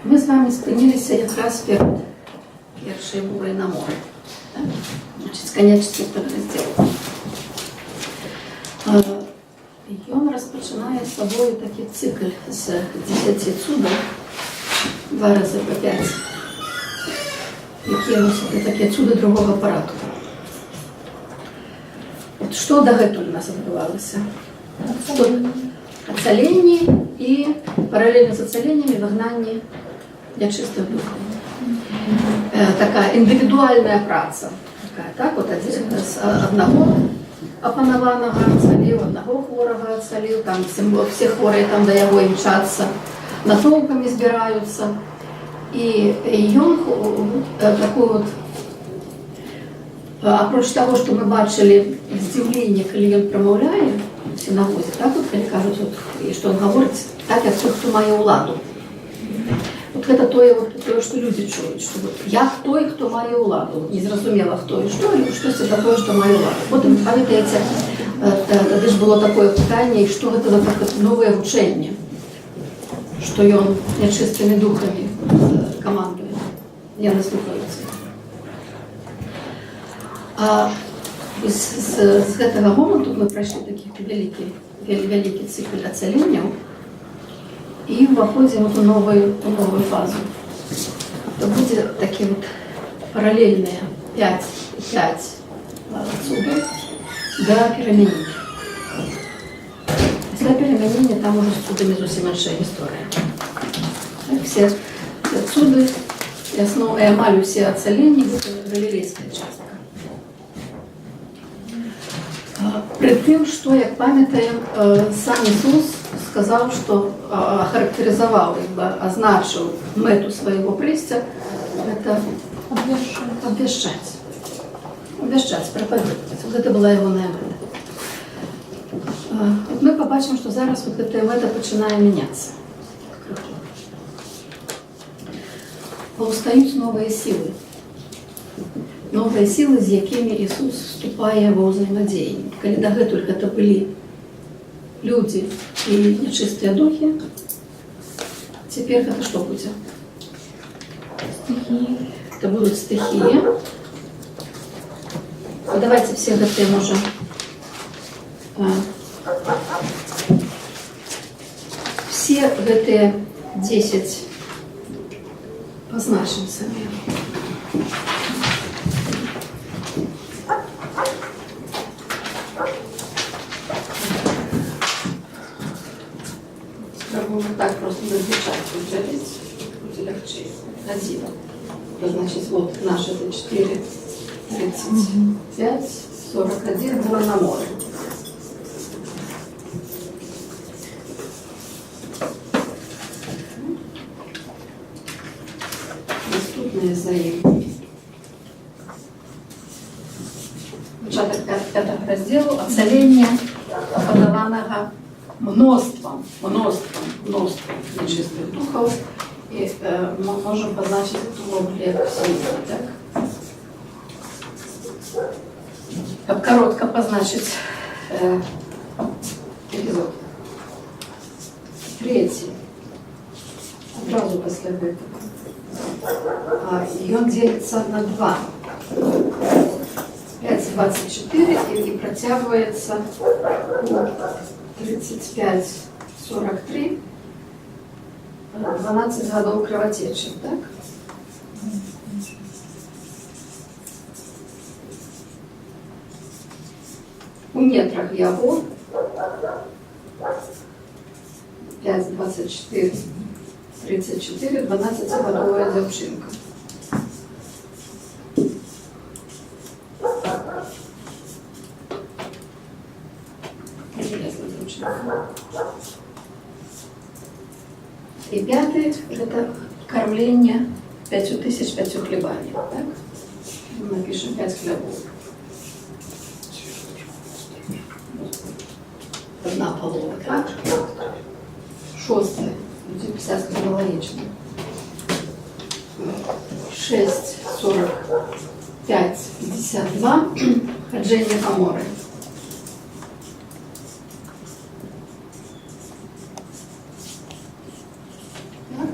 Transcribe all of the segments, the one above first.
Мы з вамі спыніліся якраз перад першай бурай на моры. Так? Значыць, канец чацвёртага раздзела. Ён распачынае з сабою такі цыкл з 10 цудаў, два разы па 5, якія носяць такія цуды другога парадку. От што дагэтуль у нас адбывалася? Што? Ацаленні і паралельна з ацаленнямі выгнанне нячыстых духаў. Такая індывідуальная праца. Такая, так, от адзін, з аднаго апанаванага ацаліў, аднаго хворага ацаліў, там усе хворыя там да яго імчацца, натоўпамі збіраюцца. І ён такую вот, апроч таго, што мы бачылі здзіўленне, калі ён прамаўляе в сінагозе, так, вот, калі кажуць, вот, і што ён гаворыць, так, як той, хто мае ўладу. Вот гэта тое, вот, тое, што людзі чуюць, што вот, як той, хто мае ўладу. Незразумела, хто і што, але штосьці такое, што мае ўладу. Потым, памятаеце, тады ж было такое пытанне, і што гэта за такое новае вучэнне, што ён нячыстымі духамі камандуе, яны слухаюцца. А з гэтага моманту мы прайшлі такі вялікі цыкл ацаленняў і ўваходзім у новую фазу. То будзе такі вот паралельныя 5 і 5 цудаў да перамянення. Пасля перамянення там ужо з цудамі зусім іншая гісторыя. Так, усе цуды і амаль усе ацаленні — гэта галілейская частка. Пры тым, што, як памятаем, сам Ісус сказаў, што ахарактарызаваў, як бы азначыў мэту свайго прыйсця, гэта абвяшчаць. Абвяшчаць, прапаведаваць. Вот гэта была ягоная мэта. Вот мы пабачым, што зараз вот гэтая мэта пачынае мяняцца крыху. Паўстаюць новыя сілы. Новыя сілы, з якімі Ісус вступае ва ўзаемадзеянне. Калі дагэтуль гэта былі людзі і нячыстыя духі, цяпер гэта што будзе? Стыхіі. Это будуць стыхіі. Ну, давайте все гэтыя можа все гэтыя 10 пазначым сабе. Спрабуем так просто зазвычай дзяліць, будзе лягчэй. Адзін. Значит, вот наши это 4, 35, 41 было на море. Наступнае за ім. Пачатак пятага раздзелу: ацаленне апанаванага мноствам, мноствам, мноствам нячыстых духаў. І мы можам пазначыць это увогуле як сімвол, так? Каб каротка пазначыць эпізод. Трэці. Адразу пасля гэтага. Ён дзеліцца на два. 5,24 і працягваецца у 35,43. 12 гадоў крывацечы, так? У нетрах яго 5, 24, 34, 12-гадовая дзяўчынка. Прывезла дзяўчынку. І пяты – гэта кармленне 5000 пяццю хлебамі. Так? Мы напішам 5 хлябоў. Адна палова, так? Шостае. Будзем пісаць храналагічна. 6, 45, 52. Хаджэнне па моры. Так.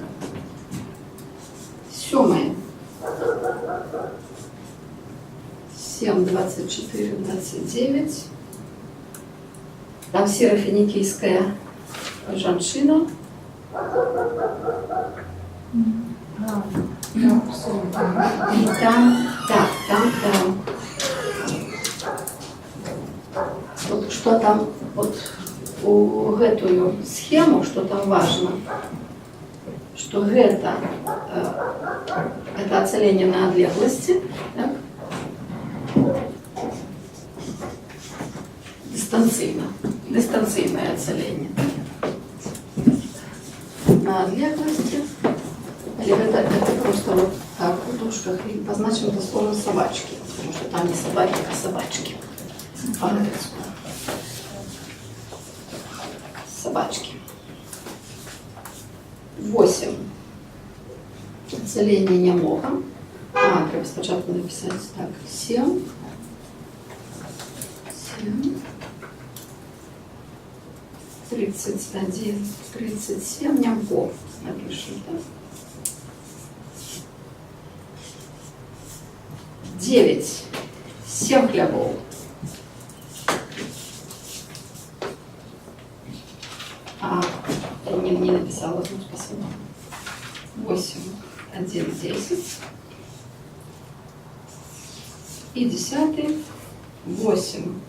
Сёмае. 7, 24, 29. Там сірафінікійская жанчына. А, да, всё. І там, так, там. Вот что там, вот у гэтую схему, что там важно, что это ацаленне на адлегласці, так? Дыстанцыйна, дыстанцыйнае ацаленне. На адлегласці, але гэта просто вот так у дужках і пазначым это словом «собачки», потому что там не собаки, а собачки. По-грэцку. Собачки. 8. Ацаленне нямога. А, трэба спачатку напісаць так. 7. 7. 31, 37, нямко напишем, так? 9. 7 хлябоў. А, я не написала, ну, спасибо. 8, 1, 10. И 10, 8,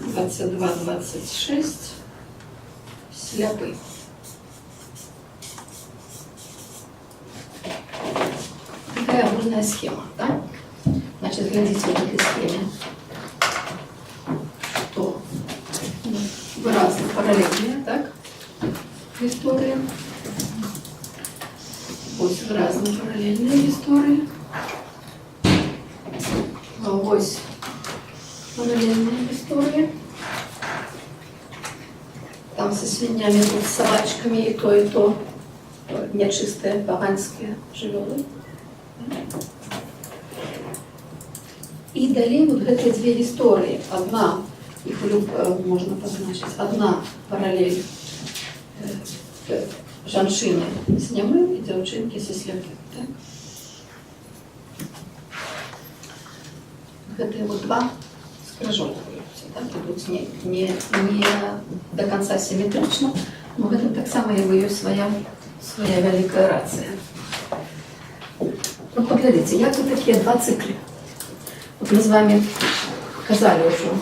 22, 26, сляпы. Такая агульная схема, да? Значит, глядзіце в этой схеме, что выразна параллельная, так, гісторыя. Вось выразна паралельная гісторыя. А вось паралельная гісторыя. Там со свиньями, тут с собачками и то, и то. Нечистые, поганские жывёлы. І далей вот гэтыя дзве гісторыі. Адна, іх можна пазначыць, адна паралель жанчыны з нямым і дзяўчынкі са сляпым. Так? Гэтыя вот два скрыжоўваюцца, так? Ідуць не до конца сіметрычна, но гэтым таксама як бы ёсць свая вялікая рацыя. Ну, паглядзіце, як вы такія два цыклы. Вот мы з вами казалі ўжо,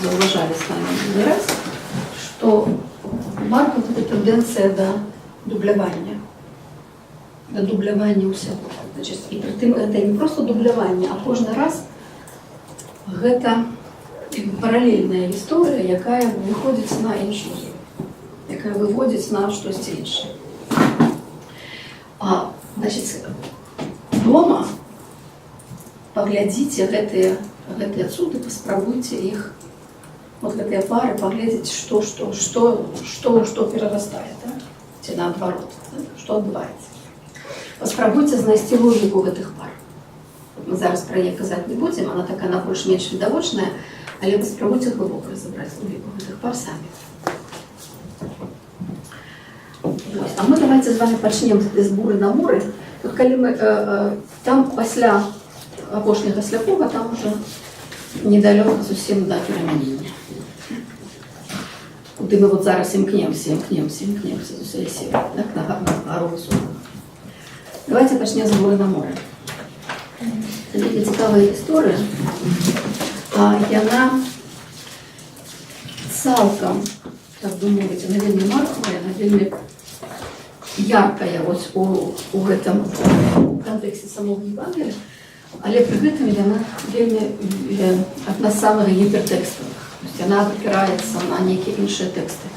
заўважалі з вами не раз, што у Марка вот эта тэндэнцыя да дублявання, да дублявання ўсяго. Значит, і прытым гэта не просто дубляванне, а кожны раз гэта паралельная гісторыя, якая выходзіць на іншы ўзровень, якая выводзіць на штосьці іншае. А, значит, дома паглядзіце гэтыя цуды, паспрабуйце іх, вот гэтыя пары, паглядзець, што перарастае, так? Ці наадварот, так? Што адбываецца. Паспрабуйце знайсці логіку гэтых пар. Вот мы зараз пра яе казаць не будзем, она такая, она больш-менш відавочная, але паспрабуйце глыбока разабраць логіку гэтых пар самі. Вось. А мы давайте з вами пачнем з буры на моры. Тут, калі мы, там пасля апошняга сляпога, там уже недалёка зусім да перамянення. Куды мы вот зараз імкнемся, імкнемся, імкнемся з усёй сілы, так, на гару высокую. Давайте пачнем з буры на моры. Це вельмі цікавая гісторыя. А, яна цалкам, так бы мовіць, яна вельмі маркавая, яна вельмі яркая вось у гэтым кантэксце самога Евангелія, але пры гэтым яна вельмі адна з самых гіпертэкставых. То есть яна апіраецца на нейкія іншыя тэксты.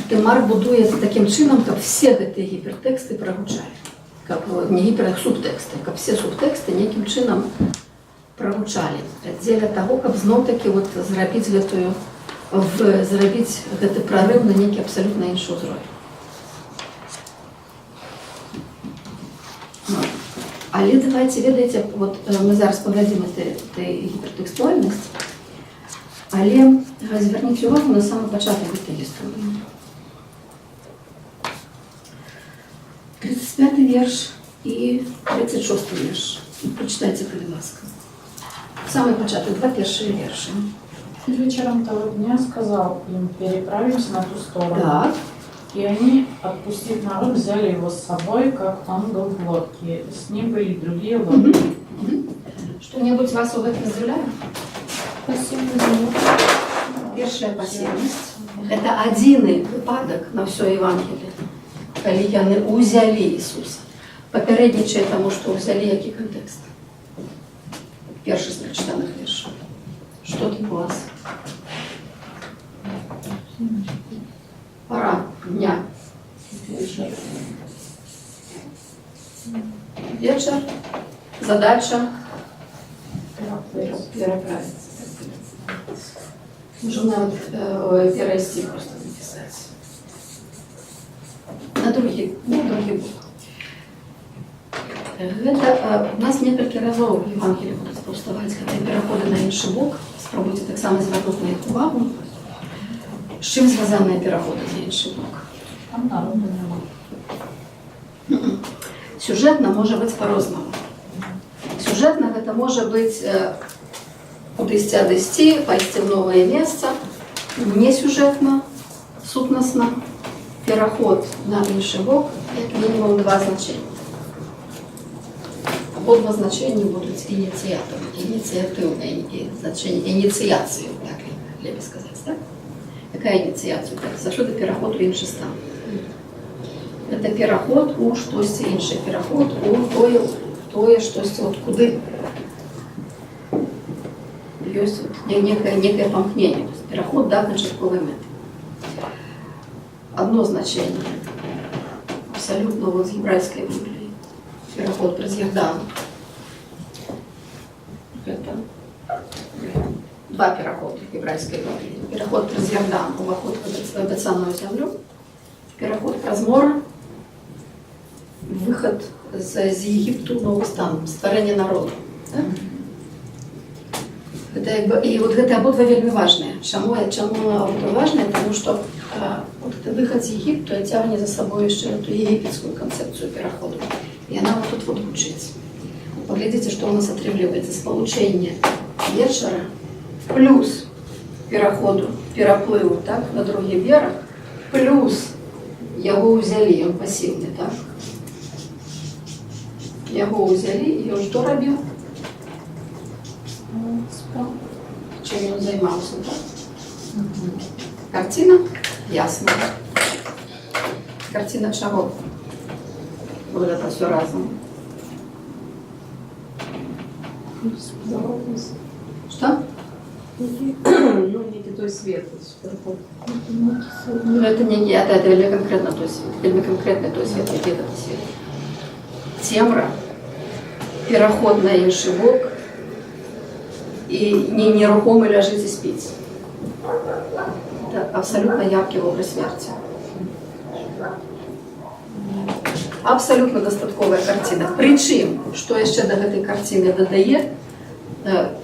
Ты Марк будуе такім чынам, каб все гэтыя гіпертэксты прагучалі. Каб не гіпер, а субтэксты, каб все субтэксты нейкім чынам прагучалі. Дзеля таго, каб зноў-такі вот зрабіць гэтую в, зрабіць гэты прарыў на нейкі абсалютна іншы ўзровень. Ну, але давайте, ведаеце, вот, мы зараз паглядзім этой гіпертэкстуальнасць, але звярніце увагу на самы пачатак гэтай гісторыі. 35 верш і 36 верш. Прачытайце, калі ласка. Самы пачатак, два першыя вершы. Вечером того дня сказал им: «Переправимся на ту сторону». Так. И они, отпустив народ, взяли его с собой, как он был в лодке. С ним были другие лодки. Што-небудзь вас у гэтым здзіўляе? Спасибо. Першая пасіўнасць. Гэта адзіны выпадак на ўсё Евангелие, калі яны ўзялі Ісуса. Папярэднічае таму, што ўзялі, які кантэкст? Першы з прачытаных вершаў. Што тут у вас? Пара дня. Вечер. Вечар. Задача пераправіцца. Можам нават перайсці, проста напісаць. На другі бок. Гэта, у нас некалькі разоў в Евангелі будуць паўставаць гэтыя пераходы на іншы бок. Спрабуйце таксама звярнуць на іх увагу. З чым звязаныя пераходы на іншы бок? Там народу няма. Сюжэтна можа быць па-рознаму. Сюжэтна гэта можа быць кудысьці адысці, пайсці ў новае месца. Не сюжэтна, сутнасна, пераход на іншы бок, як мінімум два значэнні. Абодва значэнні будуць ініцыятарам, ініцыятыўнае значэнне, ініцыяцыю, так лепей сказаць, так? Якая ініцыяцыя? Так, заўсёды пераход у іншы стан. Гэта пераход у штосьці іншае, пераход у тое штосьці, от куды ёсць от некае памкненне, то есть пераход да канчатковай мэты. Одно значение абсолютно вот з гебрайскай Бібліі. Пераход праз Ярдан. Гэта два пераходы гебрайскай Бібліі. Пераход праз Ярдан, уваход в абяцаную зямлю, пераход праз мора, выхад з Егіпту ў новы стан, стварэнне народу. Так? Гэта як бы, і вот гэта абодва вельмі важныя. Чаму абодва важныя? Таму што вот гэты выхад з Егіпту цягне за сабой яшчэ эту егіпецкую канцэпцыю пераходу. І яна вот тут вот гучыць. Паглядзіце, што ў нас атрымліваецца: спалучэнне вечара плюс пераходу, пераплыву, так, на другі бераг, плюс яго ўзялі, ён пасіўны, так? Яго ўзялі, і ён што рабіў? Спал. Чым ён займаўся, так? Карціна ясна. Карціна чаго? Вот это все разом. Что? Ну, некий той свет, пераход. Ну, это не это вельмі конкретно той свет. Вельмі конкретный той свет, які гэта свет. Цемра, пераход на іншы бок і не нерухомы ляжыць і спіць. Это абсолютно яркий образ смерти. Абсолютно дастатковая карціна. Прычым, што яшчэ да гэтай карціны дадае,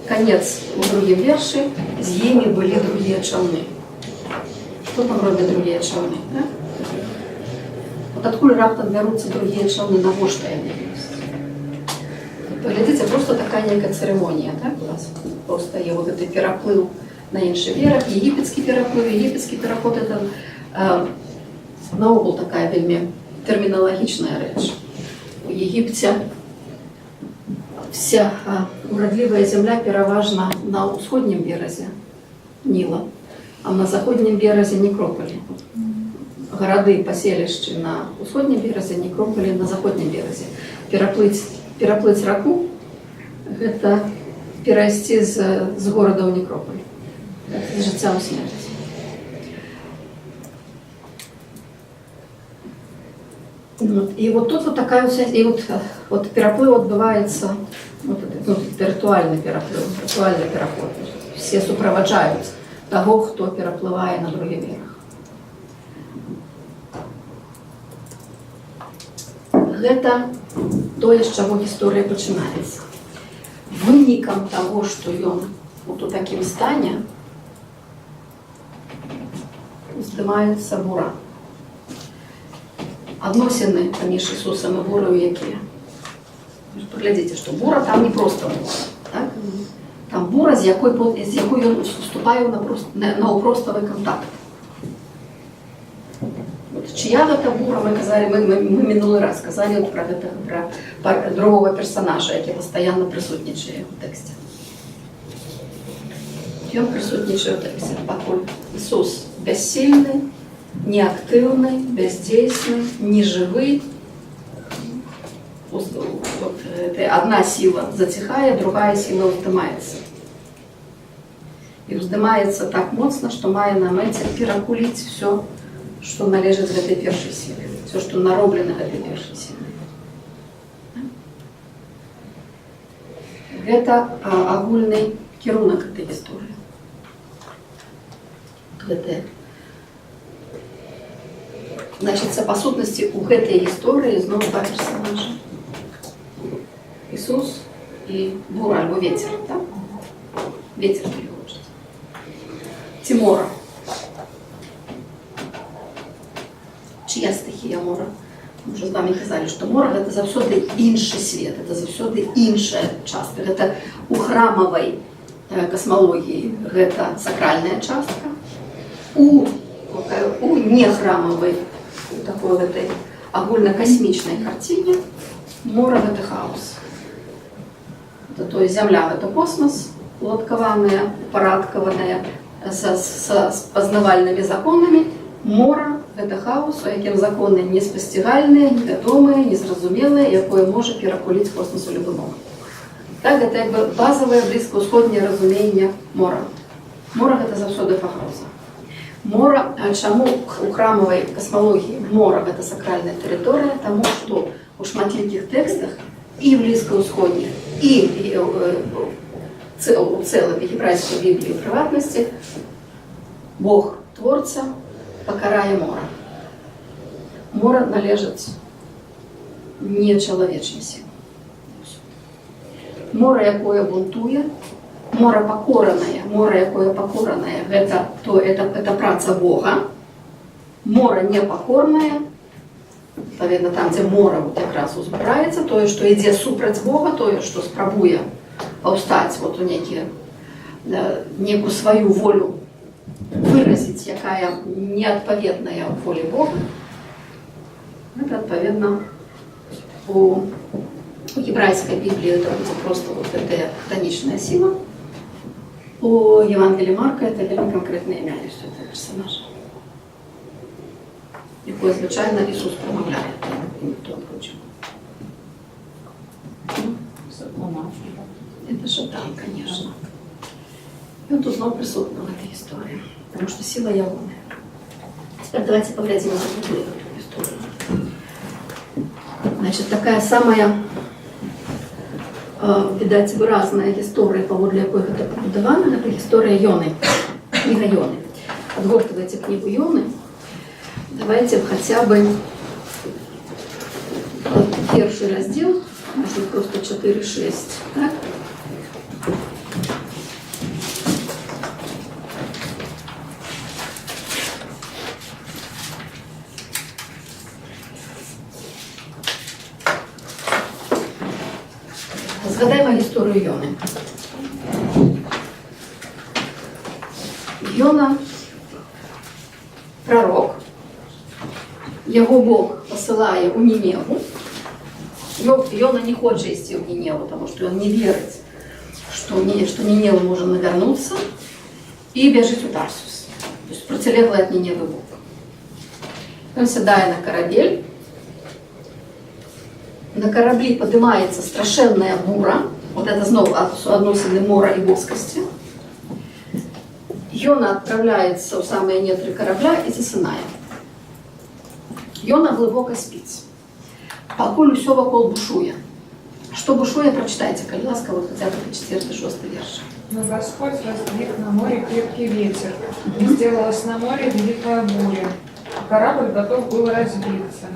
канец у другім вершы: з імі былі другія чаўны. Што там робяць другія чаўны? Так? Вот адкуль раптам бяруцца другія чаўны, навошта яны ёсць? Паглядзіце, просто такая некая цырымонія, так, у нас просто є вот гэты пераплыў на іншы бераг, егіпецкі пераплыў, егіпецкі пераход — это наогул такая вельмі тэрміналагічная рэч. У Егіпце вся урадлівая зямля пераважна на ўсходнім беразе Ніла, а на заходнім беразе некропалі. Гарады, паселішчы на ўсходнім беразе, некропалі на заходнім беразе. Пераплыць раку — гэта перайсці з горада ў некрополь, з жыцця ў смерць. Вот. І вот тут вот такая вот, і вот пераплыў адбываецца, вот это, ну, рытуальны пераплыў, рытуальны пераход. Все суправаджаюць таго, хто пераплывае на другі бераг. Гэта тое, з чаго гісторыя пачынаецца. Вынікам таго, што ён вот у такім стане, уздымаецца бура. Адносіны паміж Ісусам і бураю якія? Ви ж паглядзіце, што бура там не проста бура. Так? Там бура, з якой ён уступае на наўпроставы кантакт. Вот чыя гэта бура, мы казалі, мы мінулы раз казалі вот пра гэтага, пра другога персонажа, які пастаянна прысутнічае ў тэксце. Ён прысутнічае ў тэксце, пакуль Ісус бяссільны, неактыўны, бяздзейсны, нежывы. Вот, это одна сила заціхае, другая сила ўздымаецца. І ўздымаецца так моцна, што мае на мэце перакуліць всё, што належыць гэтай першай сіле, всё, што нароблена гэтай першай сілай. Гэта агульны кірунак гэтай гісторыі. Гэтая. Значыцца, па сутнасці, у гэтай гісторыі зноў два персонажа. Ісус і бура альбо ветер, так? Ветер, калі хочаце. Ці мора. Чыя стыхія мора? Мы ўжо з вами казалі, што мора гэта заўсёды іншы свет, это заўсёды іншая частка. Гэта у храмавай касмалогіі гэта сакральная частка. У нехрамавай, у такой гэтай агульнакасмічнай карціне мора гэта хаос. Это, то есть, зямля гэта космас, уладкаваная, упарадкаваная, з пазнавальнымі законамі. Мора гэта хаос, у якім законы неспасцігальныя, невядомыя, незразумелыя, якое можа перакуліць космас у любы момант. Так, гэта як бы базавае блізкаўсходняе разуменне мора. Мора гэта заўсёды пагроза. Мора, а чаму у храмавай касмалогіі мора гэта сакральная тэрыторыя? Таму што у шматлікіх тэкстах і блізкаўсходніх, і у цэлым гебрайскай Бібліі, у прыватнасці, Бог творца пакарае мора. Мора належыць не чалавечым сілам. Мора, якое бунтуе, мора пакоранае, мора, якое пакоранае, гэта, то, это праца Бога. Мора непакорнае, адпаведна, там, дзе мора вот якраз узбураецца, тое, што ідзе супраць Бога, тое, што спрабуе паўстаць вот у некую сваю волю выразіць, якая неадпаведная волі Бога, гэта, адпаведна, у гебрайскай Бібліі это будзе просто вот гэтая хтанічная сіла. У Евангелии Марка это вельмі канкрэтнае імя ёсць у этого персонажа, якое, звычайна, Ісус прамаўляе, і ніхто апроч. Сатана. Это шатан, конечно. І ён тут зноў прысутны в этой истории, потому что сила ягоная. Теперь давайте поглядим на другую эту историю. Значит, такая самая, відаць, выразная гісторыя, паводле якой гэта пабудавана, гэта гісторыя Ёны, кніга Ёны. Адгортвайце кнігу Ёны. Давайте хотя бы першы раздзел, может, просто 4-6, так? Згадаймо гісторыю Ёны. Ёна прарок, яго Бог пасылае ў Ніневу. Ёна не хоча ісці ў Ніневу, таму што ён не верыць, што Нінева можа навярнуцца, і бяжыць у Тарсус, то есть процілеглы ад Ніневы бок. Ён сядае на карабель. На караблі падымаецца страшэнная бура. Вот это зноў адносіны мора і боскасці. Ёна адпраўляецца ў самыя нетры карабля і засынае. Ёна глыбока спіць. Пакуль усё вакол бушуе. Што бушуе, прачытайце, калі ласка, вот хотя бы 4-6 верш. Но Господь воздвиг на море крепкий ветер, и сделалась на море великая буря. Корабль готов был разбиться.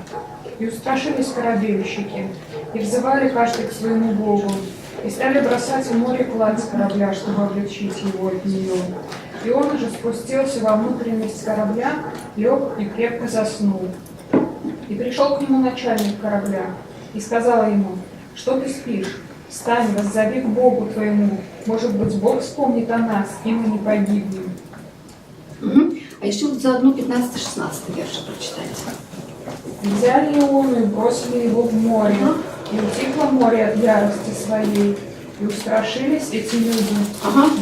И устрашились корабельщики, и взывали каждый к своему Богу, и стали бросать в море кладь с корабля, чтобы облегчить его от нее. И он уже спустился во внутренность корабля, лег и крепко заснул. И пришел к нему начальник корабля и сказал ему: «Что ты спишь? Встань, воззови к Богу твоему. Может быть, Бог вспомнит о нас, и мы не погибнем». Угу. А яшчэ вот заодно 15-16 вершы прачытайце. Взяли Иону и бросили его в море, и утихло море от ярости своей. И устрашились эти люди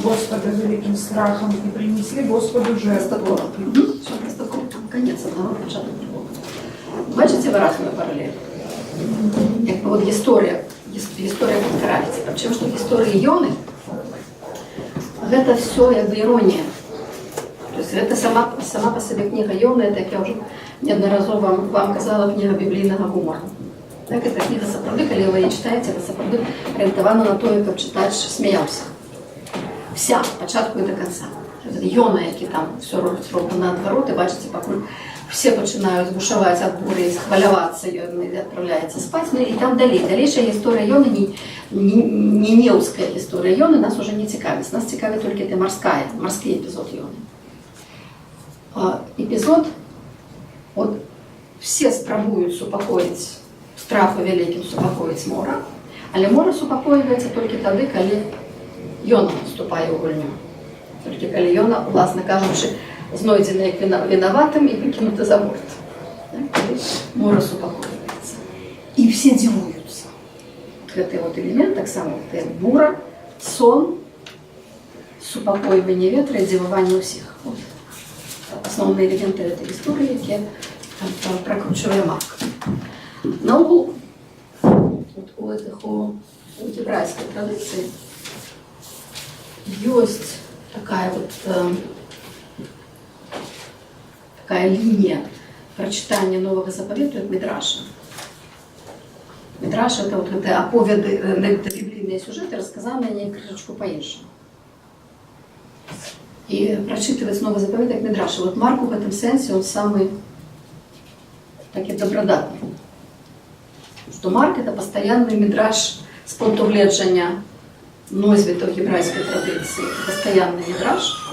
Господа великим страхом и принесли Господу жертву. Дастаткова. Угу. Усё, дастаткова. Там канец аднаго, пачатак другога. Бачыце выразную паралель? Як бы вот гісторыя паўтараецца. Прычым, што гісторыі Ёны, гэта ўсё як бы іронія. То есть гэта сама па сабе кніга Ёны, это, як я ўжо неаднаразова вам казала, кніга біблійнага гумару. Так, гэта кніга сапраўды, калі вы яе чытаеце, это сапраўды арыентавана на тое, каб чытач смяяўся. Уся, ад пачатку і да канца. Ёна, які там усё робіць роўна наадварот, і бачыце, пакуль усе пачынаюць бушаваць ад буры і хвалявацца, ён адпраўляецца спаць. Ну і там далей. Далейшая гісторыя Ёны, не нінеўская гісторыя Ёны, нас ужо не цікавіць. Нас цікавіць толькі та марскі эпізод Ёны. Эпізод, от усе спрабуюць супакоіць, страху вялікім супакоіць мора, але мора супакойваецца толькі тады, калі Ёна вступае ў гульню. Толькі калі Ёна, уласна кажучы, знойдзены як вінаватым і выкінуты за борт. Так, калі мора супакойваецца. І ўсе дзівуюцца. Вот гэты вот элемент таксама, вот гэта бура, сон, супакойванне ветра і дзіваванне ўсіх. Вот асноўныя элементы гэтай гісторыі, якія там пракручвае Марк. Наогул, вот у гебрайскай традыцыі ёсць такая вот такая лінія прачытання Новага Запавету, як Мідраша. Мідраш — это вот гэтыя аповеды, біблійныя сюжэты, расказаныя неяк крышачку па-іншаму. І прачытваць Новы Запавет як Мідраш. І вот Марк у гэтым сэнсе, он самы такі добрадатны. Што Марк — это пастаянны мідраш з пункту гледжання носьбітаў гебрайскай традыцыі. Пастаянны мідраш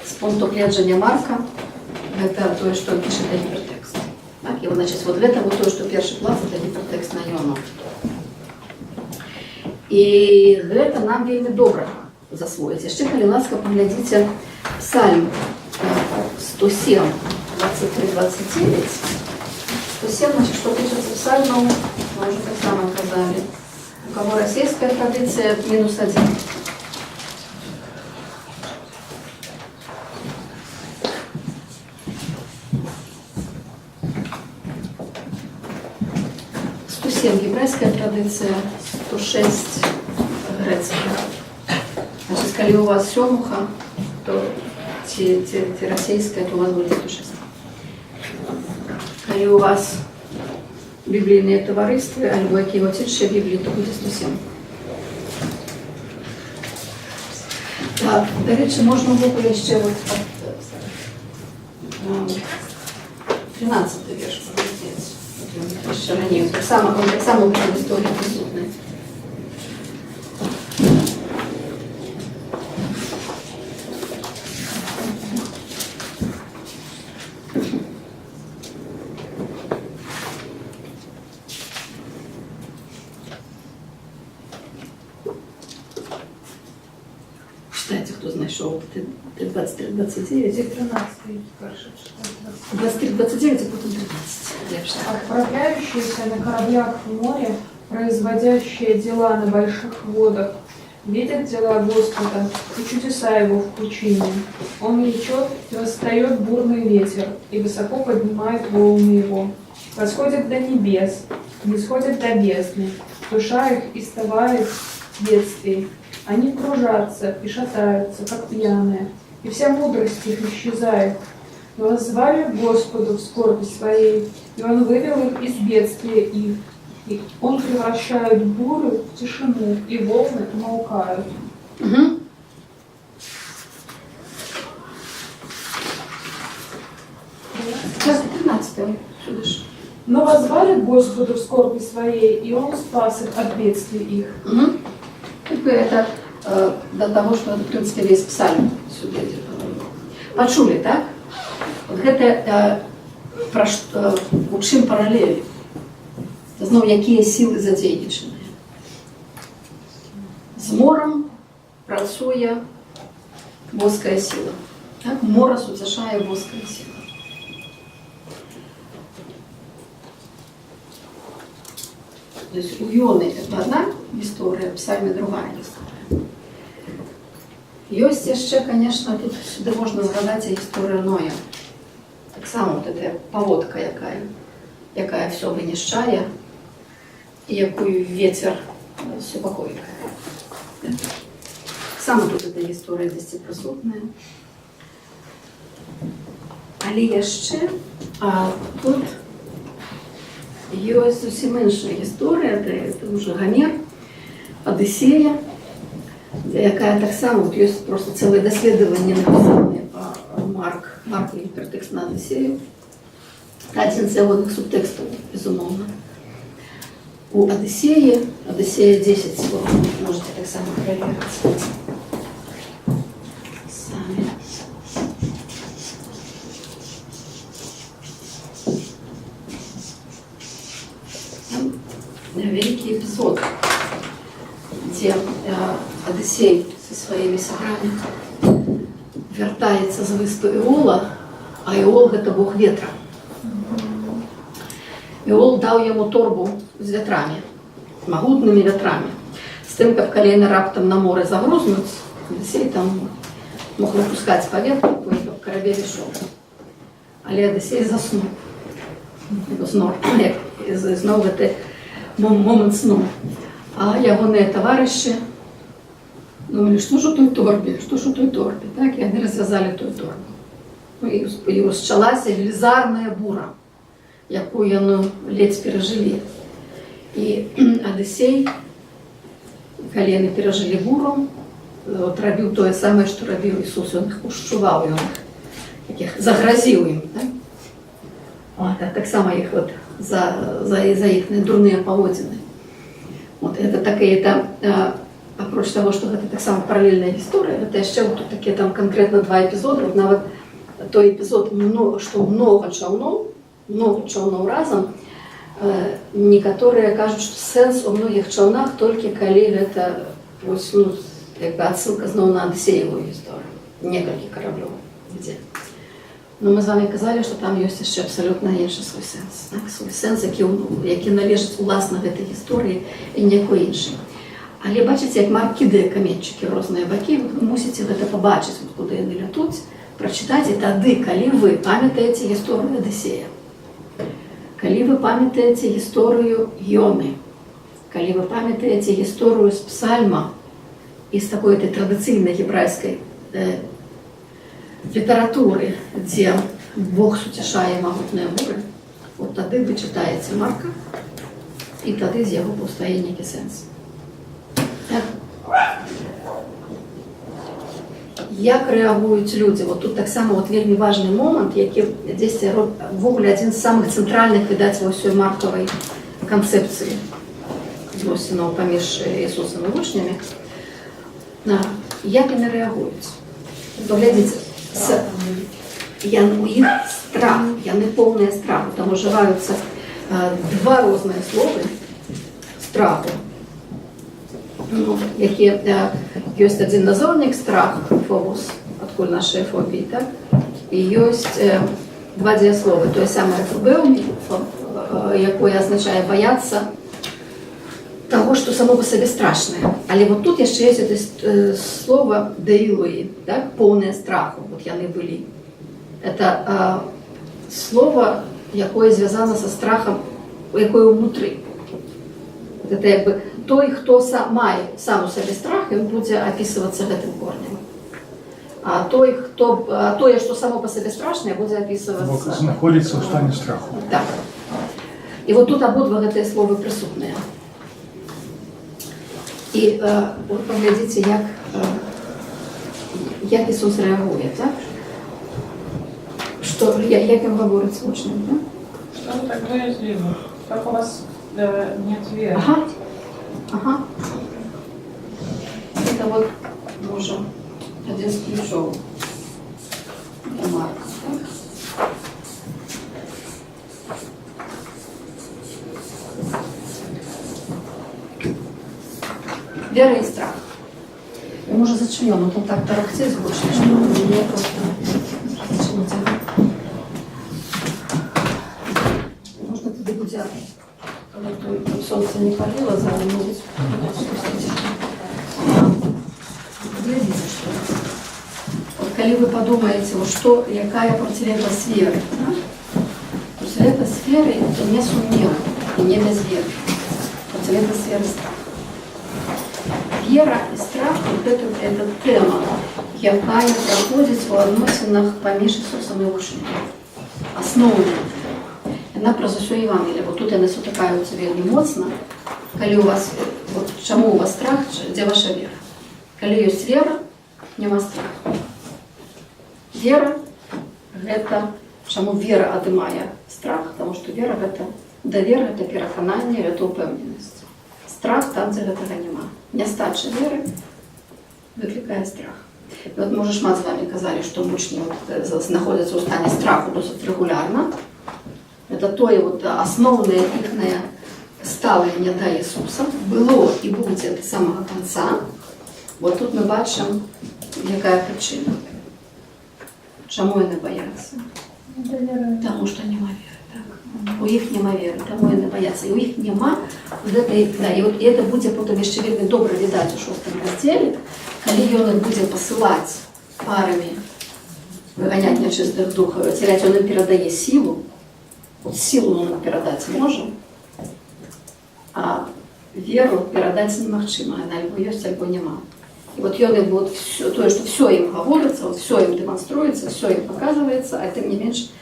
з пункту гледжання Марка — гэта тое, што ён піша, это гіпертэкст. Так? І вот, значит, вот гэта вот тое, што першы клас, это гіпертэкст на Ёну. І гэта нам вельмі добра засвоіць. Яшчэ, калі ласка, паглядзіце Псальм 107, 23, 29. 107, значит, што тычыцца псальмаў, мы ўжо таксама казалі. У каго расійская традыцыя, мінус адзін. 107 гебрайская традыцыя, 106 грэцкая. Значит, калі у вас сёмуха, то ці расійская, то у вас будзе 106. Калі у вас біблійныя таварыствы альбо якія-небудзь іншыя бібліі, то будзе 107. Так, дарэчы, можна ўвогуле яшчэ вот 13 верш паглядзець. Вот ён яшчэ раней, он таксама ў гэтай гісторыі прысутны. Чытайце, хто знайшоў 23-29. Дзе 13 першы чытаць? 23-29, а потым 13. Лепш так. Отправляющиеся на кораблях в море, производящие дела на больших водах, видят дела Господа и чудеса Его в пучине. Он речет, и восстает бурный ветер, и высоко поднимает волны его. Восходит до небес, нисходит до бездны. Душа их иставает в бедствии. Они кружатся и шатаются, как пьяные, и вся мудрость их исчезает. Но воззвали к Господу в скорби своей, и Он вывел их из бедствия их. И Он превращает бурю в тишину, и волны умолкают. Угу. Сейчас 13 сюды ж. Но воззвали к Господу в скорби своей, и Он спас их от бедствий их. Угу. Как бы это до того, что это, в принципе, весь псальм сюды. Пачулі, так? Вот гэта Пра што, у чым паралель? Зноў якія сілы задзейнічаныя? З морам працуе боская сіла. Так? Мора суцяшае боская сіла. То есть у Ёны это одна гісторыя, у Псальме другая гісторыя. Ёсць яшчэ, конечно, тут сюды можна згадаць і гісторыю Ноя. Таксама вот эта паводка, якая всё вынішчае і якую ветер супакойвае. Таксама тут эта гісторыя дзесьці прысутная. Але яшчэ тут ёсць зусім іншая гісторыя, это уже Гамер, Адысея, якая таксама, вот ёсць просто цэлае даследаванне, напісанае па Марку, гіпертэкст на Адысею. Адзін з ягоных субтэкстаў, безумоўна. У Адысеі, Адысея 10, можете таксама праверыць самі. Там вялікі эпізод, дзе Адысей са сваімі сябрамі вяртаецца з выспы Эола, а Эол — гэта бог ветра. Эол даў яму торбу з вятрамі, з магутнымі вятрамі. З тым, каб калі яны раптам на моры загрузнуць, Адысей там мог выпускаць паветра, і каб карабель ішоў. Але Адысей заснуў. Зноў, як, зноў гэты момант сну. А ягоныя таварышы думалі, што ж у той торбе, што ж у той торбе, так? І яны развязалі тую торбу. Ну, і ўсчалася велізарная бура, якую яны ледзь перажылі. І Адысей, калі яны перажылі буру, от рабіў тое самае, што рабіў Ісус, ён іх ушчуваў, ён іх такіх загразіў ім. Так? О, так, таксама іх от за іхныя дурныя паводзіны. Вот это такое, это, апроч таго, што гэта таксама паралельная гісторыя, гэта яшчэ вот тут такія там канкрэтна два эпізоды, вот нават той эпізод, што много чаўноў разам, некаторыя кажуць, што сэнс у многіх чаўнах толькі калі гэта вось, ну, як бы адсылка зноў на Адысееву гісторыю, некалькі караблёў дзе. Но мы з вами казалі, што там ёсць яшчэ абсалютна іншы свой сэнс, так? Свой сэнс, які належыць уласна гэтай гісторыі і ніякой іншай. Але бачыце, як Марк кідае каменьчыкі ў розныя бакі, вот вы мусіце гэта пабачыць, вот куды яны лятуць, прачытаць, і тады, калі вы памятаеце гісторыю Адысея, калі вы памятаеце гісторыю Ёны, калі вы памятаеце гісторыю з Псальма і з такой этой традыцыйнай гебрайскай літаратуры, дзе Бог суцяшае магутныя буры, от тады вы чытаеце Марка, і тады з яго паўстае нейкі сэнс. Так? Як рэагуюць людзі? Вот тут таксама вот вельмі важны момант, які дзесьці увогуле адзін з самых цэнтральных, відаць, ва ўсёй маркавай канцэпцыі зносінаў паміж Ісусам і вучнямі. Як яны рэагуюць? Паглядзіце, у іх страх, яны поўныя страху. Там ужываюцца два розныя словы страху, ну, якія, ёсць адзін назоўнік страх, фобус, адкуль нашыя фобіі, так? І ёсць два дзеясловы, тое самае фобеумі, якое азначае баяцца таго, што само па сабе страшнае. Але вот тут яшчэ ёсць это слово деилуи, так? Поўнае страху, вот яны былі. Это слово, якое звязана са страхам, якое ўнутры. Вот это як бы той, хто мае сам у сабе страх, ён будзе апісвацца гэтым корнем. А той, хто, а тое, што само па сабе страшнае, будзе апісвацца... Знаходзіцца ў стане страху. Так. І вот тут абодва гэтыя словы прысутныя. І вот паглядзіце, як Ісус рэагуе, так? Што, як ён гаворыць з вучнямі, так? Что вы так боязливы? Как у вас нет веры? Ага. Ага. Это вот, можа, один з ключоў для Марка, так? Вера і страх. Я, можа, зачыню, но там так тарахціць гучна, што мне проста зачыніць. Можна тады будзе, калі той, там сонца не паліла, зараз могуць спусціць. Глядзіце, што. Вот калі вы падумаеце, вот што, якая процілегласць веры, да? Процілегласць веры – это не сумнеў і не без веры. Процілегласць веры – страх. Вера і страх – вот это тэма, якая праходзіць у адносінах паміж Ісусам і вучнямі. Асноўная тэма. Яна праз усё Евангелие. Вот тут яны сутыкаюцца вельмі моцна. Калі у вас, вот чаму у вас страх, дзе ваша вера? Калі ёсць вера, няма страху. Вера гэта, чаму вера адымае страх? Таму што вера гэта давер, гэта перакананне, гэта ўпэўненасць. Страх там, дзе гэтага няма. Нястача веры выклікае страх. І от, можа, шмат з вами казалі, што вучні от, знаходзяцца ў стане страху досыць рэгулярна. Это тое вот асноўнае іхнае стаўленне да Ісуса было і будзе да самага канца. Вот тут мы бачым, якая прычына. Чаму яны баяцца? Таму што няма веры. Так. У іх няма веры, таму яны баяцца. І у іх няма вот этой, да, і вот і это будзе потым яшчэ вельмі добра відаць у шостым раздзеле, калі ён іх будзе пасылаць парамі выганяць нячыстых духаў, ацаляць, ён ім перадае сілу. Вот сілу ён ім перадаць можа, а веру перадаць немагчыма, яна альбо ёсць, альбо няма. І вот ён ім вот всё, тое, што всё ім гаворыцца, вот всё ім дэманструецца, всё ім паказваецца, а тым не менш,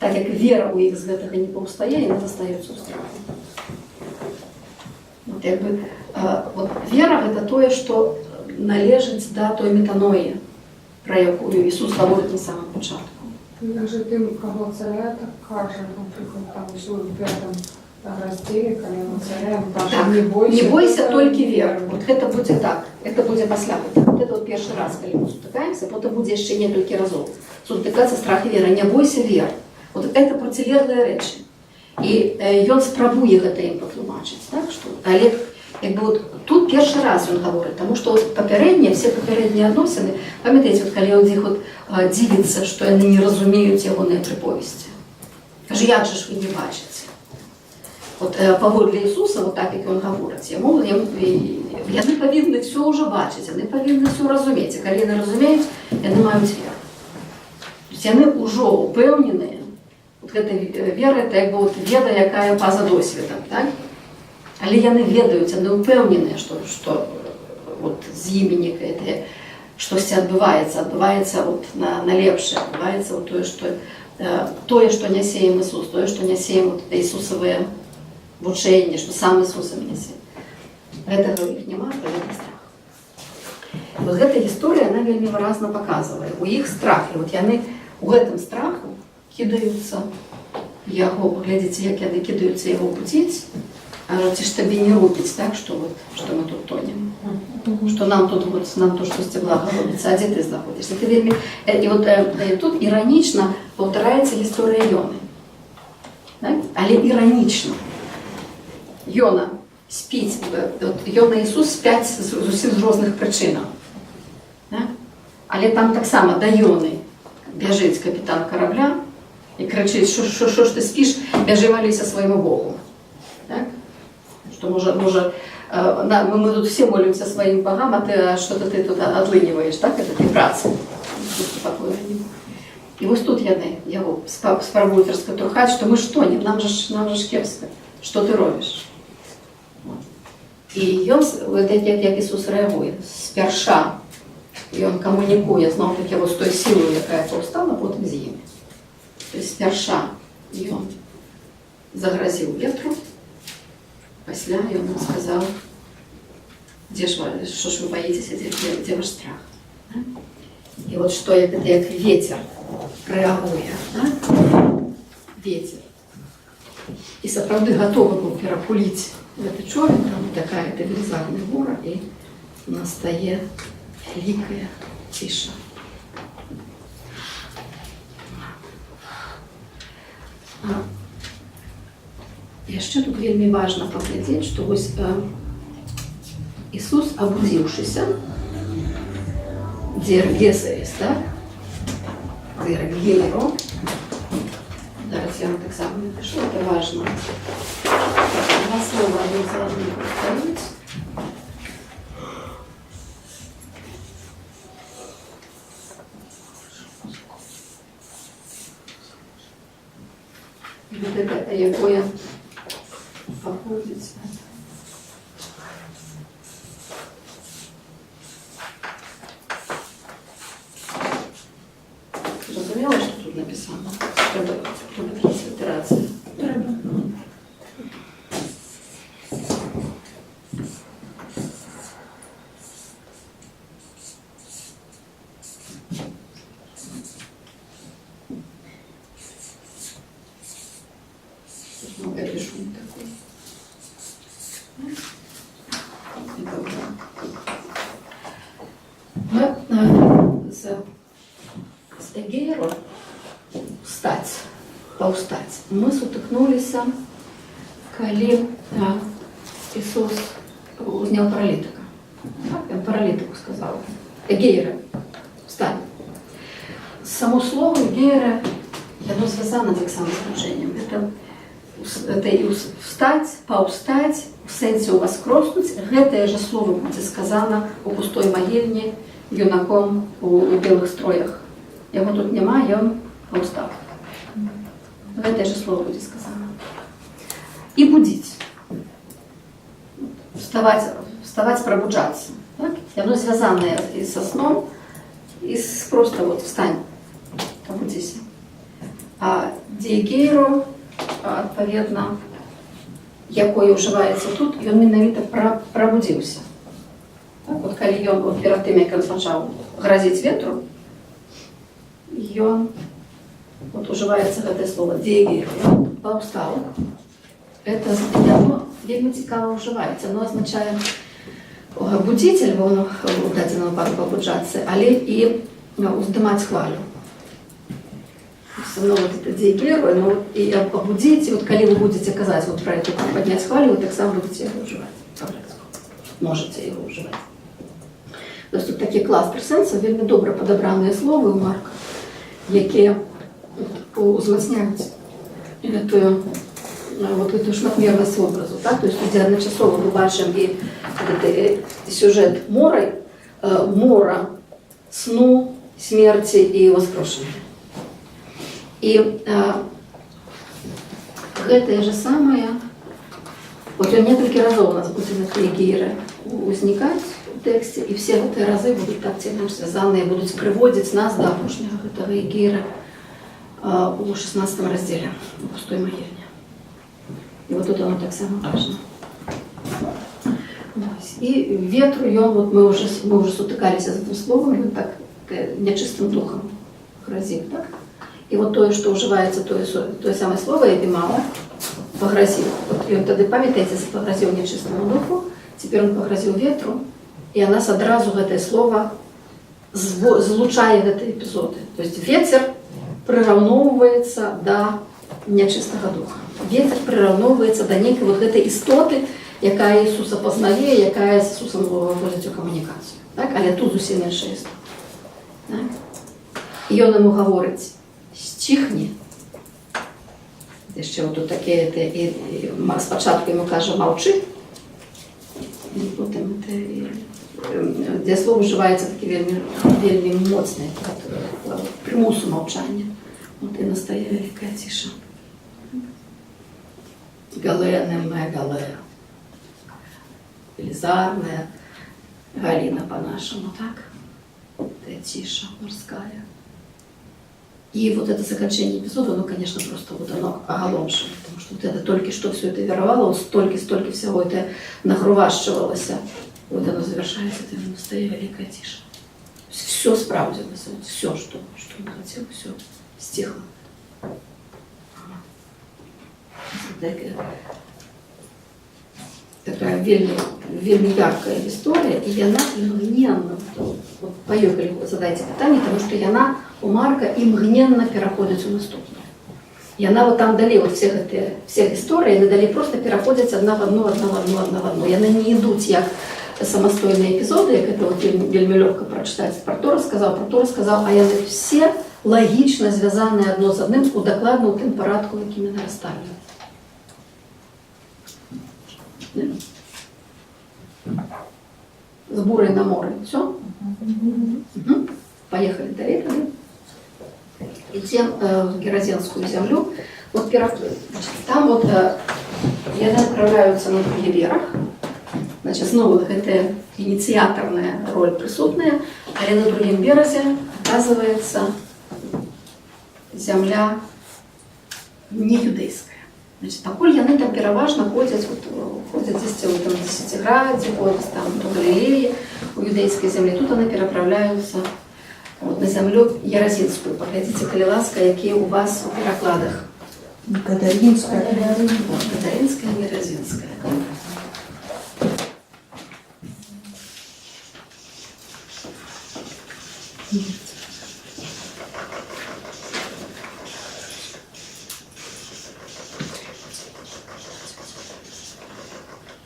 так як вера ў іх з гэтага не паўстае, яны застаюцца ў страху. Вот, як бы, вот вера гэта тое, што належыць да той метаноі, пра якую Ісус гаворыць на самым пачатку. Ён жа тым, каго ацаляе, так кажа, напрыклад, там ось у пятым раздзеле, калі ён ацаляе, ён кажа: Так. «Не бойся, Не бойся, толькі вер». веруй». Вот гэта будзе так. Это будзе пасля. Вот это вот першы раз, калі мы сутыкаемся, потым будзе яшчэ некалькі разоў сутыкацца страх і вера. Не бойся, вер. Вот это процілеглыя рэчы. І ён спрабуе гэта ім патлумачыць, так, што, але як бы вот тут першы раз ён гаворыць, таму што вот папярэднія, все папярэднія адносіны, памятаеце, вот калі ён з іх вот, дзівіцца, што яны не разумеюць ягоныя прыповесці. Кажа: «Як жа ж вы не бачыце?» Вот, паводле Ісуса, вот так, як ён гаворыць, яны павінны всё ўжо бачыць, яны павінны всё разумець. І калі яны разумеюць, яны маюць веру. То есть яны ўжо ўпэўненыя. Вот гэта вера, это як бы вот веда, якая па-за досведам, так? Але яны ведаюць, яны ўпэўненыя, што вот з імі некае тое штосьці адбываецца, адбываецца вот на лепшае, адбываецца вот тое, што нясе ім Ісус, тое, што нясе ім вот это Ісусавае вучэнне, што сам Ісус ім нясе. Гэтага ў іх няма, гэта страх. Вот гэта гісторыя, она вельмі выразна паказвае. У іх страх, і вот яны у гэтым страху кідаюцца яго, паглядзіце, як яны кідаюцца яго будзіць, а ці ж табе не робіць так, што вот, што мы тут тонем, што нам тут вот, нам тут штосьці блага робіцца, а дзе ты знаходзішся? Ты вельмі, і вот тут іранічна паўтараецца гісторыя Ёны. Так? Але іранічна. Йона спіць, от Йона і Ісус спяць зусім з розных прычынаў. Так? Але там таксама да Йоны бяжыць капітан карабля і крычыць: Що ж ти спіш, бяжы маліся свайму Богу». Так? Што можа, мы тут все молимся своим богам, а ты, а что-то ты тут отлыниваешь, так? Это ты працы. І вось тут яны яго спрабуюць раскатрухаць, што мы ж тонем, нам же ж кепска, што ты робіш? І ён, вот як Ісус рэагуе, спярша ён камунікуе зноў-такі вось той сілою, якая паўстала потым з імі. То есть спярша ён загразіў ветру, пасля ён ім сказаў: «Дзе ж вы, што ж вы баіцеся, дзе ваш страх?» Да? І вот што як, это як ветер рэагуе, да? Ветер. І сапраўды гатовы быў перапуліць гэты човен, там такая это велізарная бура, і настае вялікая ціша. Яшчэ тут вельмі важна паглядзець, што вось Ісус, абудзіўшыся, диергесерис, так? Диергейро. Зараз я вам таксама напишу, это важно. Два слова адно за адным паўтаруць. І вот это, якое паходзіць ад. Зразумела, што тут напісана? Трэба транслітэрацыя. Трэба. Ну, я пишу не такой. Это уже. Мы з эгейро встаць, паўстаць. Мы сутыкнуліся, калі Ісус узняў паралітыка. Так, ён паралітыку сказаў: «Эгейра, встань». Само слово эгейра, яно звязана таксама з движением. Это і встаць, паўстаць, у сэнсе уваскроснуць. Гэтае же слово будзе сказана у пустой магільні юнаком у белых строях. Яго тут няма, ён паўстаў. Гэтае же слово будзе сказана. І будзіць. Вставаць, вставаць, прабуджацца. Так? Яно звязанае і са сном, і з просто вот встань, пабудзіся. А диегейро, адпаведна, якое ўжываецца тут, ён менавіта прабудзіўся. Так, вот калі ён, вот перад тым, як ён пачаў гразіць ветру, ён, вот ужываецца гэтае слово диегейро, ён паўстаў. Это яно вельмі цікава ўжываецца. Оно азначае будзіць, альбо воно у дадзеным выпадку пабуджацца, але і уздымаць хвалю. Ну, вот это диегейро, ну, и побудить, и вот калі вы будете казаць вот про эту поднять хвалю, вы таксама будете его ўжываць по-грэцку. Можете его ўжываць. То есть тут такі кластер сэнсаў, вельмі добра падабраныя словы ў Марка, якія узмацняюць вот эту шматмернасць образу. Так? То есть тут адначасова мы бачым і гэты сюжэт мора, сну, смерці і воскрошення. І гэтае же самае, вот ён некалькі разоў у нас будзе на эгейры узнікаць у тэксце, і все гэтыя разы будуць так ці інакш звязаныя, будуць прыводзіць нас да апошняга гэтага эгейра у 16 раздзеле, у пустой магільні. І вот тут оно таксама важна. Ось. І ветру ён, вот мы уже сутыкаліся з гэтым словом, ён так нячыстым духам грозіў, так? І вот тое, што ўжываецца, тое самае слово эпімала, пагразіў. Вот ён тады, памятаеце, пагразіў нячыстаму духу, цяпер он пагразіў ветру, і у нас адразу гэтае слово злучае гэтыя эпізоды. То есть ветер прыраўноўваецца да нячыстага духа. Ветер прыраўноўваецца да нейкай вот гэтай істоты, якая Ісуса пазнае, якая з Ісусам выводзіць у камунікацыю. Так? Але тут зусім іншая істота. Так? І ён яму гаворыць: сціхні. Яшчэ вот тут таке, те, і спачатку йому каже: мовчи, і потім те, і, де слово вживається таке вельми, вельми моцне, от, примусу мовчання. От і настає велика тиша. Галея не мегалея. Велизарная Галина по-нашему, так? Это тиша морская. И вот это заканчивание эпизода, оно, конечно, просто вот оно оголомшивает, потому что вот это только что все это веровало, вот столько всего это нагрувашчивалось, вот оно завершается, это настает великая тиша. Все справдилось, вот все, что он хотел, все стихло. Такая вельмі, вельмі яркая гісторыя, і яна імгненна, вот, па ёй, калі вы задаеце пытанне, таму што яна у Марка імгненна пераходзіць у наступную. Яна вот там далей, вот все гэтыя, все гісторыі, яны далей просто пераходзяць адна в одну, адна в одну, адна в одну. Яны не ідуць як самастойныя эпізоды, як это вот вельмі, вельмі лёгка прачытаць. Пра то расказаў, пра то расказаў, а яны все лагічна звязаныя адно з адным у дакладна ў тым парадку, якім яны расставлены. Не? З бурай на моры. Все? Мгм. Поехали далее тогда. Идем в Геразенскую землю. Вот значит, там вот яны отправляются на другі бераг. Значит, зноў гэтая ініцыятарная роль прысутная, але на другім беразе оказывается зямля не юдэйская. Значит, пакуль яны там пераважна ходзяць, вот, ходзяць дзесьці ў там Дзесяціградзе, ходзяць там у Галілеі, у юдэйскай зямлі, тут яны перапраўляюцца вот, на зямлю Геразінскую. Паглядзіце, калі ласка, якія ў вас у перакладах. Гадаринская. Вот, Гадаринская, Геразинская. Да?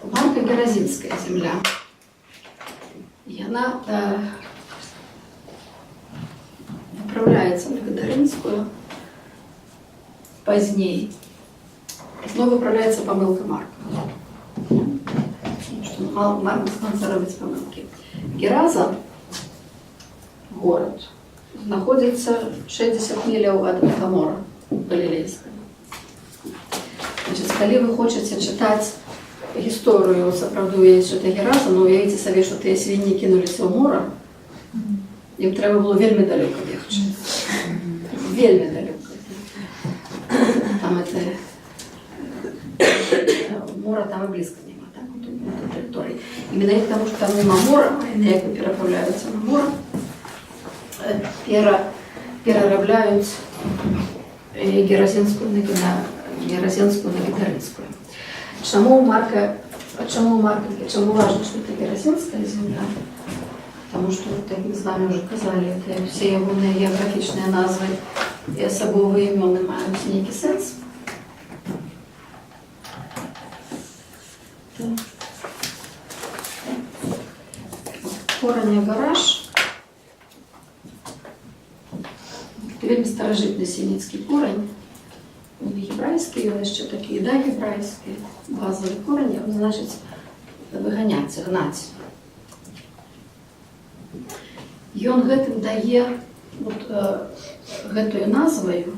Марка Геразинская земля. И она выправляется на Гадаринскую поздней. Снова выправляется памылка Марка. Что Марк робіць памылкі. Гераза, город, знаходзіцца 60 міляў ад мора Галілейскага. Значит, калі вы хочаце чытаць гісторыю сапраўды уявіць, што это Гераза, но уявіце сабе, што тыя свінні кінуліся ў мора, ім трэба было вельмі далёка бегчы. Вельмі далёка. Там это мора там і блізка няма, так, вот, на той тэрыторыі. І менавіта таму, што там няма мора, а яны як бы перапраўляюцца на мора, перарабляюць Геразінскую на Гадарынскую. Чаму Марка, чаму Марка, чаму важна, што это Геразінская земля? Потому что, вот, як мы з вами уже казалі, это все ягоныя геаграфічныя назвы і асабовыя імёны маюць нейкі сэнс. Так. Кораня гараж. Вельмі старажытны семіцкі корань. Ён гебрайскі, ён яшчэ такі, да, гебрайскі, базавы корань, ён значыць выганяць, гнаць. Ён гэтым дае, вот, гэтую назваю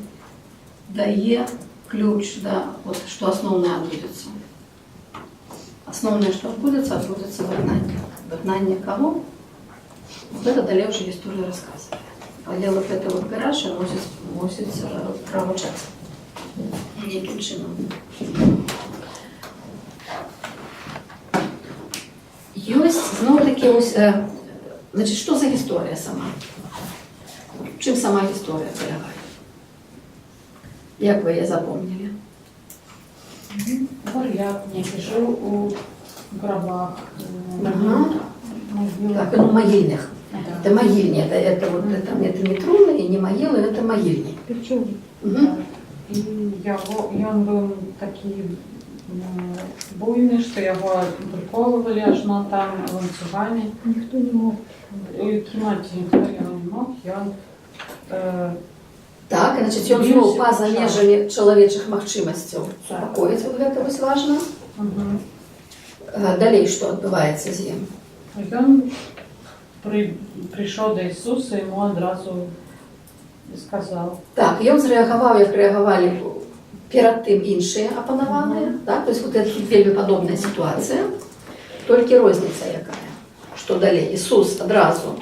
дае ключ, да, вот, што асноўнае адбудзецца. Асноўнае, што адбудзецца, адбудзецца выгнанне. Выгнанне каго? Вот это далей уже гісторыя расказвае. Але вот это вот гараж мусіць прагучаць нейкім чынам. Ёсць зноў-такі ось, значит, што за гісторыя сама? Чым сама гісторыя палягае? Як вы яе запомнілі? Вар'ят некі жыў у грабах. Могилах. Так, ну, могильных. Да. Это могильни, это вот, это не труны и не могилы, это могильни. Причем Мгм. І яго, ён быў такі буйны, што яго прыколвалі ажно там ланцугамі. Ніхто не мог. І трымаць ніхто яго не мог. Ён Так, значит, ён Біўся, зноў па-за крычаў. межамі чалавечых магчымасцяў Так. супакоіць, вот гэта вось важна. Далей што адбываецца з ім? Ён прыйшоў да Ісуса, яму адразу і сказаў. Так, ён зрэагаваў, як рэагавалі перад тым іншыя апанаваныя, так? То есть вот это вельмі падобная сітуацыя, толькі розніца якая, што далей Ісус адразу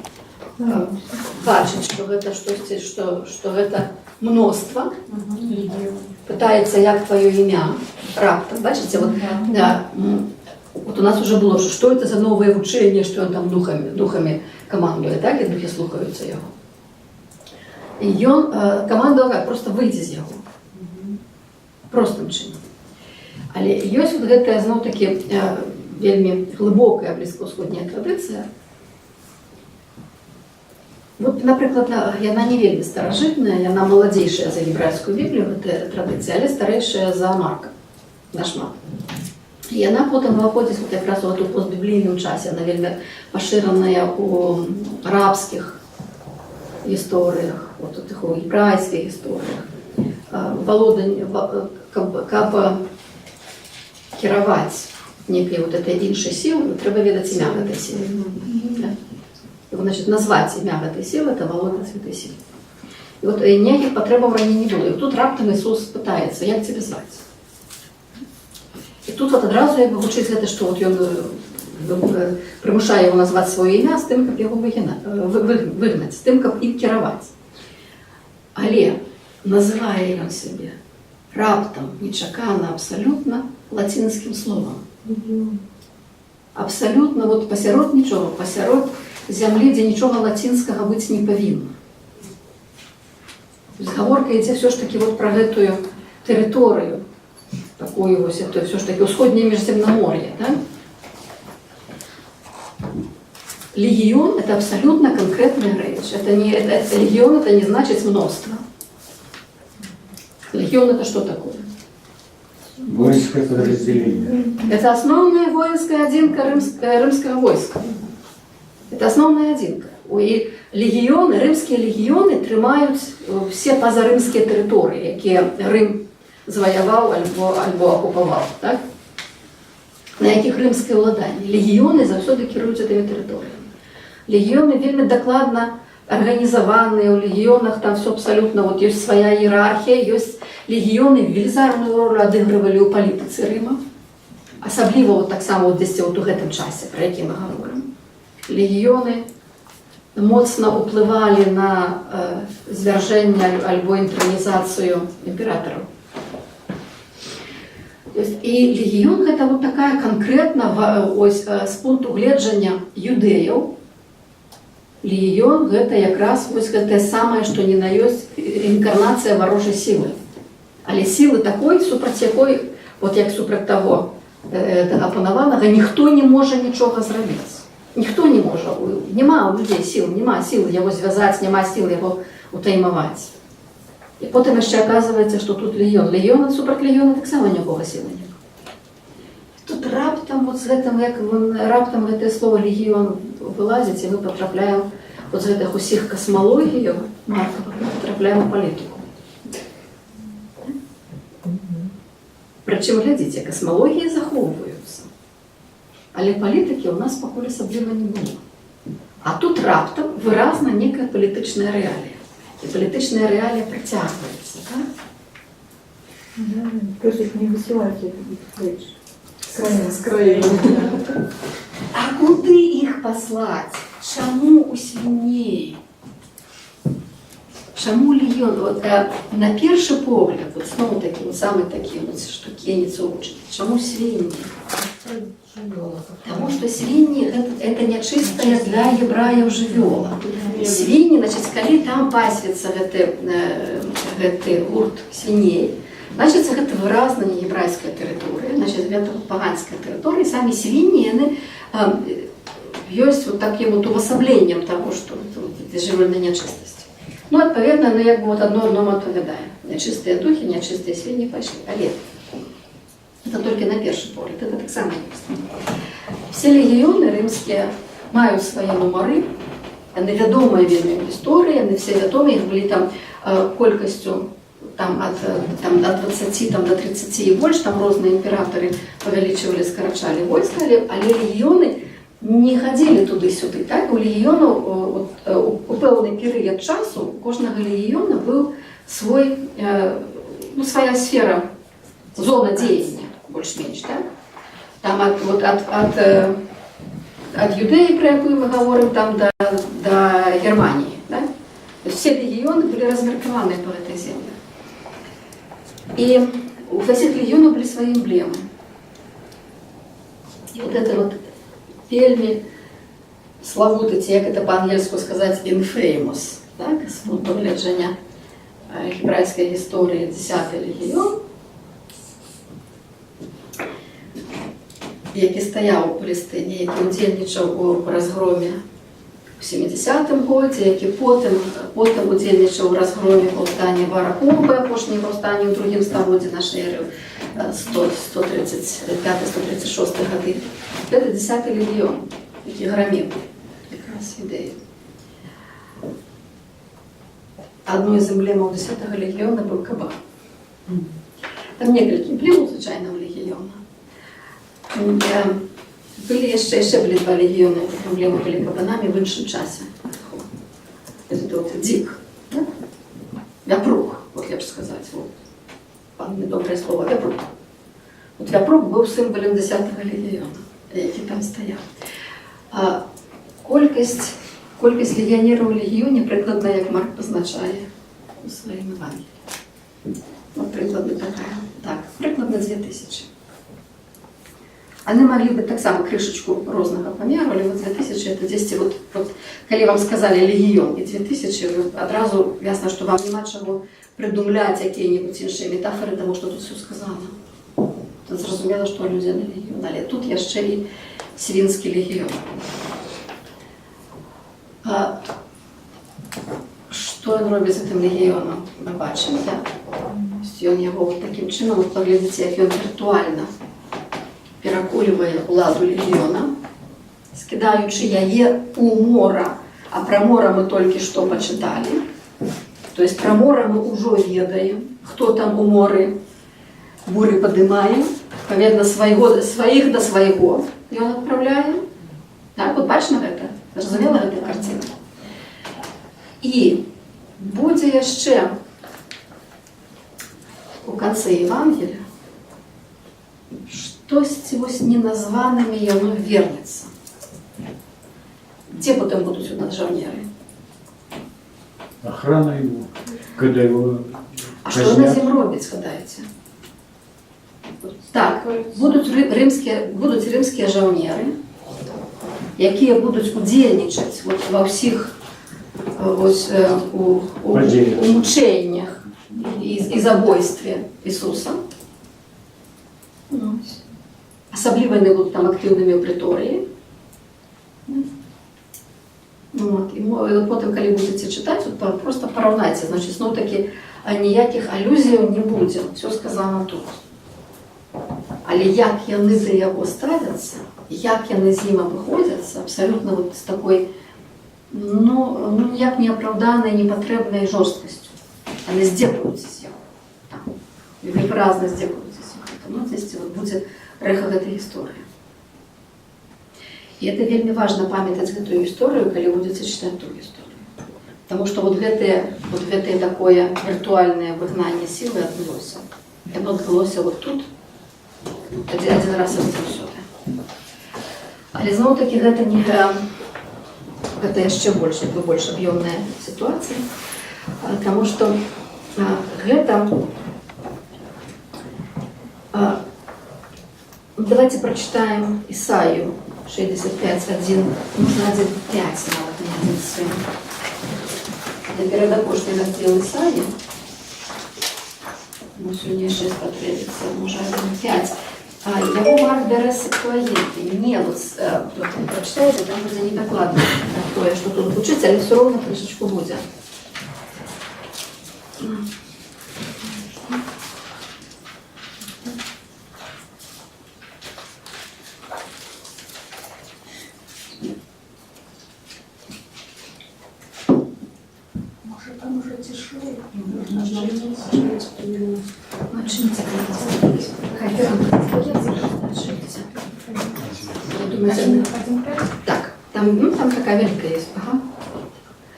бачыць, што гэта штосьці, што гэта мноства, пытаецца, як тваё імя, раптам, бачыце, вот, да, вот у нас уже было, что это за новое вучэнне, што ён там духамі камандуе, так, і духі слухаюцца яго. І ён камандаваў как, просто выйдзе з яго. Простым чынам. Але ёсць вот гэтая, зноў-такі, вельмі глыбокая блізкаўсходняя традыцыя. Вот, напрыклад, яна не вельмі старажытная, яна маладзейшая за гебрайскую Біблію, гэтая традыцыя, але старэйшая за Марка, нашмат. І яна потым уваходзіць вот якраз у гэту постбіблійным часе, яна вельмі пашыраная у арабскіх гісторыях, вот у тых у гебрайскіх гісторыях. Валоданне, каб кіраваць некай вот этой іншай сілы, трэба ведаць імя гэтай сілы. Да? І вот, значит, назваць імя гэтай сілы — это валодаць гэтай сілы. І вот ніякіх патрэбаў раней не было. І тут раптам Ісус пытаецца: «Як цябе зваць?» І тут вот адразу як бы гучыць гэта, што вот ён прымушае яго назваць сваё імя з тым, каб яго выгнаць, з тым, каб ім кіраваць. Але называе ён сябе раптам, нечакана абсалютна, лацінскім словам. Абсалютна вот пасярод нічога, пасярод зямлі, дзе нічога лацінскага быць не павінна. То есть гаворка ідзе ўсё ж такі вот пра гэтую тэрыторыю, такую вось, это ўсё ж такі ўсходняе Міжземнамор'е, да? Легион — это абсолютно конкретная рэч. Это не, это, легион — это не значит мноства. Легион — это что такое? Воинское подразделение. Это основная воинская адзінка рымскага войска. Это основная адзінка. І легіёны, рымскія легіёны трымаюць все пазарымскія тэрыторыі, якія Рым заваяваў альбо акупаваў, так? На якіх рымскае ўладанне. Легіёны заўсёды кіруюць гэтымі тэрыторыямі. Легіёны вельмі дакладна арганізаваныя, ў легіёнах там все абсалютна, вот ёсць свая іерархія, ёсць легіёны велізарную ролю адыгрывалі ў палітыцы Рыма. Асабліва вот таксама вот дзесьці вот у гэтым часе, пра які мы гаворым. Легіёны моцна ўплывалі на звяржэнне альбо інтранізацыю імператараў. То есть, і легіён — гэта вот такая канкрэтна ось, з пункту гледжання юдэяў, легіён — гэта якраз вось гэтае самае, што ні на ёсць інкарнацыя варожай сілы. Але сілы такой, супраць якой, вот як супраць таго апанаванага, ніхто не можа нічога зрабіць. Ніхто не можа. Няма ў людзей сіл, няма сіл яго звязаць, няма сіл яго утаймаваць. І потым яшчэ аказваецца, што тут легіён. Легіён супраць легіёна таксама ніякога сілы няма. Тут раптам вот з гэтым, як раптам гэтае слово «легіён» вылазіць, і мы патрапляем вот з гэтых усіх касмалогіяў Маркава, мы патрапляем у палітыку. Прычым, глядзіце, касмалогіі захоўваюцца. Але палітыкі ў нас пакуль асабліва не было. А тут раптам выразна некая палітычная рэалія. І палітычная рэалія працягваецца. Так? Да, просят не высылать этих рэч. З краіны. А куды іх паслаць? Чаму у свіней? Чаму легіён? Вот, на першы погляд, вот зноў такі, вот самы такі вот штукенец учыць. Чаму свінні? Таму што свінні — гэта нячыстая для гебраяў жывёла. Свінні, значыць, калі там пасвіцца гэты гурт свіней, значыць, гэта выразна не гебрайская тэрыторыя, значыць, гэта паганская тэрыторыя, самі свінні, яны ёсць вот такім вот увасабленнем таго, што вот жывёльная нячыстасць. Ну, адпаведна, ну, як бы вот адно адному адпавядае. Нячыстыя духі, нячыстыя свінні пайшлі. Але это толькі на першы погляд, это таксама ёсць. Все легіёны рымскія маюць свае нумары, яны вядомыя вельмі ў гісторыі, яны все вядомыя, іх былі там колькасцю там, ад 20 там, до 30 і больш, там розныя імператары павялічвалі, скарачалі войска, але легіёны не хадзілі туды-сюды. Так? У легіёну от, у пэўны перыяд часу у кожнага легіёна быў свой, ну, свая сфера, зона дзеяння, больш-менш. Так? Там вот, ад Юдэі, пра якую мы гаворым, там да Германіі. Да? То есть все легіёны былі размеркаваны па гэтай земле. І у всех легіёнаў былі свае эмблемы. І вот это вот вельмі славуты, ці як это па-ангельску сказаць, infamous, так, з пункту гледжання гебрайскай гісторыі, 10 легіён, які стаяў у Палестыне, які ўдзельнічаў у разгроме У 70-м годзе, які потым удзельнічаў у разгроме паўстання Бар-Кохбы, апошняе паўстанне ў другім стагоддзі нашай эры, 135-136 гады. Гэта 10-ы легіён, які граміў якраз ідэю. Адной з эмблемаў 10-го легіёна быў кабан. Там некалькі эмблемаў, звычайна, у легіёна. Яшчэ былі два легіёны, эмблемы былі кабанамі в іншым часе. Это вот дзік, да? Вяпрук, вот лепш сказаць. Вот. Пан недобрае слово, вяпрук. Вот вяпрук быў сімвалем 10-го легіёна, які там стаяў. А колькасць легіянераў у легіёне прыкладна, як Марк пазначае у сваім Евангелі. Вот прыкладна такая. Так, прыкладна 2000. Яны маглі бы таксама крышачку рознага памеру, але вот 2000 это 10, вот, калі вам сказалі легіён і 2000, вы адразу ясна, што вам няма чаго прыдумляць якія-небудзь іншыя метафоры, таму што тут всё сказана. Тут зразумела, што алюзія на легіён, але тут яшчэ і свінскі легіён. А што ён робіць з гэтым легіёнам, мы бачым, так? То есть ён яго вот такім чынам, вот паглядзіце, як ён віртуальна перакульвае ўладу легіёна, скідаючы яе ў мора. А пра мора мы толькі што пачыталі. То есть пра мора мы ўжо ведаем, хто там у моры буры падымае. Адпаведна, сваіх да свайго ён адпраўляе. Так, вот бачна гэта? Зразумела гэтая карціна? І будзе яшчэ у канцы Евангелія штосьці вось неназванымі яно вернецца. Дзе потым будуць у нас жаўнеры? Охрана его, когда его А што яны з казнят. ім робяць, згадаеце? Так, будуць рымскія жаўнеры, якія будуць удзельнічаць вот ва ўсіх вось, Падзеях. у мучэннях і забойстве Ісуса. Ну, ось. Асабліва яны будуць там актыўнымі ў прыторыі. Ну, от, і от потым, калі будзеце чытаць, от, просто параўнайце, значыць, зноў-такі, ніякіх алюзіяў не будзе, всё сказана тут. Але як яны да яго ставяцца, як яны з ім абыходзяцца, абсалютна вот з такой, ну, ніяк не апраўданай, непатрэбнай жорсткасцю. Яны здзекуюцца з яго. Там. Вельмі выразна здзекуюцца з яго. Ну, дзесьці вот будзе рэха гэтай гісторыі. І это вельмі важна памятаць гэтую гісторыю, калі будзеце чытаць ту гісторыю. Таму што вот гэтае такое віртуальнае выгнанне сілы адбылося. Яно адбылося вот тут, адзін раз і заўсёды. Але зноў-такі гэта не гэта яшчэ больш, як бы больш аб'ёмная сітуацыя, таму што гэта давайте прочитаем Исаию 65, 1, можно 1, 5, нават не 1, 7. Это перадапошні раздзел Исаии. Ну, сёння яшчэ спатрэбіцца, можа, 1, 5. Яго Марк бярэ з Септуагінты. Не, вот, вот прачытаеце, там будзе недакладна тое, што тут гучыць, але ўсё роўна крышачку будзе. Может, там уже тишее, нужно начинить. Начните. Хай начните. Я думаю, 1,5? Так, там, ну, там такая великая есть. Ага.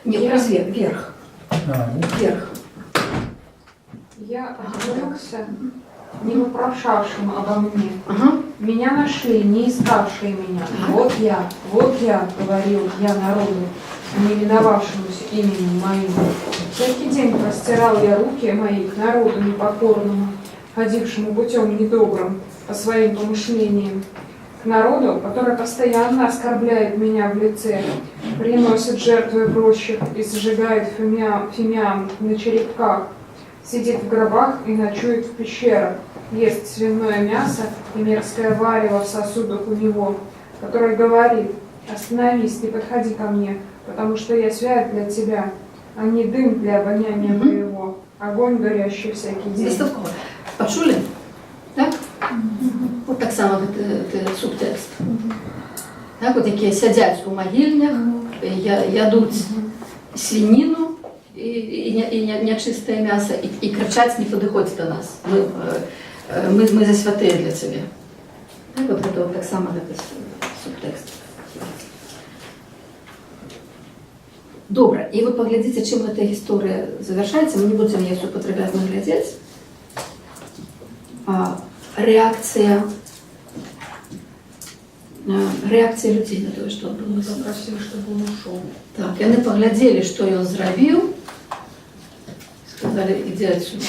Нет, разве вверх. А, ну, Вверх. Я отвлекся, не вопрошавшим обо мне. Ага. Меня нашли, не искавшие меня. Так. Вот я, говорил я народу, не именовавшемуся именем моим. Всякий день простирал я руки мои к народу непокорному, ходившему путем недобрым, по своим помышлениям, к народу, который постоянно оскорбляет меня в лице, приносит жертвы в рощах и сжигает фимиам на черепках, сидит в гробах и ночует в пещерах, ест свиное мясо и мерзкое варево в сосудах у него, который говорит: остановись, не подходи ко мне, потому что я свят для тебя, а не дым для обоняния Мгм. Моего, огонь, горящий всякий день». Дастаткова. Пачулі? Так? Вот таксама гэты субтэкст. Так, вот якія сядзяць у магільнях, ядуць свініну і нячыстае мяса і крычаць: «Не падыходзь да нас. Мы за святыя для цябе». Так, вот гэта вот таксама гэты субтэкст. Добра, і вот паглядзіце, чым гэта гісторыя завяршаецца. Мы не будзем яе всю падрабязна глядзець. А рэакцыя людзей на тое, што адбылося. Попросили, чтобы он ушел. Так, яны паглядзелі, што ён зрабіў, сказалі: «Ідзі адсюда.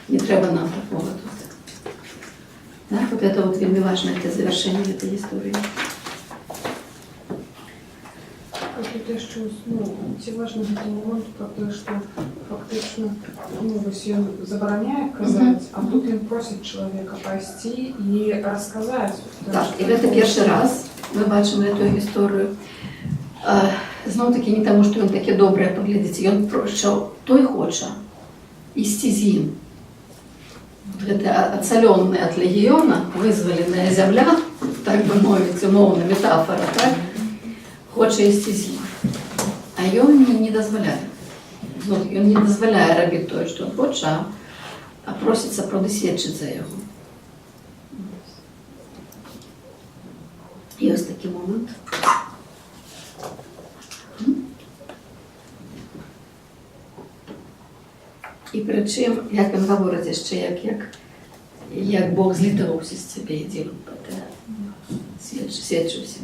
Не трэба нам такога тут». Так, вот это вот вельмі важное для завяршэння гэтай гісторыі. А тут яшчэ, ну, ці важны гэты момант пра тое, што фактычна, ну, вось ён забараняе казаць, а тут ён просіць чалавека пайсці і расказаць. Так, і гэта першы раз мы бачым гэтую гісторыю. Зноў-такі не таму, што ён такі добры, а паглядзіце, ён що той хоча ісці з ім. Вот гэта ацалённая ад легіёна, вызваленая зямля, так бы мовіць, умоўна метафора, так? Хоча ісці з ім. А ён не дазваляе. Зноў, ён не дазваляе рабіць тое, што ён хоча, а просіць сапраўды сведчыць за яго. І ось такі момант. І прычым, як ён гаворыць яшчэ, як Бог злітаваўся з цябе і дзівам пра сведчыўся.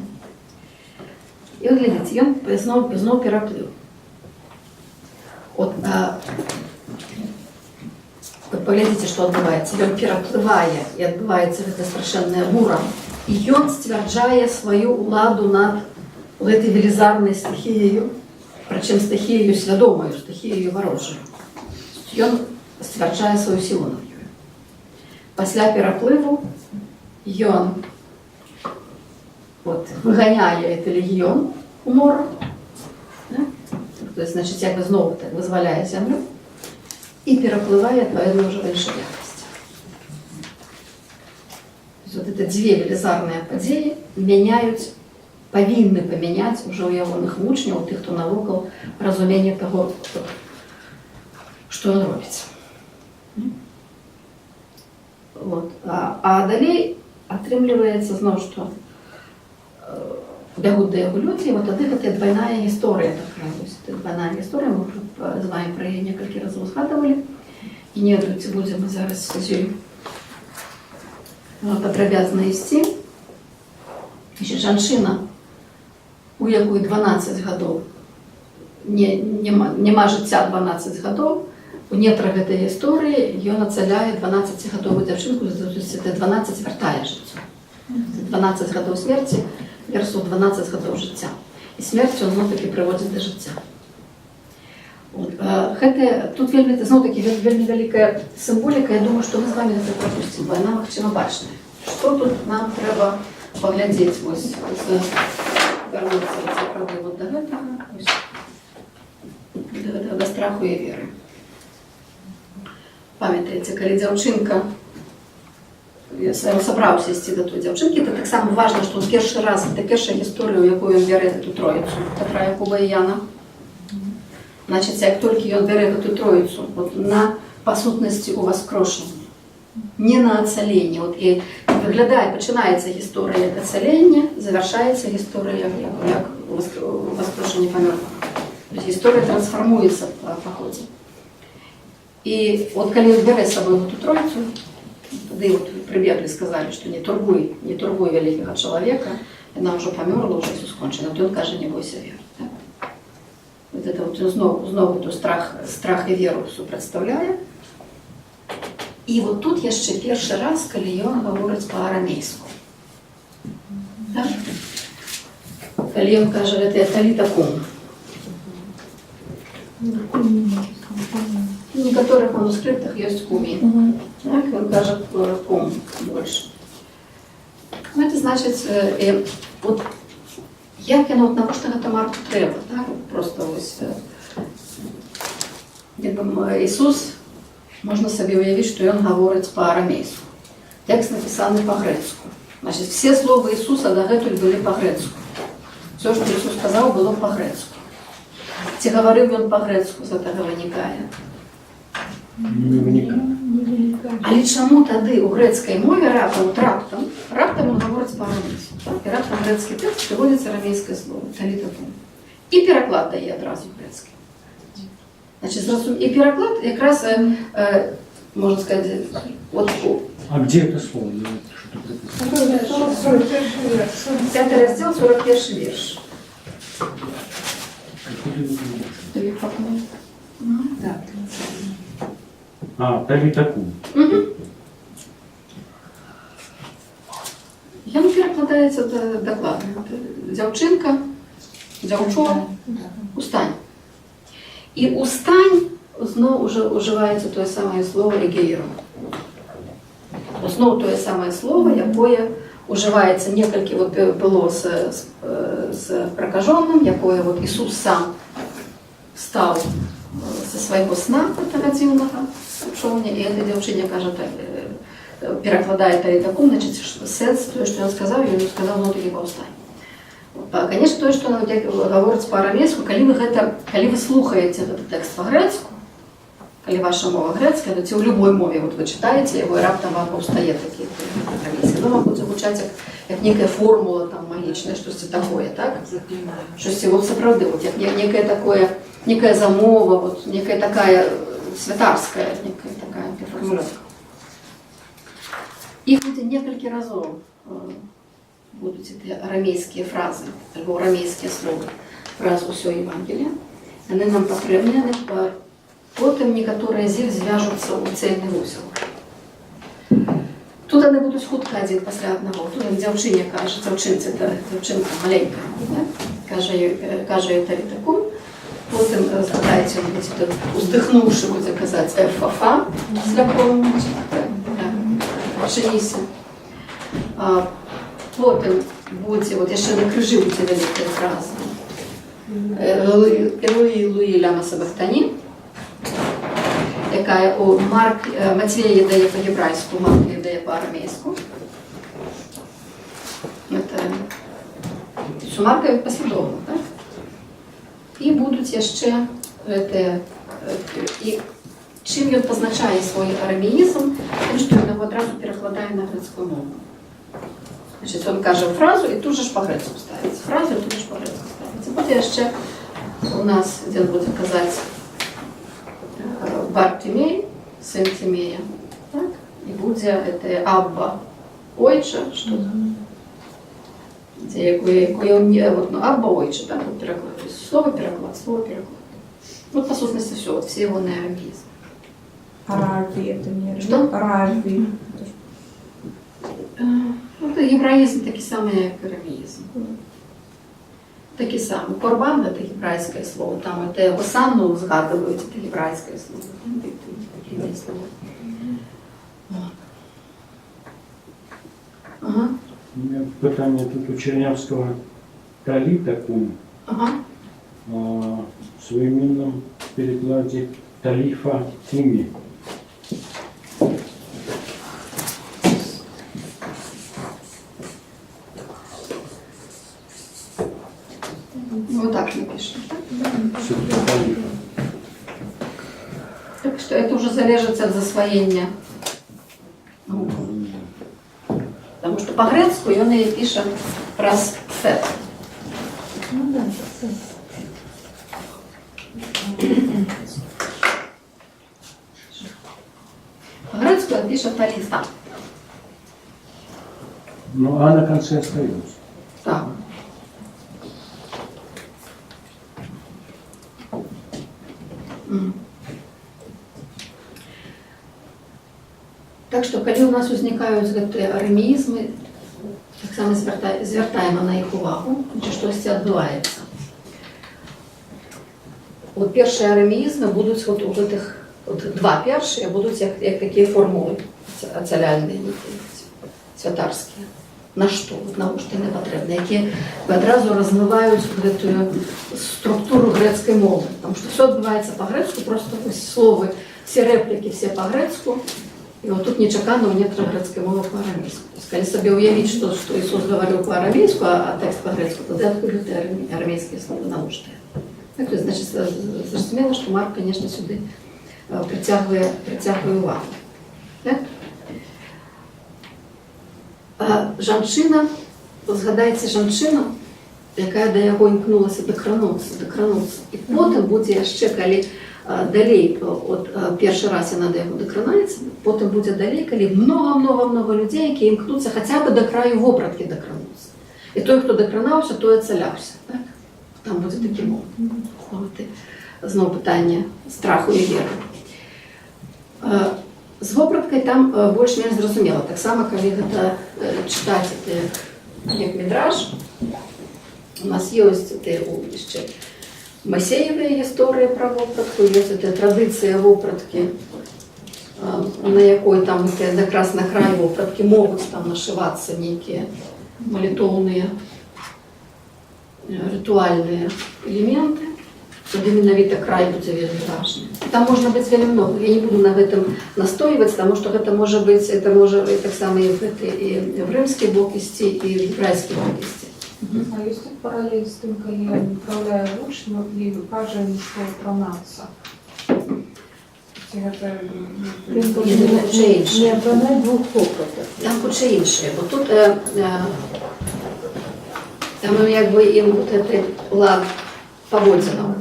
І от глядзіце, ён зноў пераплыў. От паглядзіце, што адбываецца. Ён пераплывае, і адбываецца гэта страшэнная бура. І ён сцвярджае сваю ўладу над гэтай велізарнай стыхіяю, прычым стыхіяю свядомаю, стыхіяю варожаю. Ён сцвярджае сваю сілу над ёю. Пасля пераплыву ён вот выганяе гэты легіён у мора, да? То есть, значит, як бы зноў так вызваляе зямлю і пераплывае, адпаведна, ўжо в іншай якасці. То есть вот это дзве велізарныя падзеі мяняюць, павінны памяняць ужо ў ягоных вучняў, у тых, хто навокал, разуменне таго, што ён робіць. Вот. А далей атрымліваецца зноў, што бягуць да яго людзі, і вот тады гэтая двайная гісторыя такая, вось, гэта двайная гісторыя, мы ўжо з вами пра яе некалькі разоў згадывалі. І не ведаю, ці будзем мы зараз з ёй падрабязна ісці. Яшчэ жанчына, у якой 12 гадоў няма жыцця 12 гадоў, у нетрах гэтай гісторыі ён ацаляе 12-гадовую дзяўчынку, это 12 вяртае жыццё. 12 гадоў смерці versus 12 гадоў жыцця. І смерць ён зноў-такі прыводзіць да жыцця. Вот, гэта, тут вельмі, зноў-такі, вельмі вялікая сімволіка, я думаю, што мы з вами гэта прапусцім, бо яна, магчыма, бачная. Што тут нам трэба паглядзець, вось, вярнуцца сапраўды вот да гэтага, вось, да гэтага, да страху і веры. Памятаеце, калі дзяўчынка, я сабраўся ісці да той дзяўчынкі, это таксама важна, што он першы раз, это першая гісторыя, у якую ён бярэ гэту троіцу, Пятра, Якуба і Яна. Значыць, як толькі ён бярэ гэту троіцу, вот на, па сутнасці, уваскрошанне, не на ацаленне. Вот і выглядае, пачынаецца гісторыя як ацаленне, завяршаецца гісторыя як уваскрошанне памёрлых. То есть гісторыя трансфармуецца па ходзе. І от калі ён бярэ з сабой гэту троіцу, тады вот прыбеглі, сказалі, што не турбуй, не турбуй вялікага чалавека, яна ўжо памёрла, ўжо ўсё скончана. Вот ён кажа: «Не бойся, вер». Так? Вот это вот ён зноў эту страх і веру супрацьстаўляе. І вот тут яшчэ першы раз, калі ён гаворыць па-арамейску. Так? Калі ён кажа гэтае «таліта кум». В некаторых манускрыптах ёсць «кумі». Так, ён кажа «кум» больш. Ну, это значыць, вот я Як яно, от навошта гэта Марку трэба, так? Просто вось, як бы, Ісус, можна сабе уявіць, што ён гаворыць па-арамейску. Тэкст напісаны па-грэцку. Значит, все словы Ісуса дагэтуль былі па-грэцку. Все, што Ісус сказаў, было па-грэцку. Ці гаварыў ён па-грэцку, з гэтага вынікае? Не вникаю. Не вынікае. Але чаму тады ў грэцкай мове раптам, от раптам, раптам ён гаворыць па-арамейску, так? І раптам грэцкі тэкст прыводзіцца арамейскае слово таліта кум. І пераклад дае адразу грэцкі. Значит, і пераклад якраз, можна сказаць, от у А где это слово? Я вот что-то пропустил. Пяты раздзел, 41 верш. Откуда вы берете? Таліфа кум. Да. А, Талита кум. Угу. Яно перакладаецца дакладна. Дзяўчынка, дзяўчо, устань. І устань зноў уже ўжываецца тое самае слово эгейро. Зноў тое самае слово, якое ужываецца некалькі, вот, было з пракажоным, якое вот Ісус сам стаў са свайго сна гэтага дзіўнага чоўня, і этой дзяўчыне кажа, так, перакладае таліта кум, значит, сэнс тое, што ён сказаў, ён сказаў: «Ну, такі паўстань». Конечно, тое, што ён, як гаворыць па-арамейску, калі вы слухаеце гэты тэкст па-грэцку, калі ваша мова грэцкая, то ці ў любой мове вот вы чытаеце яго, і раптам вам паўстае такі арамейскі, ну, вам будзе гучаць як некая формула там магічная, штосьці такое, так? Штосьці вот сапраўды, вот, як некае такое, некая замова, вот, некая такая святарская, некая такая фармулёўка. Іх будзе некалькі разоў, будуць гэтыя арамейскія фразы альбо арамейскія словы праз усё Евангелие. Яны нам патрэбны, яны потым некаторыя з іх звяжуцца ў цельны вузел. Тут яны будуць хутка адзін пасля аднаго. Тут ён дзяўчыне кажа, дзяўчынцы, та дзяўчынка маленькая, да? Кажа ёй таліта кум. Потым, згадайце, ён будзе тут, уздыхнуўшы, будзе казаць эффафа сляпому, так, адчыніся. А потым будзе, вот яшчэ на крыжы будзе вялікая фраза. Элуі, Луі, ляма сабахтані, якая у Матвея дае па-гебрайску, Марк дае па-арамейску. Это у Марка паслядоўна, так? І будуць яшчэ гэтыя, і чым ён пазначае свой арамеізм? Тым, што ён яго адразу перакладае на грэцкую мову. Значит, он кажа фразу і тут же ж па-грэцку ставіць. Фразу і тут же ж па-грэцку ставіць. Будзе яшчэ у нас, дзе ён будзе казаць Бартимей, сын Тимея, так? І будзе это Абба, ойча, што там? Дзе якую ён не, вот, ну, Абба ойча, так, вот пераклад. То есть слово пераклад, слово пераклад. Вот по сутнасці все, вот все его арамеизмы. А Рави это не Что? Рави. Ну, это гебраізм такі самы, як арамеізм. Такі самы. Корбан — это гебрайскае слово. Там это Осанну згадываюць, это гебрайскае слово. Там такие слова. Вот. Ага. У меня пытанне тут у Чернявского Талита кум, а, в современном перекладе Талифа Куми. Ну, вот так напишем. Так? Все-таки Талифа. Так что это уже залежыць ад засваення гукаў. Потому что па-грэцку ён яе піша праз фет. Ну да, це. Па-грэцку ён піша таліфа. Ну, а на конце остается. Так. Так што калі ў нас узнікаюць гэтыя арамеізмы, таксама звяртаем на іх увагу, ці штосьці адбываецца. От першыя арамеізмы будуць вот у гэтых, от два першыя будуць як такія формулы ацаляльныя, нейкія, святарскія. На што? Вот навошта яны патрэбны, якія адразу размываюць вот гэтую структуру грэцкай мовы. Потому что все адбываецца па-грэцку, просто вось словы, все рэплікі все па-грэцку, і вот тут нечакана ў некаторых грэцкай мовы па-арамейску. То есть, калі сабе ўявіць, што Ісус гаварыў па-арамейску, а тэкст па-грэцку, тады адкуль гэтыя арамейскія словы, навошта? Так, то есть, значит, зразумела, што Марк, конечно, сюды прыцягвае увагу. Так? А жанчына, згадайце жанчыну, якая да яго імкнулася дакрануцца. І потым будзе яшчэ, калі далей, от першы раз яна да яго дакранаецца, потым будзе далей, калі много-много-много людзей, якія імкнуцца хаця бы да краю вопраткі дакрануцца. І той, хто дакранаўся, той ацаляўся. Так? Там будзе такі момант. Зноў пытанне страху і веры. З вопраткай там больш-менш зразумела. Таксама, калі гэта чытаць это як мідраш, у нас ёсць тыя яшчэ Майсеевыя гісторыі пра вопратку, ёсць гэтая традыцыя вопраткі, на якой там гэтыя, якраз на край вопраткі могуць там нашывацца нейкія малітоўныя, рытуальныя элементы. Тады менавіта край будзе вельмі важны. Там можна быць вельмі много. Я не буду на гэтым настойваць, таму што гэта можа быць, это можа і таксама і в гэты, і в рымскі бок ісці, і в гебрайскі бок ісці. А ёсць тут паралель з тым, калі ён адпраўляе вучняў і кажа ім, што апранацца? Ці гэта Він Ні, должен ну, хутчэй іншае. не апранаць двух вопратак. Там хутчэй іншае, бо тут там, ну, як бы ім вот гэты лад паводзінаў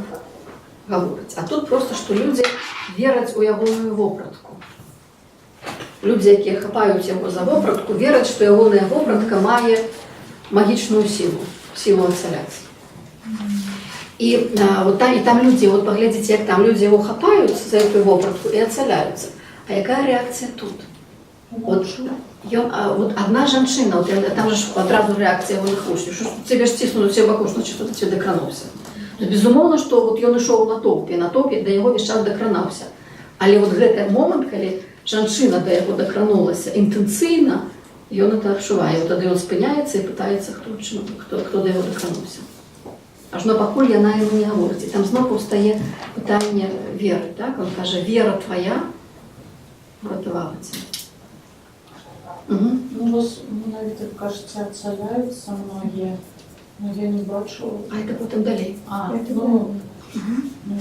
гаворыць. А тут просто, што людзі вераць у ягоную вопратку. Людзі, якія хапаюць яго за вопратку, вераць, што ягоная вопратка мае магічную сілу, сілу ацаляць. І вот там, і там людзі, вот паглядзіце, як там людзі яго хапаюць за эту вопратку і ацаляюцца. А якая рэакцыя тут? Вот, ён, вот одна жанчына, вот, там же ж адразу рэакцыя ягоных вучняў, што ж цябе ж ціснулі усе баку, што ты цябе дакрануўся. То есть, безумоўна, што вот ён ішоў у натоўпе, да яго весь час дакранаўся. Але вот гэты момант, калі жанчына да яго дакранулася інтэнцыйна, ён это адчувае. Вот тады ён спыняецца і пытаецца, хто да яго дакрануўся. Ажно пакуль яна яму не гаворыць. І там зноў паўстае пытанне веры. Так? Он кажа: «Вера твоя уратавала цябе». Угу. Ну, вось менавіта кажаце, ацаляюцца многія, но я не бачу. А это потым далей. А, Это ну, ну,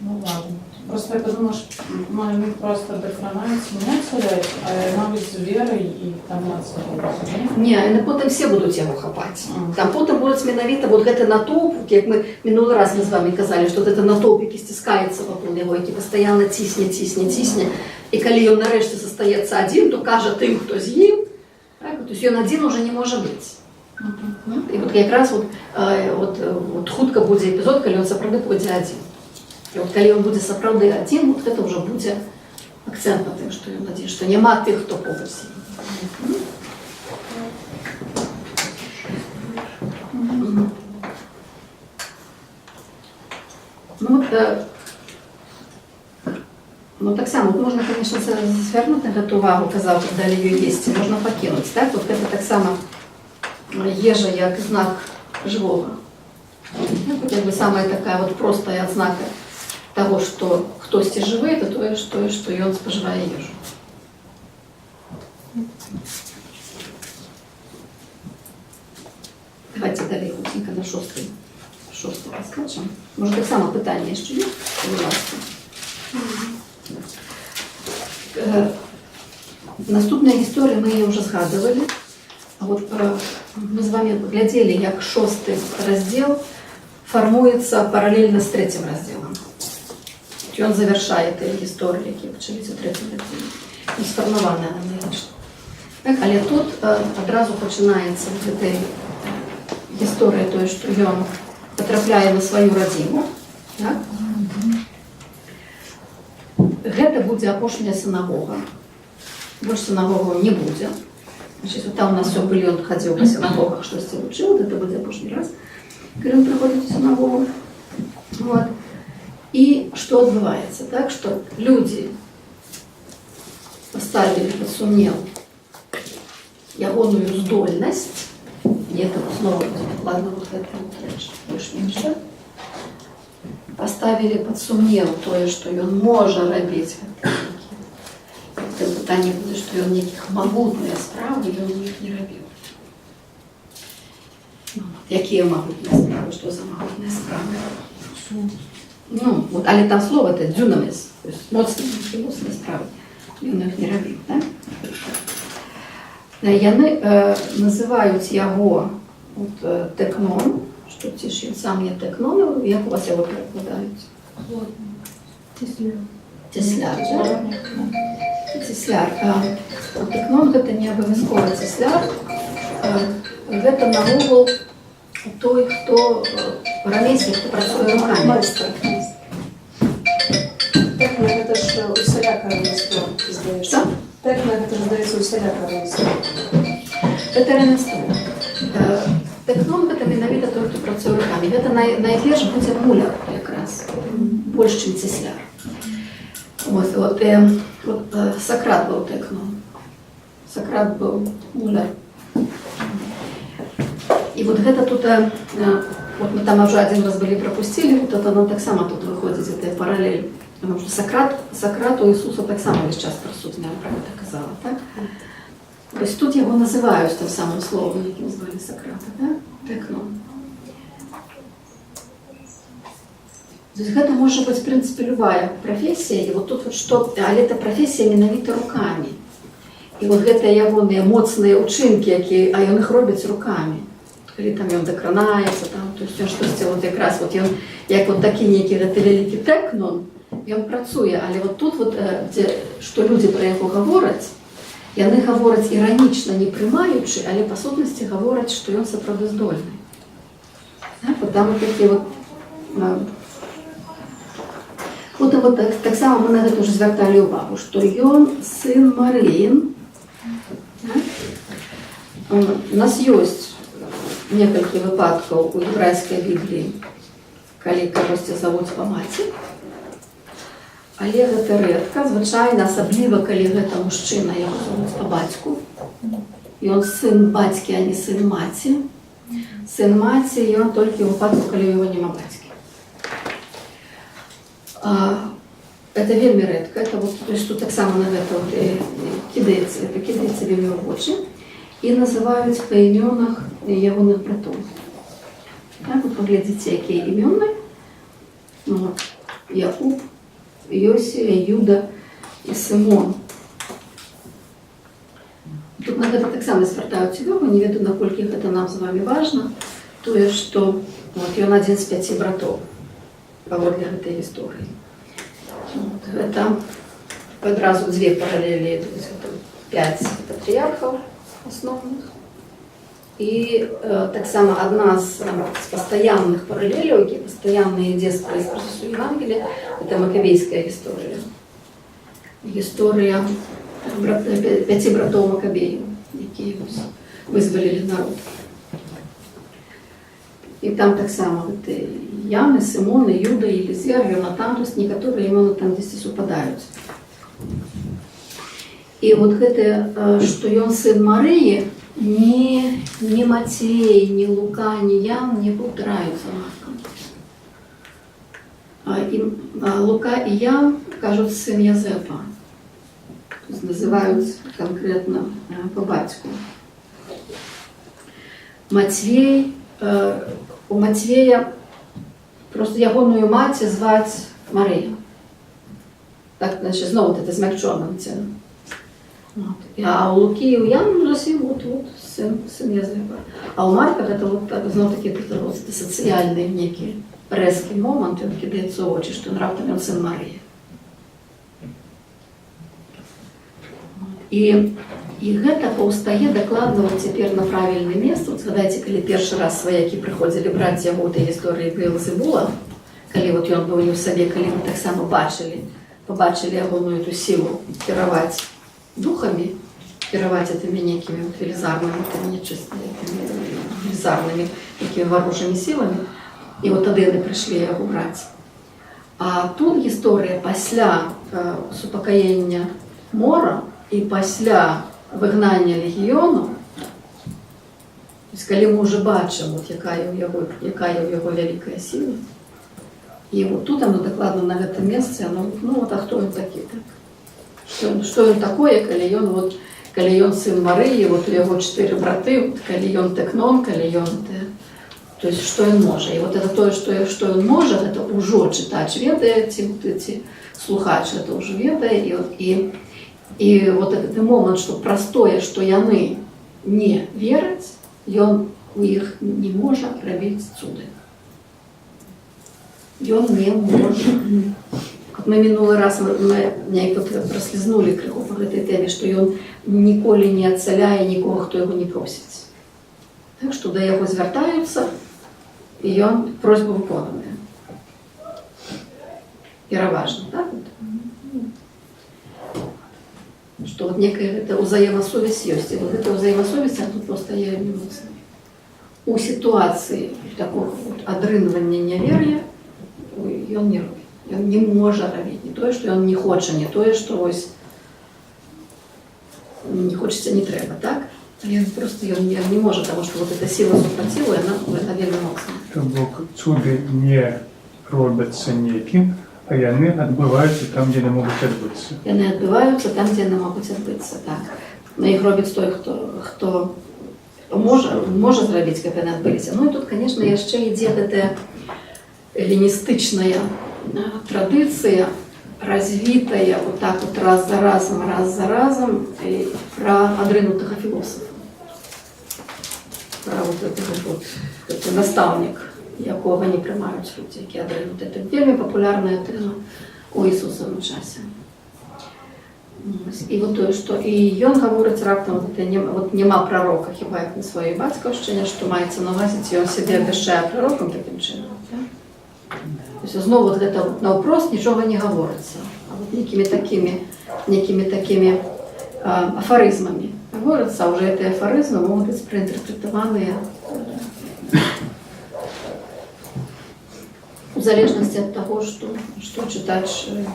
ну ладно. Просто я подумала, что, ну, они просто дакранаюцца, не ацаляюцца, а мабыць, з верай і там ацаляюцца, не? Не, яны потым все будуць яго хапаць. Мгм. Там потым будуць менавіта вот гэты натоўп, як мы мінулы раз мы з вами казалі, што вот это натоўп, які сціскаецца вакол яго, які пастаянна цісне, цісне, цісне. І калі ён нарэшце застаецца адзін, то кажа тым, хто з ім, так? То есть ён адзін уже не можа быць. І вот якраз вот хутка будзе эпізод, калі ён сапраўды пойдзе адзін. І вот калі ён будзе сапраўды адзін, вот гэта ўжо будзе акцэнт на тым, што ён адзін, што няма тых, хто побач з ім. Ну, вот, ну, таксама, вот можна, конечно, звярнуць на гэту увагу, казаў, далі ёй есці, можна пакінуць, так? Вот гэта таксама ежа як знак жывога. Ну, вот, як бы самая такая вот простая адзнака таго, што хтосьці жывы, это тое, што ён спажывае ежу. Давайте далей хуценька на шосты паскачам. Можа, таксама пытанне яшчэ ёсць? Будзь ласка. Наступная гісторыя, мы яе ўжо згадывалі. А вот мы з вами глядзелі, як шосты раздзел фармуецца паралельна з трэцім раздзелам. Ён завяршае тыя гісторыі, якія пачаліся ў трэцім раздзеле. І сфармаваны аналагічна. Так, але тут адразу пачынаецца з гэтай гісторыя той, што ён патрапляе на сваю радзіму. Так? Гэта будзе апошняя сінагога. Больш сінагогаў не будзе. Значит, вот там у нас все были, он ходил по синагогах, штосьці вучыў, вот это будзе апошні раз, калі ён прыходзіць у синагогу. Вот. І што адбываецца? Так, што людзі паставілі пад сумнеў ягоную здольнасць, і это зноў будзе дакладна вот гэта вот рэч, больш-менш, да? Паставілі пад сумнеў тое, што ён можа рабіць гэта. Тым пытанне будзе, што ён нейкіх магутныя справы ён іх не рабіў. Ну, вот, якія магутныя справы, што за магутныя справы? Ну, вот, але там слова это дюнамис, то есть моцныя, моцныя справы. Ён іх не рабіў, так? Яны называюць яго вот, тэкнон, што ці ж ён сам є тэкнон, як у вас яго перакладаюць? Тесляр. Цесляр, да? Цесляр. Тэкнон — гэта не абавязкова цесляр. Гэта наогул той, хто рамеснік, хто працуе рукамі. Майстар. Тэхна — гэта ж усялякае рамяство, здаецца. Што? Тэхна — гэта ж, здаецца, усялякае рамяство. Гэта рамяство. Тэкнон — гэта менавіта той, хто працуе рукамі. Гэта найперш будзе муляр якраз, больш, чым цесляр. Вот, Сакрат быў тэкнон. Сакрат быў муляр. І вот гэта тут, вот мы там уже один раз былі прапусцілі, вот это оно таксама тут выходзіць, гэта паралель. Потому что Сакрат у Ісуса таксама ўвесь час прысутны, я про гэта казала, так? Вось тут яго называюць тым самым словам, якім звалі Сакрата, да? Тэкнон. То есть гэта можа быць, в принципе, любая прафесія, і вот тут вот што, але это прафесія менавіта рукамі. І вот гэтыя ягоныя моцныя ўчынкі, якія, а ён іх робіць рукамі. Калі там ён дакранаецца, там, то есть ён штосьці вот якраз вот ён, як вот такі нейкі гэты вялікі тэкнон, ён працуе, але вот тут вот, дзе, што людзі пра яго гавораць, яны гавораць іранічна, не прымаючы, але па сутнасці гавораць, што ён сапраўды здольны. Так, вот там вот такі вот, потым вот таксама мы на гэта ўжо звярталі ўвагу, што ён сын Марыін. Так? У нас ёсць некалькі выпадкаў у яўрэйскай Бібліі, калі кагосьці завуць па маці. Але гэта рэдка, звычайна, асабліва калі гэта мужчына, яго завуць па бацьку. Ён сын бацькі, а не сын маці. Сын маці ён толькі ў выпадку, калі ў яго няма бацькі. Это вельмі рэдка, это вот, то есть тут таксама на гэта вот, кідаецца, это кідаецца вельмі ў вочы. І называюць па імёнах ягоных братоў. Так, вот паглядзіце, якія імёны. Ну, вот, Якуб, Йосія, Юда і Сымон. Тут на гэта таксама звяртаюць увагу, не ведаю, наколькі гэта нам з вами важна, тое, што вот, ён адзін з пяці братоў паводле гэтай гісторыі. Вот, гэта адразу дзве паралелі ідуць. Гэта пяць патрыярхаў асноўных. І таксама адна з пастаянных паралеляў, які пастаянна ідзе з працэсу Евангелія, это макабейская гісторыя. Гісторыя пяці братоў Макабеяў, якія вось вызвалілі народ. І там таксама вот, Яны, Сымоны, Юда, Елізер, Йонатан, то есть некаторыя імёны там дзесьці супадаюць. І вот гэта, што ён сын Марыі, ні Мацвей, ні Лука, ні Ян не паўтараюцца Маркам. І Лука і Ян кажуць сын Язэпа. То есть называюць канкрэтна па бацьку. Мацвей, у Мацвея просто ягоную маці зваць Марыя. Так, значит, зноў вот это змякчоным це. Вот. А у Лукі і у Яна, ну, зусім вот, сын Язэпа. А у Марка гэта вот, так, зноў такі это, вот, это сацыяльны некі рэзкі момант, ён кідаецца ў вочы, што ён раптам ён сын Марыі. І гэта паўстае дакладна вот цяпер на правільнае месца. Вот згадайце, калі першы раз сваякі прыходзілі браць яго ў той гісторыі Беэлзебула, калі вот ён быў не ў сабе, калі мы таксама пабачылі ягоную эту сілу кіраваць духамі, кіраваць этими некімі вот велізарнымі, тымі нечыстымі, тымі велізарнымі такімі варожымі сіламі. І вот тады яны прыйшлі яго браць. А тут гісторыя пасля супакаення мора і пасля выгнання легіёну, То есть, калі мы уже бачым, вот, якая ў яго вялікая сіла, і вот тут оно дакладна на гэтым месцы, оно, ну вот, а хто ён такі, так? Што ён такое, калі ён вот, калі ён сын Марыі, вот у яго чатыры браты, вот, калі ён тэкнон, калі ён те, то есть што ён можа. І вот это тое, што ён можа, гэта ўжо чытач ведае, ці, вот, ці слухач это ўжо ведае, і, вот, і вот этот момант, што праз тое, што яны не вераць, ён у іх не можа рабіць цуды. Ён не можа. Вот мы мінулы раз мы неяк вот праслізнулі крыху па гэтай тэме, што ён ніколі не ацаляе нікога, хто яго не просіць. Так што да яго звяртаюцца, і ён просьбу выконвае. Пераважна, так? Вот? Што вот некая гэта ўзаемасувязь ёсць. І вот гэта ўзаемасувязь, она тут паўстае вельмі моцна. У сітуацыі такого вот адрынвання, нявер'я ён не робіць. Ён не можа рабіць. Не тое, што ён не хоча, не тое, што вось не хочацца, не трэба, так? Ён просто ён не можа, таму што вот эта сіла супраціву, яна вельмі моцная. То бок цуды не робяцца некім, а яны адбываюцца там, дзе не могуць адбыцца. Яны адбываюцца там, дзе яны могуць адбыцца, так. На іх робіць той, хто можа зрабіць, каб яны адбыліся. Ну і тут, конечно, яшчэ ідзе гэтая эліністычная традыцыя, развітая вот так вот раз за разом, раз за разом, і пра адрынутага філосафа. Пра вот этого вот, гэты настаўнік, якога не прымаюць людзі, які адрынуты. Это вельмі папулярная тэма у Ісусавым часе. Ось. І вот тое, што і ён гаворыць раптам, вот, это не, вот няма прарока хіба як на сваёй бацькаўшчыне, што маецца на ўвазе, ці ён сябе абвяшчае прарокам такім чынам. Так? То есть зноў вот гэта вот наўпрост нічога не гаворыцца, а вот некімі такімі афарызмамі гаворыцца, а ўжо гэтыя афарызмы могуць быць праінтэрпрэтаваныя у залежнасці ад таго, што чытач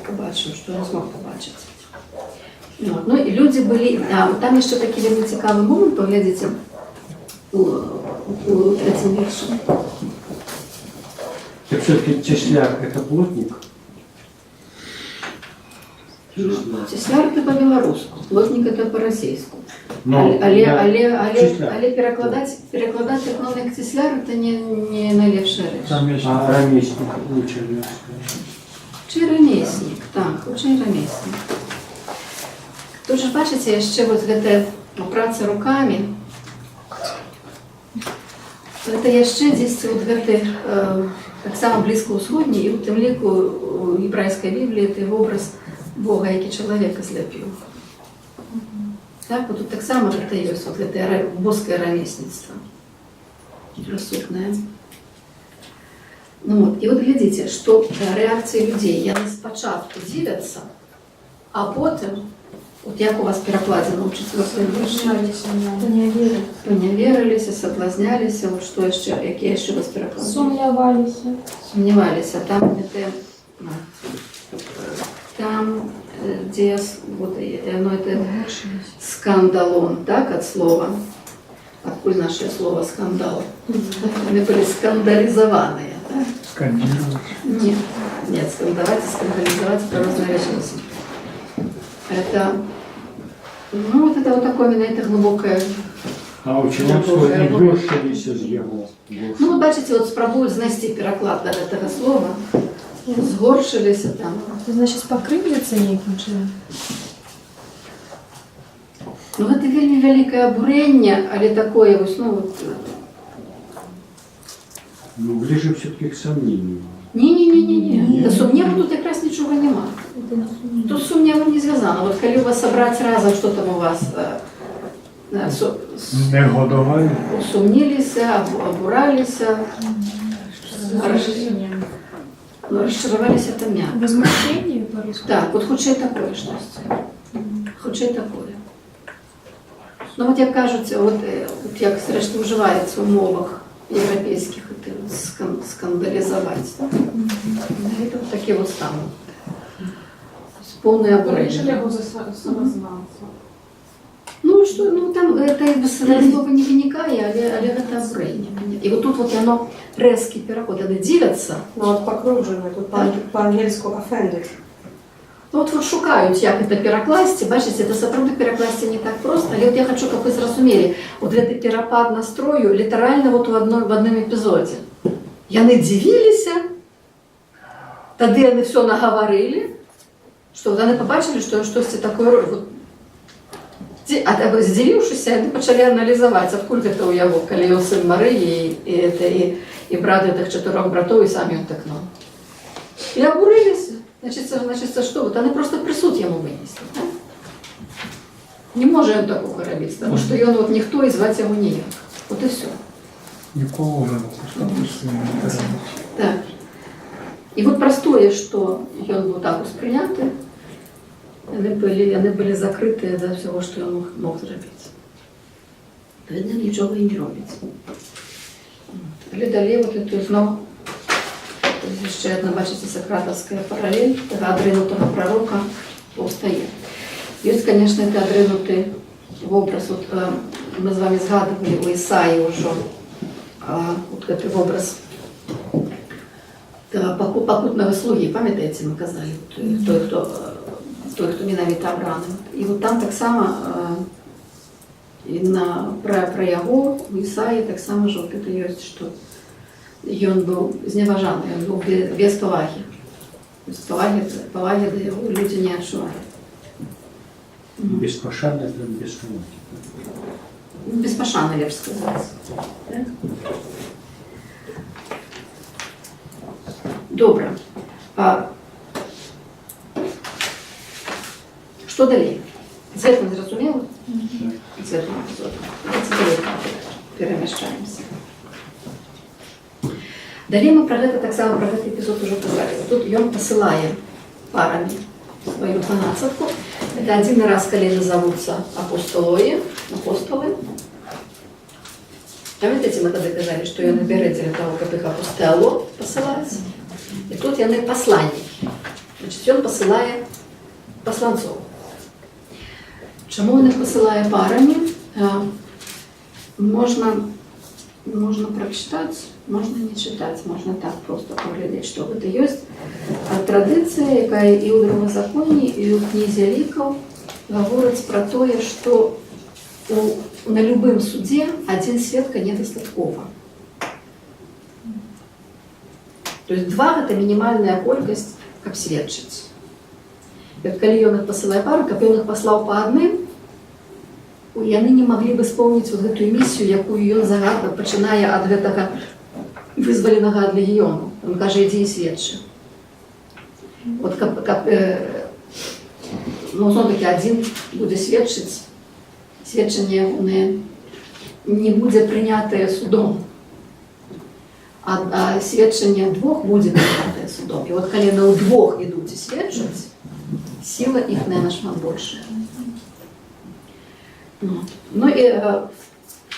пабачыў, што ён змог пабачыць. Вот. Ну і людзі былі. А, вот там яшчэ такі вельмі цікавы момант, паглядзіце, у трэцім вершы. Так все-таки тесляр – это плотник? Тесляр. Цесляр это па-беларуску, плотнік это па-расейску. Ну, але, але Цесляр. але перакладаць як як цесляр это не найлепшая рэч. Рамеснік. А рамеснік лучше версия. Чи рамеснік, так, хутчэй рамеснік. Тут же, бачыце, яшчэ вот гэтая праца рукамі. Гэта яшчэ дзесьці вот гэты таксама блізкаўсходні і у тым ліку у гебрайскай Бібліі той вобраз Бога, які чалавека зляпіў. Так, вот тут таксама гэта ёсць вот гэтае боскае рамесніцтва прысутнае. Ну вот, і вот глядзіце, што рэакцыі людзей, яны спачатку дзівяцца, а потым, вот як у вас перакладзена ў чацвёртым вершы? Поневерились. Поневерились, соблазнялись, вот что яшчэ, якія яшчэ у вас пераклады? Сумняваліся. Сумняваліся. Там, где, там, где вот, оно это скандалон, так, от слова. Адкуль наше слово «скандал»? Они были скандализованные, так? Скандировать. Нет, нет, скандовать и скандализовать это разные вещи. Это, ну, вот это вот такое, именно это глубокое. А учеництво не горшилися з його. Ну, вот бачыце, вот спрабуюць знайсці пераклад для гэтага слова. Згоршыліся там. Значыць, пакрыўдзіцца нейкім чынам. Ну, гэта вельмі вялікае абурэнне, але такое вось, ну, вот. Ну, ближе все-таки к сомнению. Не-не-не-не-не. Да сумневу тут якраз нічога няма. Тут з сумневам не звязана. Вот калі у вас сабраць разам, што там у вас Негодование. Усумніліся, абураліся, ну, расчараваліся это мякка. Возмущение по-русски. Так, вот хутчэй такое штосьці. Хутчэй такое. Ну вот як кажуць, вот як зрэшты ўжываецца ў мовах еўрапейскіх, это вот скандалізаваць. Так? Это вот такі вот стан. Полное Вырашылі абурэнне. яго за самазванца. Ну, думаю, што, ну, там это як бы слова не вынікае, але гэта абурэнне. І вот тут вот яно, рэзкі пераход, яны дзівяцца. Ну, от пакрыўджаны, тут па-ангельску offended. Ну, вот шукаюць, як это перакласці. Бачыце, это сапраўды перакласці не так проста, але вот я хочу, каб вы зразумелі вот гэты перапад настрою літаральна вот в адным эпізодзе. Яны дзівіліся, тады яны все нагаварылі, што вот яны пабачылі, што штосьці такое вот, здзівіўшыся, яны пачалі аналізаваць, адкуль гэта ў яго, калі ён сын Марыі і, это, і брат гэтых чатырох братоў, і сам ён так, ну. І абурыліся. Значыць, што? Вот яны просто прысуд яму вынеслі. Так? Не можа ён такога рабіць, таму што ён вот ніхто і зваць яго ніяк. Вот і всё. Нікого вже не пускав. Так. І вот праз тое, што ён быў так успрыняты, яны былі закрытыя да ўсяго, што ён мог зрабіць. Ён нічога і не робіць. Але далей вот это зноў яшчэ адна, бачыце, сакратаўская паралель таго адрынутага прарока паўстае. Ёсць, конечно, это адрынуты вобраз. Вот, мы з вами згадывалі у Ісаі ўжо вот гэты вобраз пакутнага слугі, памятаеце, мы казалі, вот, той, хто менавіта абраны. І вот там таксама і пра яго у Ісаі таксама ж вот это ёсць, што ён быў зневажаны, ён быў без павагі. То есть павагі да яго людзі не адчувалі. Без пашаны, это без павагі. Без пашаны, лепш сказаць. Так? Добра. А што далей? З гэтым зразумела? З гэтым эпізодам. Давайте далей перамяшчаемся. Далей мы пра гэта таксама, пра гэты эпізод ужо казалі. Тут ён пасылае парамі сваю дванаццатку. Это адзіны раз, калі яны завуцца апосталоі, апосталы. Памятаеце, мы тады казалі, што ён бярэ дзеля таго, каб іх апостало пасылаць. І тут яны пасланнікі. Значыць, ён пасылае пасланцоў. Чаму ён іх пасылае парамі? Можна прачытаць, можна не чытаць, можна так просто паглядзець, што гэта ёсць. А традыцыя, якая і ў Другазаконні, і ў кнізе Лікаў гаворыць пра тое, што на любым судзе адзін сведка недастаткова. То есть два гэта мінімальная колькасць, каб сведчыць. І от калі ён іх пасылае пару, каб ён іх паслаў па адным, яны не маглі бы споўніць вот гэтую місію, якую ён загадва пачынае ад гэтага вызваленага ад легіёну. Ён кажа: «Ідзі і сведчы». Вот каб, ну, зноў-такі адзін будзе сведчыць, сведчанне ягонае не будзе прынятае судом. А сведчанне двух будзе прынятае судом. І вот калі яны ўдвох ідуць і сведчаць, сіла іхная нашмат большая. Ну і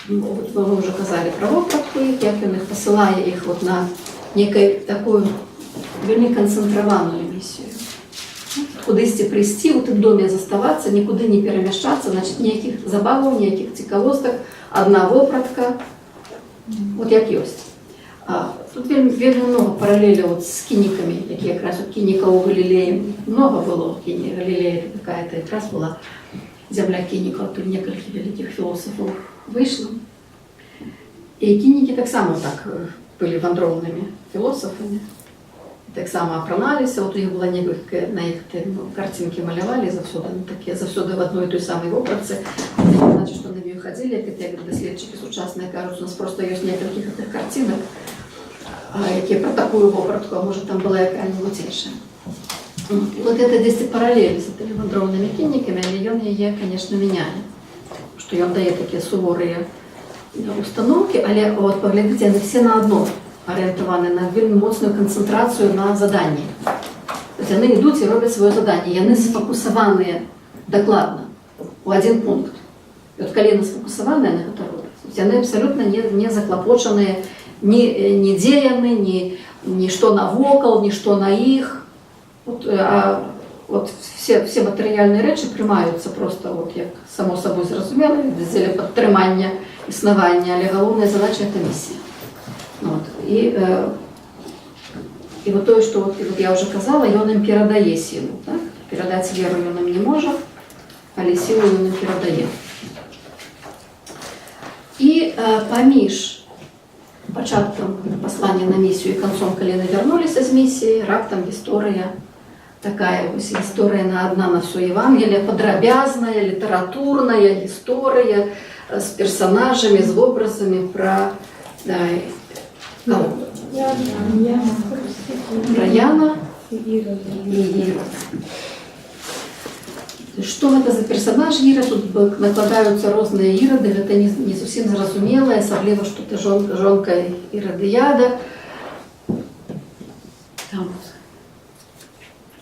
вот мы ўжо казалі пра вопратку іх, як ён іх пасылае іх вот на некую такую вельмі канцэнтраваную місію. Кудысьці прыйсці, у тым доме заставацца, нікуды не перамяшчацца, значит, ніякіх забаваў, ніякіх цікавостак, адна вопратка, вот як ёсць. Тут вельмі, вельмі много паралеляў вот з кінікамі, які якраз от кінікаў у Галілеі много было. Галілея это такая-то якраз была зямля кінікаў, тут некалькі вялікіх філосафаў выйшла. І кінікі таксама так былі вандроўнымі філосафамі. Таксама апраналіся, от у іх была некалькі, на іх ну, карцінкі малявалі заўсёды, ну, такія заўсёды в адной і той самай вопратцы. Это не значит, што на ёй хадзілі, як это, як даследчыкі сучасныя кажуць, у нас просто ёсць некалькі гэтых карцінак, якія пра такую вопратку, а можа, там была якая-нибудь іншая. І вот это дзесьці паралель з гэтымі вандроўнымі кінікамі, але ён яе, конечно, мяняе. Што ён дае такія суворыя установкі, але от паглядзіце, яны все на одно арыентаваны, на вельмі моцную канцэнтрацыю на заданні. То есть яны ідуць і робяць сваё заданне, яны сфокусаваныя дакладна у адзін пункт. І от калі яны сфокусаваныя, яны гэта робяць. То есть яны абсалютна не заклапочаныя ні дзе яны, ні што навокал, ні што на іх. Вот, а Вот усе матэрыяльныя рэчы прымаюцца проста вот як само сабой зразумела, дзеля падтрымання існавання, але галоўная задача — это місія. Ну, вот. І вот тое, што вот, і вот я ўжо казала, ён ім перадае сілу. Так? Перадаць веру ён ім не можа, але сілу ён ім перадае. І паміж пачаткам паслання на місію і канцом, калі яны вярнуліся з місіі, раптам гісторыя такая вось гісторыя на адна на всё Евангелие, падрабязная, літаратурная гісторыя з персонажамі, з вобразамі пра, да, кого? Яна. Пра Яна І Ірода. і Ірода. Што гэта за персонаж Ірад? Тут накладаюцца розныя Ірады, гэта не зусім зразумела, асабліва, што ты жонка Ірадыяда. Там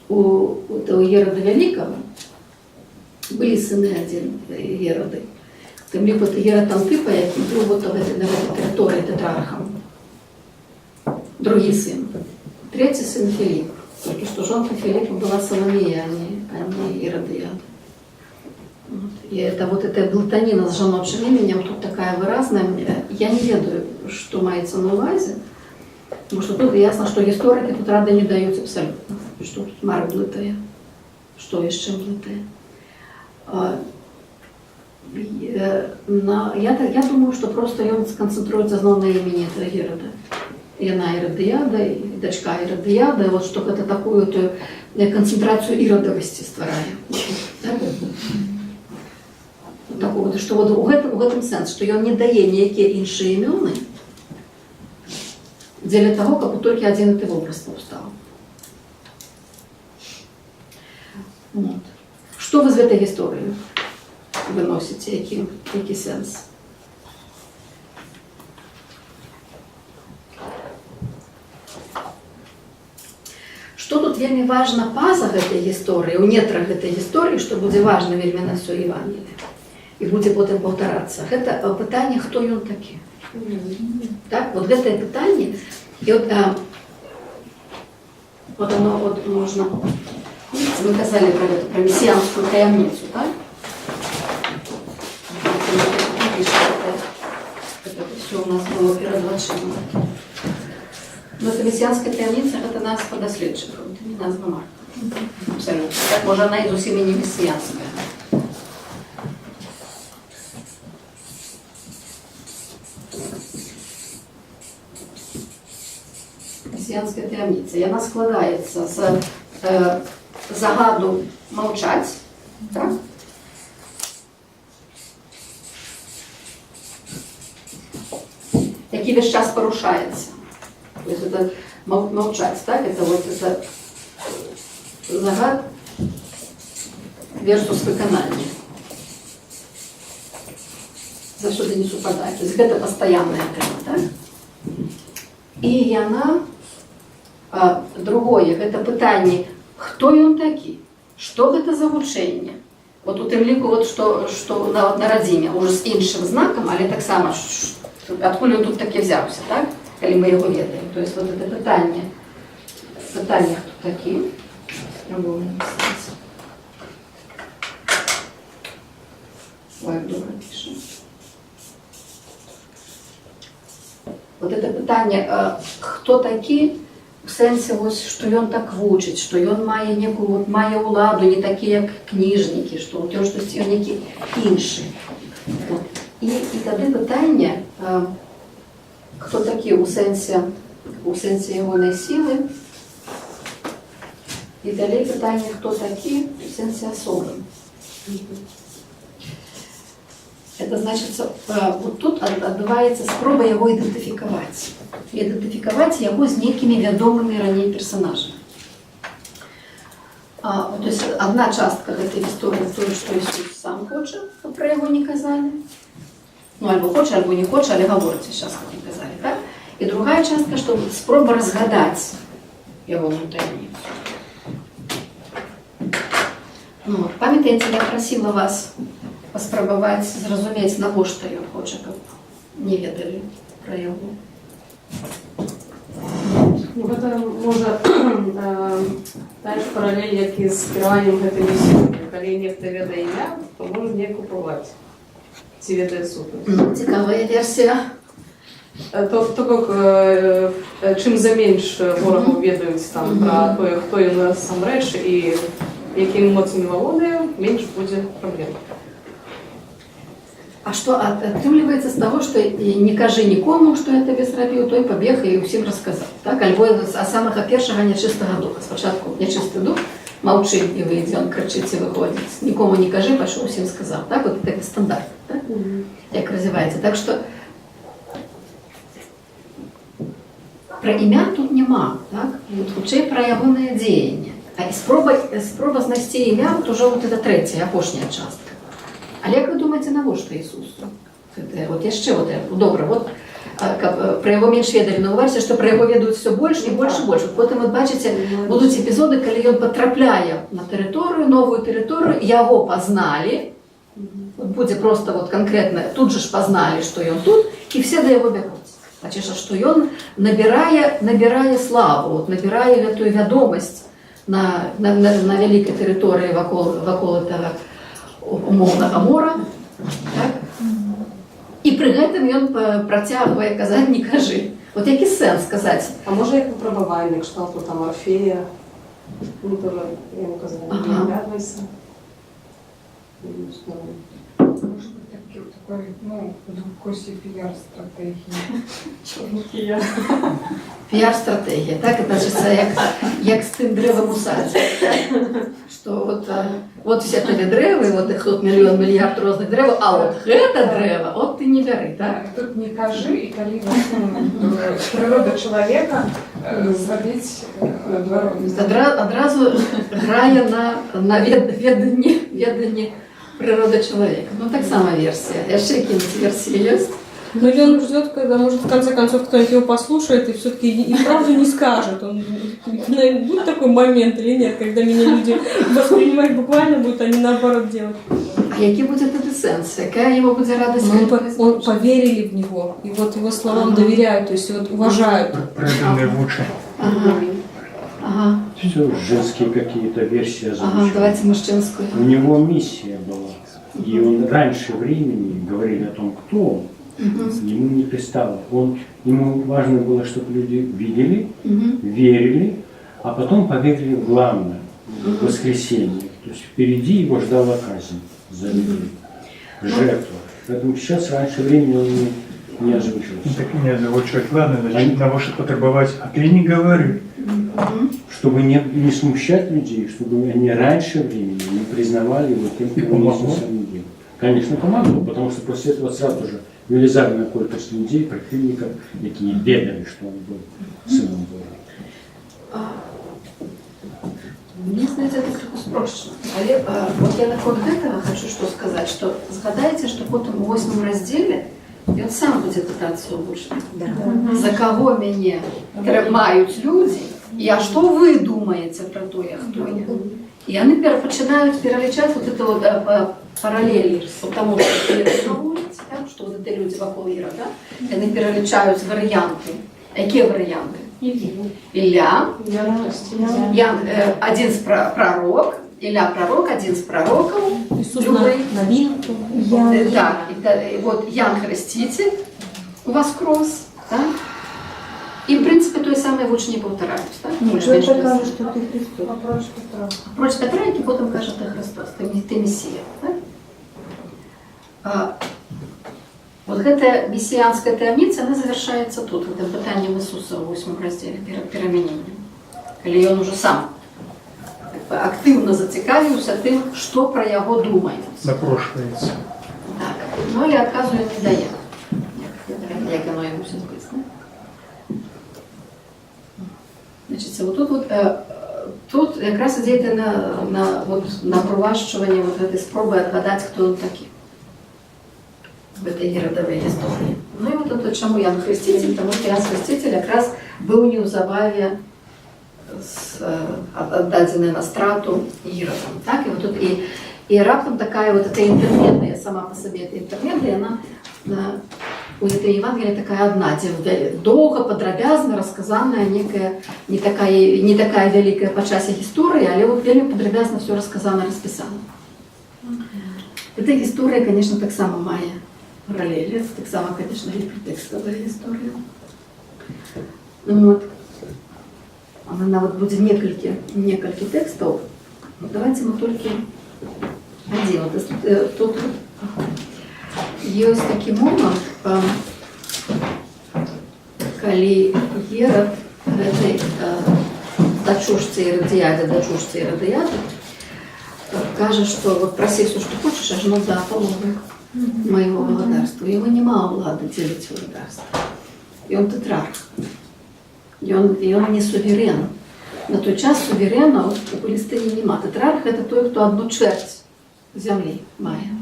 у Ірада Вялікага былі сыны адзін Ірады. Тым ліку Ірад Антыпа, які быў вот на гэтай тэрыторыі тэтрархам. Другі сын. Трэці сын Філіп. Толькі што жонка Філіпа была Саламея, а не Ірадыяда. Вот. І это вот эта блытаніна з жаночым іменем тут такая выразная. Я не ведаю, што маецца на ўвазе. Потому что тут ясна, што гісторыкі тут рады не даюць абсалютна. Што тут Марк блытае, што яшчэ блытае. Я думаю, што проста ён сканцэнтруецца зноў на імені этого Ірада. Яна Ірадыяда, і дачка Ірадыяда, вот што гэта такую тую канцэнтрацыю ірадавасці стварае. Так? Вот такую вот, што вот у гэтым сэнс, што ён не дае ніякія іншыя імёны дзеля таго, каб толькі адзін і той вобраз паўстаў. Вот. Што вы з гэтай гісторыі выносіце, які сэнс? Што тут вельмі важна па-за гэтай гісторыі, у нетрах гэтай гісторыі, што будзе важна вельмі на ўсё Евангелие і будзе потым паўтарацца. Гэта пытанне, хто ён такі. Так, вот гэтае пытанне, і вот, вот оно вот можна, мы казалі пра гэту, пра месіянскую таямніцу, так? Это всё у нас было перад вачыма. Но это месіянская таямніца, гэта назва даследчыкаў, это не назва Марка. Абсолютно. Так, можа, она і зусім і не месіянская. Месіянская таямніца. Яна складаецца з загаду маўчаць, так? Які весь час парушаецца. То есть это маўчаць, так? Это вот это загад versus выкананне. Заўсёды не супадае. То есть гэта пастаянная тэма, так? І яна, другое, гэта пытанне, хто ён такі? Што гэта за вучэнне? Вот у тым ліку, вот што нават на радзіме, ужо з іншым знакам, але таксама, адкуль ён тут такі взяўся, так? Калі мы яго ведаем. То есть вот это пытанне, хто такі, спрабуем напісаць. Ой, як добра піша. Вот это пытанне, хто такі, у сэнсе, вось, што ён так вучыць, што ён мае некую, вот, мае ўладу, не такі, як кніжнікі, што вот ён штосьці, ён некі іншы. Вот. І тады пытанне, хто такі у сэнсе ягонай сілы, і далей пытанне, хто такі у сэнсе асобы. Это значит, вот тут адбываецца спроба яго ідэнтыфікаваць. Ідэнтыфікаваць яго з нейкімі вядомымі раней персонажамі. Вот, то есть одна частка гэтай гісторыі тое, што Ісус сам хоча, каб пра яго не казалі. Ну, альбо хоча, альбо не хоча, але гаворыць сейчас, каб не казалі, так? І другая частка, што спроба разгадаць ягоную таямніцу. Ну, вот, памятаеце, я прасіла вас паспрабаваць зразумець, навошта ён хоча, каб не ведалі пра яго. Ну, гэта можа тая ж паралель, як і з кіраваннем гэтымі сіламі. Калі нехта ведае імя, то можа неяк уплываць. Ці ведае сутнасць. Ну, цікавая версія. То бок, чым за менш ворагаў ведаюць там пра тое, хто ён насамрэч і якімі моцамі валодае, менш будзе праблем. А што атрымліваецца з таго, што і не кажы нікому, што я табе зрабіў, той пабег і ўсім расказаў. Так? Альбо з самага першага нячыстага духа. Спачатку нячысты дух маўчы і выйдзе, он крычыць і выходзіць. Нікому не кажы, пайшоў, усім сказаў. Так? Вот это стандарт, так? Як развіваецца. Так што пра імя тут няма, так? Тут хутчэй пра ягонае дзеянне. А і спроба знайсці імя вот ужо вот это трэцяя, апошняя частка. Але як вы думаеце, навошта Ісусу? Гэта, вот яшчэ вот, добра, вот, каб пра яго менш ведалі, но вы бачыце, што пра яго ведаюць все больш і больш і больш. Вот потым вот бачыце, будуць эпізоды, калі ён патрапляе на тэрыторыю, новую тэрыторыю, яго пазналі, вот будзе просто вот конкретно, тут же ж пазналі, што ён тут, і все да яго бягуць. Бачыш, што ён набірае славу, вот, набірае гэтую вядомасць на вялікай тэрыторыі вакол этого умоўнага мора. Так? І пры гэтым ён працягвае казаць: «Не кажы». Вот які сэнс сказаць? А можа, як выпрабаванне, кшталту там Орфея, ну, тоже яму казалі: «Не оглядывайся». Не знаю. Может быть, такой, ну, в вкусе пиар-стратегии. Чорнухія. Піар-стратэгія, так? Это значыцца, як з тым дрэвам у садзе. Што вот, вот все табе дрэвы, вот их тут мільён, мільярд розных дрэваў, а вот гэта дрэва, от ты не бяры, так? Да, тут не кажы, і калі вот, ну, прырода чалавека зрабіць наадварот. Адразу грае на веданні прыроды чалавека. Ну, таксама версія. Яшчэ якія-нибудь версіі ёсць? Ну или он ждет, когда, может, в конце концов, кто-нибудь его послушает и все-таки и правду не скажет. Он, наверное, будет такой момент или нет, когда меня люди воспринимать буквально будут, а не наоборот делать. А які будзе тады сэнс? Якая яму будзе радасць? Ну, он поверили в него, и вот его словам доверяют, то есть вот уважают. Преданные вучы. Все женские какие-то версии озвучивают. Давайте мужчинскую. У него миссия была. И он раньше времени говорили о том, кто он, ему не пристало. Ему важно было, чтобы люди видели, верили, а потом поверили в главное, в воскресение. То есть впереди его ждала казнь за людей, жертва. Поэтому сейчас раньше времени он не озвучивался. Так не озвучивать. Ладно, значит, навошта патрабаваць, а ты не говори. Чтобы не смущать людей, чтобы они раньше времени не признавали его тем, И кто он есть на помогло? самом деле. Конечно, помогло, потому что после этого сразу же велизарная колькасць людей, прыхільнікаў, якія ведалі, что он был Сыном Божьим. Мне здаецца, это крыху спрошчана. Але вот я наконт гэтага хочу што сказаць, што згадаеце, што потым у восьмым раздзеле ён сам будзе пытацца ў вучняў. За каго мяне трымаюць людзі, і а што вы думаеце пра тое, хто я? І яны пачынаюць пералічаць вот это вот, паралелі таму, што Ірод гаворыць, так, што вот это людзі вакол Ірада, яны пералічаюць варыянты. Якія варыянты? Ілля, Ян, адзін з прарок, Ілля прарок, адзін з прарокаў, Иисус Любой. Навин. Так, і вот Ян Хреститель воскрос, так? І, в принципе, той самыя вучні паўтараюць, так? Ні, Больш-менш Петр той каже, самы. що ти Христос. Апроч Петра. Апроч Петра, які потым кажа: «Ты Христос, ты Месія». Так? Вот гэтая месіянская таямніца, она завершаецца тут, гэтым пытаннем Ісуса ў восьмым раздзеле перад перамяненнем. Калі ён ужо сам як бы актыўна зацікавіўся тым, што пра яго думаюць. Напрошваецца. Так. Ну, але адказу ён не дае. Як яно і мусіць быць. Не? Значит, вот тут, вот, тут якраз ідзе йти на, вот, на проващування вот гэтай спробы адгадаць, хто ён такі в этой Иродовой истории. Ну и вот это чаму Ян Хреститель, потому что Ян Хреститель якраз быў неўзабаве аддадзены на страту Іродам. Так? І вот тут і раптам такая вот эта интермедия, сама по себе эта интермедия, она У этой Евангелии такая одна, дзе доўга, падрабязна расказаная некая, не такая вялікая па часе гісторыя, але вот вельмі падрабязна все расказана, распісана. Эта гісторыя, конечно, таксама мае паралелі, таксама, конечно, гіпертэкставая гісторыя. Ну, вот. Она нават будзе некалькі тэкстаў. Ну, давайте мы толькі адзін. Вот, тут ёсць такі момант, калі Герад гэтай дачушцы Ірадыядзе, дачушцы Ірадыяды, кажа, што вот прасі все, што хочаш, ажно да паловы майго валадарства. У яго няма ўлады дзеліць валадарства. Ён тэтрарх. Ён не суверен. На той час суверенаў у Палестыне няма. Тэтрарх — это той, хто одну чвэрць зямлі мае.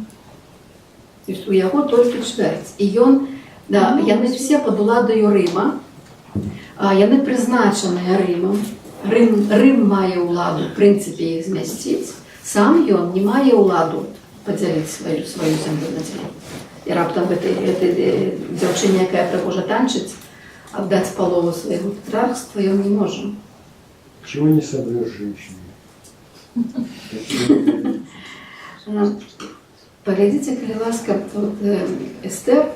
То есть у яго толькі чвэрць. І ён, да, яны все пад уладаю Рыма, яны прызначаныя Рымам. Рым мае ўладу, в прынцыпе, іх змясціць. Сам ён не мае ўладу падзяліць сваю зямлю на дзве. І раптам гэтай дзяўчыне, якая прыгожа танчыць, аддаць палову свайго тэтрархства ён не можа. Чего не собьешь женщине? Такие Паглядзіце, калі ласка, тут Эстер,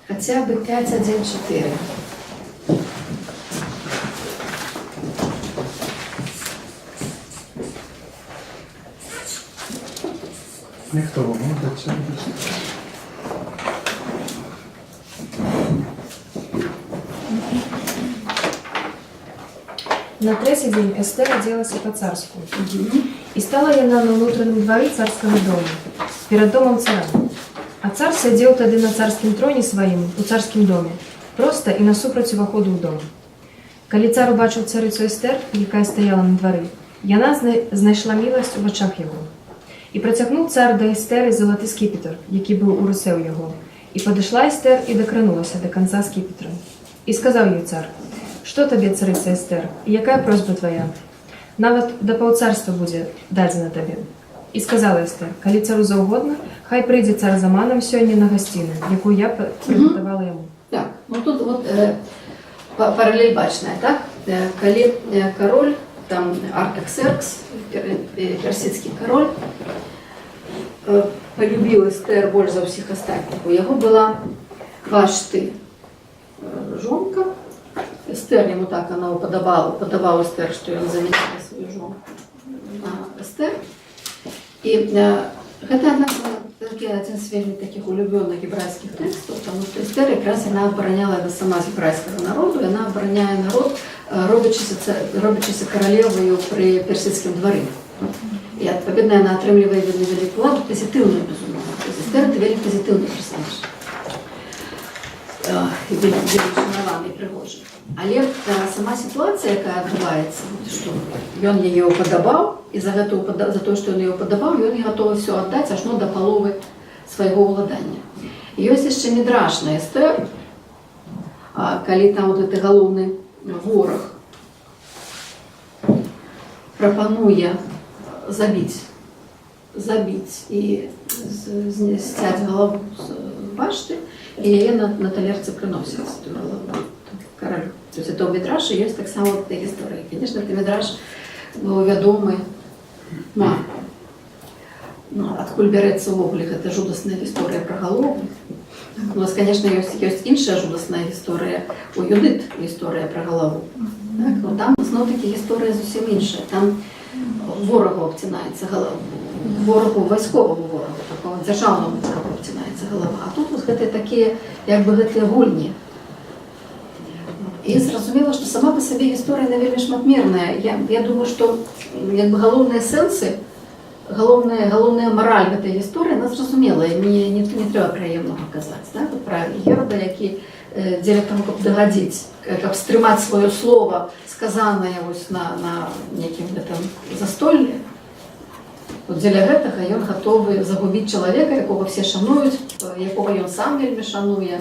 хотя бы 5.1.4. Ніхто вам даць. На трэці дзень Эстэр адзелася па-царску. І стала яна на ўнутраным двары царскага дома, перад домам цара. А цар сядзеў тады на царскім троне сваім у царскім доме, проста і насупраць уваходу ў дом. Калі цар убачыў царыцу Эстэр, якая стаяла на двары, яна знайшла міласць у вачах яго. І працягнуў цар да Эстэры залаты скіпетр, які быў у руцэ ў яго. І падышла Эстэр і дакранулася да канца скіпетра. І сказаў ёй цар: «Што табе, царыца Эстэр, і якая просьба твая? Нават да паўцарства будзе дадзена табе». І сказала Эстэр: «Калі цару заўгодна, хай прыйдзе цар з Аманам сёння на гасціны, якую я прыгатавала яму». Так, ну тут вот паралель бачная, так? Калі кароль, там Артаксеркс, персідскі кароль, полюбіў Эстэр больш за ўсіх астатніх. У яго была Вашты, жонка. Эстэр яму так она упадабала Эстэр, што ён замяніла сваю жонку на Эстэр. І гэта адна такі адзін з вельмі такіх улюбёных гебрайскіх тэкстаў, таму што Эстэр якраз яна абараняла, яна сама з гебрайскага народу, яна абараняе народ, робячыся каралеваю пры персідскім двары. І адпаведна яна атрымлівае вельмі вялікую ўладу, пазітыўную, безумоўна. То есть Эстэр — это вельмі пазітыўны персонаж. І вельмі, вельмі шанаваны і прыгожы. Але сама сітуацыя, якая адбываецца, вот, што ён яе ўпадабаў, і за тое, што ён яе ўпадабаў, ён гатовы ўсё аддаць ажно да паловы свайго ўладання. І ёсць яшчэ мідраш на Эстэр, калі там вот гэты галоўны вораг прапануе забіць і сцяць галаву з Вашты, і яе на талерцы прыносяць, ту галаву, каралю. То есть это ў мідрашы ёсць таксама вот эта гісторыя. Конечно, гэты мідраш быў вядомы Марку. Ну, адкуль бярэцца ўвогуле гэта жудасная гісторыя пра галову? Так, у нас, конечно, ёсць іншая жудасная гісторыя у Юдыт, гісторыя пра галаву. Так, но там зноў-такі гісторыя зусім іншая. Там ворагу абцінаецца галава, ворагу, вайсковаму ворагу, такому дзяржаўнаму ворагу абцінаецца галава. А тут вот гэтыя такія, як бы гэтыя гульні. І зразумела, што сама па сабе гісторыя, яна вельмі шматмерная. Я думаю, што як бы галоўныя сэнсы, галоўная мараль гэтай гісторыі, она зразумелая, не трэба пра яе многа казаць. Так? Вот пра Герада, які дзеля таго, каб дагадзіць, каб стрымаць сваё слово, сказанае вось на нейкім гэтым застоллі, вот дзеля гэтага ён гатовы загубіць чалавека, якога все шануюць, якога ён сам вельмі шануе.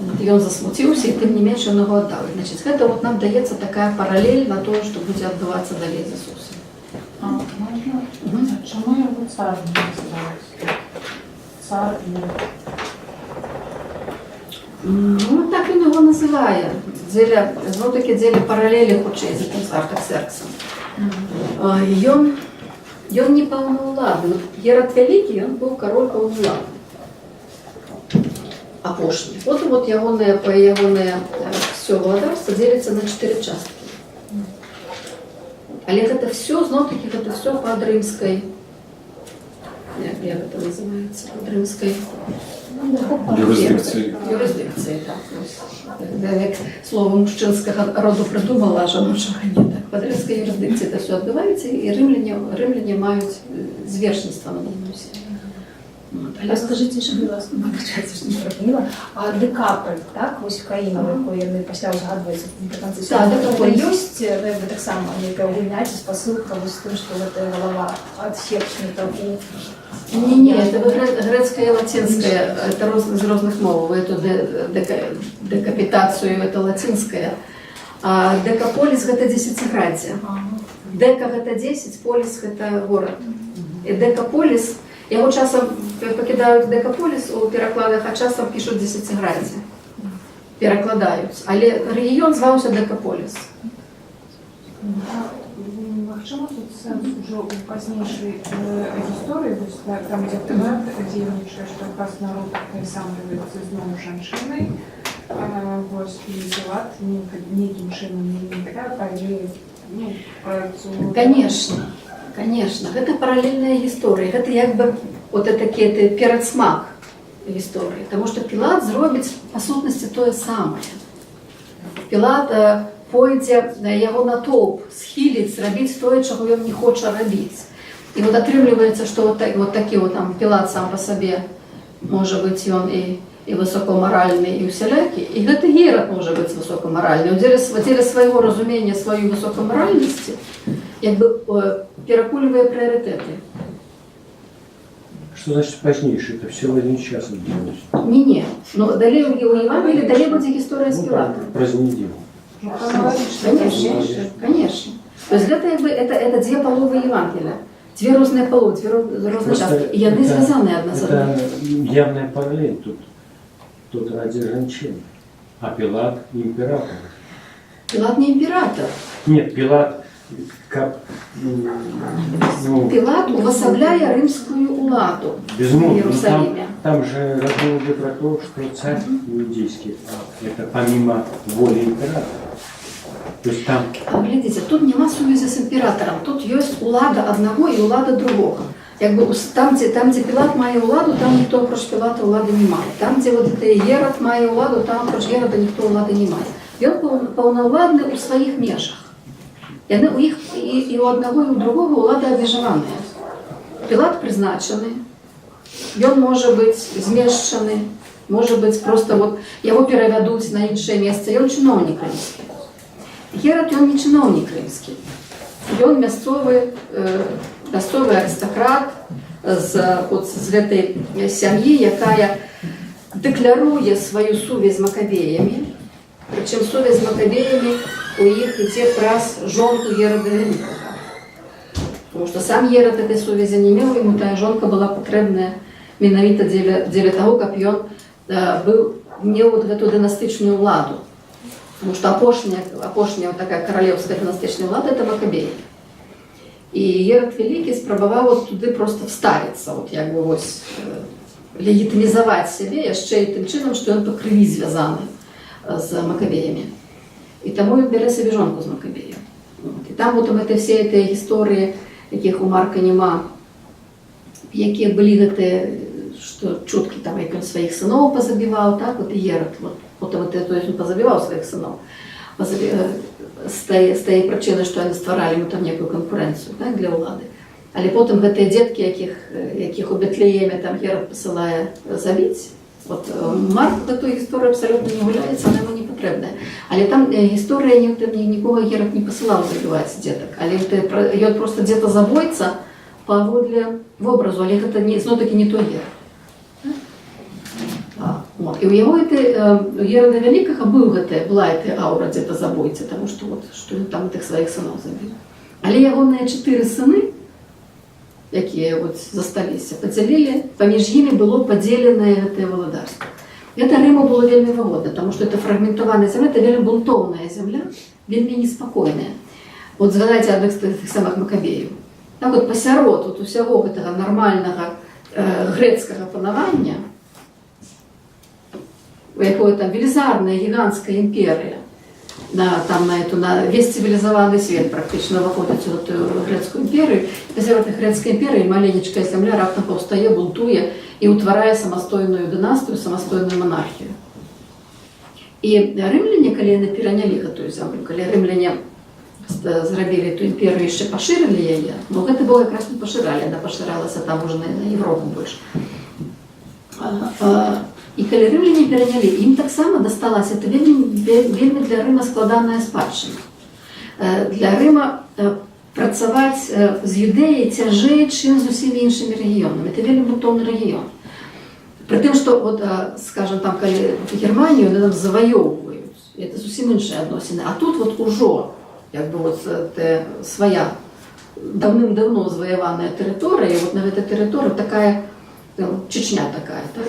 Вот ён засмуціўся, і тым не менш ён яго аддаў. Значыць, гэта вот нам даецца такая паралель на тое, што будзе адбывацца далей з Ісусам. А можна? Мгм. А чаму яго цар не называюць? Цар і Ну, так ён яго называе. Дзеля, зноў-такі дзеля паралелі хутчэй з гэтым з Артаксерксам. Ён не паўнаўладны. Герад Вялікі, ён быў кароль паўнаўладны. Апошні. Потым вот ягонае всё валадарства дзеліцца на чатыры часткі. Але гэта всё, зноў-такі, гэта всё пад рымскай, як гэта называецца, пад рымскай Юрысдыкцыі. Юрысдыкцыі, так. Вось. Я як слова мужчынскага роду прыдумала, а жаночага не так. Пад рымскай юрысдыкцыяй это всё адбываецца, і рымляне маюць звершніцтва над імі ўсімі. Вот. А скажыце яшчэ, будзь ласка, выбачайце, што не перапыніла. А Дэкаполь, так, вось краіна, у якой яны пасля ўзгадваюцца напрыканцы Так, сёмага, Дэкаполь. ёсць, ну, як бы таксама нейкая гульня ці спасылка вось з тым, што гэтая галава адсекнута у Не-не, это грэцкая и лацінская, это з розных моваў. Эту дэкапітацыю, это лацінская. А Дэкаполіс — гэта дзесяціграддзе. Дэка — гэта 10, поліс — гэта горад. І Дэкаполіс, яго часам пакідаюць Дэкаполіс у перакладах, а часам пішуць дзесяціграддзе. Перакладаюць. Але рэгіён зваўся Дэкаполіс. Магчыма, тут сэнс ужо ў пазнейшай гісторыі, вось, там, дзе Пілат дзейнічае, што якраз народ атаясамліваецца зноў жанчынай, вось, і Пілат нейкім чынам не але, ну, пра цю Конечно, конечно. Гэта паралельная гісторыя. Гэта як бы вот такі это перадсмак гісторыі. Таму што Пілат зробіць па сутнасці тое самае. Пілат пойдзе на яго натоўп, схіліць зрабіць тое, чаго ён не хоча рабіць. І вот атрымліваецца, што вот, так, вот такі вот там Пілат сам па сабе, можа быць, ён і высокамаральны, і ўсялякі, і гэты Герад можа быць высокамаральны. Дзеля свайго разумення сваёй высокамаральнасці, як бы перакульвае прыярытэты. Что значит позднейший? Это все в один час отделалось. Не-не. Ну, далей у Евангелии далей будзе гісторыя з Ну, Пілатам. Праз неделю. Ну, храналагічна Конечно, пазнейшы. конечно. То есть гэта, як бы, это дзве паловы Евангелия. Дзве розныя паловы, дзве розныя Просто часткі. І яны звязаныя адна з адной. Это явная параллель тут. Тут ради женщин, а Пилат император. Пилат не император. Нет, Пилат как, ну, Пилат увасабляе рымскую уладу безумоўна, в ну, там, Иерусалиме. Там же размова идет про то, что царь иудейский, а это помимо воли императора. То есть там А глядзіце, тут няма сувязі з імператарам, тут ёсць улада аднаго і улада другога. Як бы там, дзе Пілат мае ўладу, там ніхто апроч Пілата ўлады не мае. Там, дзе вот это Герад мае ўладу, там апроч Герада ніхто ўлады не мае. Ён паўнаўладны ў сваіх межах. Яны у іх і у аднаго, і у другога ўлада абмежаваная. Пілат прызначаны, ён можа быць змешчаны, можа быць, просто вот яго перавядуць на іншае месца, ён чыноўнік рымскі. Герад, ён не чыноўнік рымскі. Ён мясцовы арыстакрат от, з гэтай сям'і, якая дэкляруе сваю сувязь з Макавеямі. Прычым сувязь з Макавеямі у іх ідзе праз жонку Герада Вялікага. Потому что сам Герад этой сувязі не меў, ему тая жонка была патрэбная менавіта дзеля таго, каб ён быў меў вот гэту дынастычную ўладу. Потому что апошняя вот такая каралеўская дынастычная ўлада — это Макабеі. І Герад Вялікі спрабаваў вот туды просто вставіцца, вот як бы вось легітымізаваць сябе яшчэ і тым чынам, што ён па крыві звязаны з Макабеямі. І таму ён бярэ сабе жонку з Макабея. Вот. І там потым это все гэтыя гісторыі, якіх у Марка няма, якія былі гэтыя, што чуткі там, як ён сваіх сыноў пазабіваў, так, вот і Герад, вот, потым вот, то есть он пазабіваў сваіх сыноў. З тае прычыны, што яны стваралі ему там некую канкурэнцыю, так, для ўлады. Але потым гэтыя дзеткі, якіх у Бетлееме там Герад пасылае забіць, вот, Марк гэтую гісторыю абсалютна не гуляецца, она яму не патрэбная. Але там гісторыя не, там, нікога Герад не пасылаў забіваць дзетак, але ён просто дзетазабойца паводле вобразу, але гэта не, зноў-такі не той Герад. Вот. І ў яго у Герада Вялікага быў гэты, была эта аура дзетазабойцы, таму што вот, што ён там тых сваіх сыноў забіў. Але ягоныя чатыры сыны, якія вот засталіся, падзялілі, паміж імі было падзеленае гэтае валадарства. Гэта Рыму было вельмі выгодна, таму што это фрагментаваная зямля, это вельмі бунтоўная зямля, вельмі неспакойная. Вот згадайце адных з тых самых Макабеяў. Так вот, пасярод вот усяго гэтага нармальнага грэцкага панавання, у якое там велізарная гіганцкая імперыя, там, на весь цывілізаваны свет практычна ўваходзіць у эту грэцкую імперыю. І пасярод грэцкай імперыі маленечкая зямля раптам паўстае, бунтуе і ўтварае самастойную дынастыю, самастойную манархію. І рымляне, калі яны перанялі гэтую зямлю, калі рымляне зрабілі эту імперыю, яшчэ пашырылі яе, но гэта было якраз не пашыралі, яна пашыралася там уже на Европу больш. І калі рымляне перанялі, ім таксама дасталася это вельмі, вельмі для Рыма складаная спадчына. Для Рыма працаваць з Юдэяй цяжэй, чым з усімі іншымі рэгіёнамі. Это вельмі бунтоўны рэгіён. Пры тым, што вот, скажем, там, калі Германію яны там заваёўваюць, это зусім іншыя адносіны. А тут вот ужо як бы вот свая даўным-даўно заваяваная тэрыторыя, і вот на гэтай тэрыторыі такая, ну, Чечня такая, так?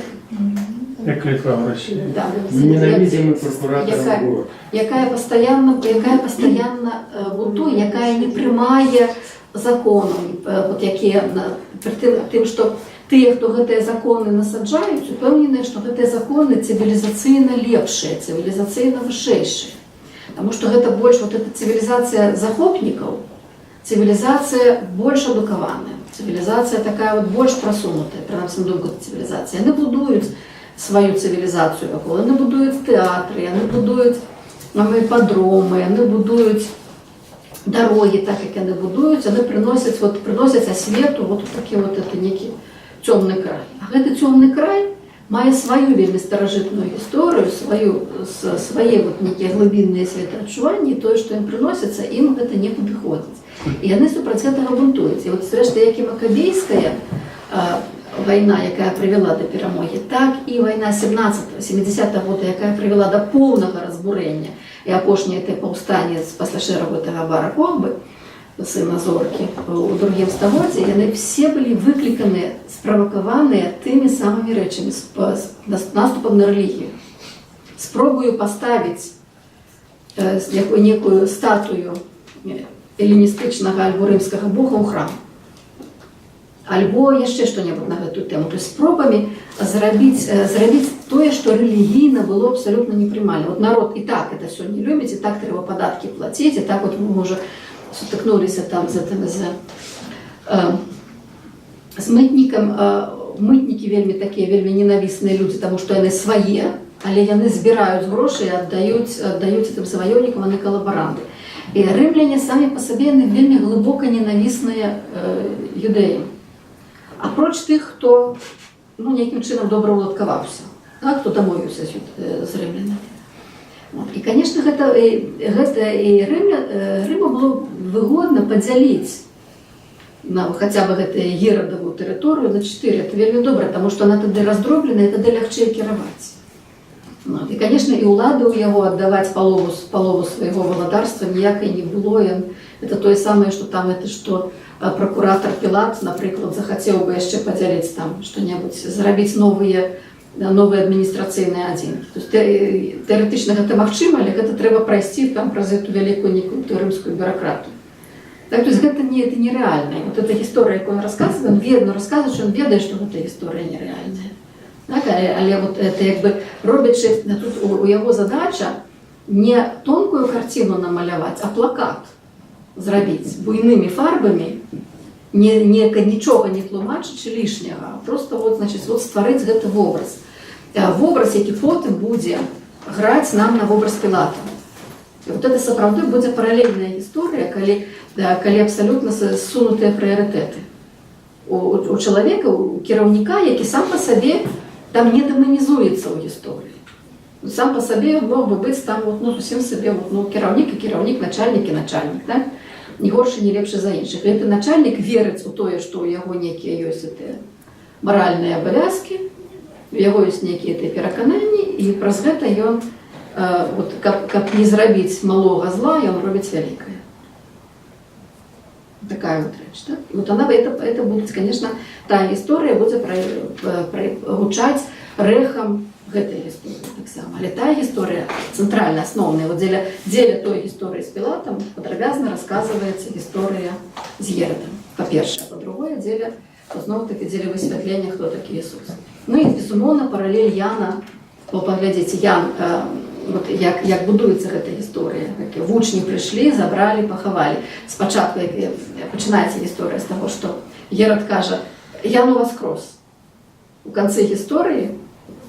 Як Літва в Росії. Да. Ненавидимый прокуратором город. Якая пастаянна бунтуе, якая не прымае законаў, вот якія, пры тым, што тыя, хто гэтыя законы насаджаюць, упэўненыя, што гэтыя законы цывілізацыйна лепшыя, цывілізацыйна вышэйшыя. Таму што гэта больш вот эта цывілізацыя захопнікаў, цывілізацыя больш адукаваная, цывілізацыя такая вот больш прасунутая, прынамсі на думку цывілізацыі. Яны будуюць сваю цывілізацыю вакол, яны будуюць тэатры, яны будуюць іпадромы, яны будуюць дарогі так, як яны будуюць, яны прыносяць, вот, прыносяць асвету вот такі вот это некі цёмны край. А гэты цёмны край мае сваю вельмі старажытную гісторыю, свае вот нейкія глыбінныя светаадчуванні, і тое, што ім прыносіцца, ім гэта не падыходзіць. І яны супраць гэтага бунтуюць. І вот зрэшты, як і Макабейская вайна, якая прывяла да перамогі, так і вайна 17 70 года, якая прывяла да поўнага разбурэння і апошняе тое паўстанне пасля шэрагу гэтага Бара Кохбы, сына Зоркі, у другім стагоддзі, яны все былі выкліканыя, справакаваныя тымі самымі рэчамі, з наступам на рэлігію. Спробую паставіць якую некую статую эліністычнага альбо рымскага бога ў храм. Альбо яшчэ што-небудзь на гэтую тэму. То есть спробамі зрабіць тое, што рэлігійна было абсалютна непрымальна. Вот народ і так это все не любіць, і так трэба падаткі плаціць, і так вот мы уже сутыкнуліся там з гэтым, з мытнікам. Мытнікі вельмі такія вельмі ненавісныя людзі, таму што яны свае, але яны збіраюць грошы і аддаюць гэтым заваёўнікам, яны калабаранты. І рымляне самі па сабе яны вельмі глыбока ненавісныя юдэям. Апроч тых, хто, ну, нейкім чынам добра ўладкаваўся, так, хто дамовіўся з рымлянамі. Вот. І, конечно, гэта і Рыму было выгодна падзяліць на хаця бы гэтую Ірадаву тэрыторыю на чатыры. Это вельмі добра, таму што она тады раздроблена, і тады лягчэй кіраваць. Вот. І, конечно, і ўлады ў яго аддаваць палову свайго валадарства ніякай не было. Ён, это тое самае, што там это, што пракуратар Пілат, напрыклад, захацеў бы яшчэ падзяліць там што-небудзь, зрабіць новыя адміністрацыйныя адзінкі. То есть тэарэтычна гэта магчыма, але гэта трэба прайсці там праз эту вялікую некую ту рымскую бюракратыю. Так, то есть гэта не, это нереальна. І вот эта гісторыя, якую он рассказывает, он ведно рассказывает, что он ведае, што гэта гісторыя нереальная. Так, але вот это як бы робячы, тут у яго задача не тонкую карціну намаляваць, а плакат зрабіць буйнымі фарбамі, не, нічога не тлумачачы лішняга, а просто вот, значит, вот стварыць гэты вобраз. Вобраз, які потым будзе граць нам на вобраз Пілата. І вот это сапраўды будзе паралельная гісторыя, калі абсалютна ссунутыя прыярытэты. У чалавека, у кіраўніка, які сам па сабе там не дэманізуецца ў гісторыі. Сам па сабе ён мог бы быць там вот, ну, зусім сабе вот, ну, кіраўнік і кіраўнік, начальнік і начальнік, так? Не горшы, не лепшы за іншых. І гэты начальнік верыць у тое, што ў яго нейкія ёсць гэтыя маральныя абавязкі, у яго ёсць нейкія тыя перакананні, і праз гэта ён, вот, каб не зрабіць малога зла, ён робіць вялікае. Такая вот рэч. Так? І вот она, это будет, конечно, та гісторыя будзе гучаць рэхам Гэтая гісторыя таксама. Але тая гісторыя цэнтральная, асноўная, вот дзеля той гісторыі з Пілатам падрабязна расказваецца гісторыя з Ерадам. Па-першае, па-другое, дзеля, зноў-такі, дзеля высвятлення, хто такі Ісус. Ну і, безумоўна, паралель Яна, бо паглядзіце, Ян, вот як будуецца гэта гісторыя. Як вучні прыйшлі, забралі, пахавалі. Спачатку як, пачынаецца гісторыя з таго, што Ерад кажа: «Ян уваскрос». У канцы гісторыі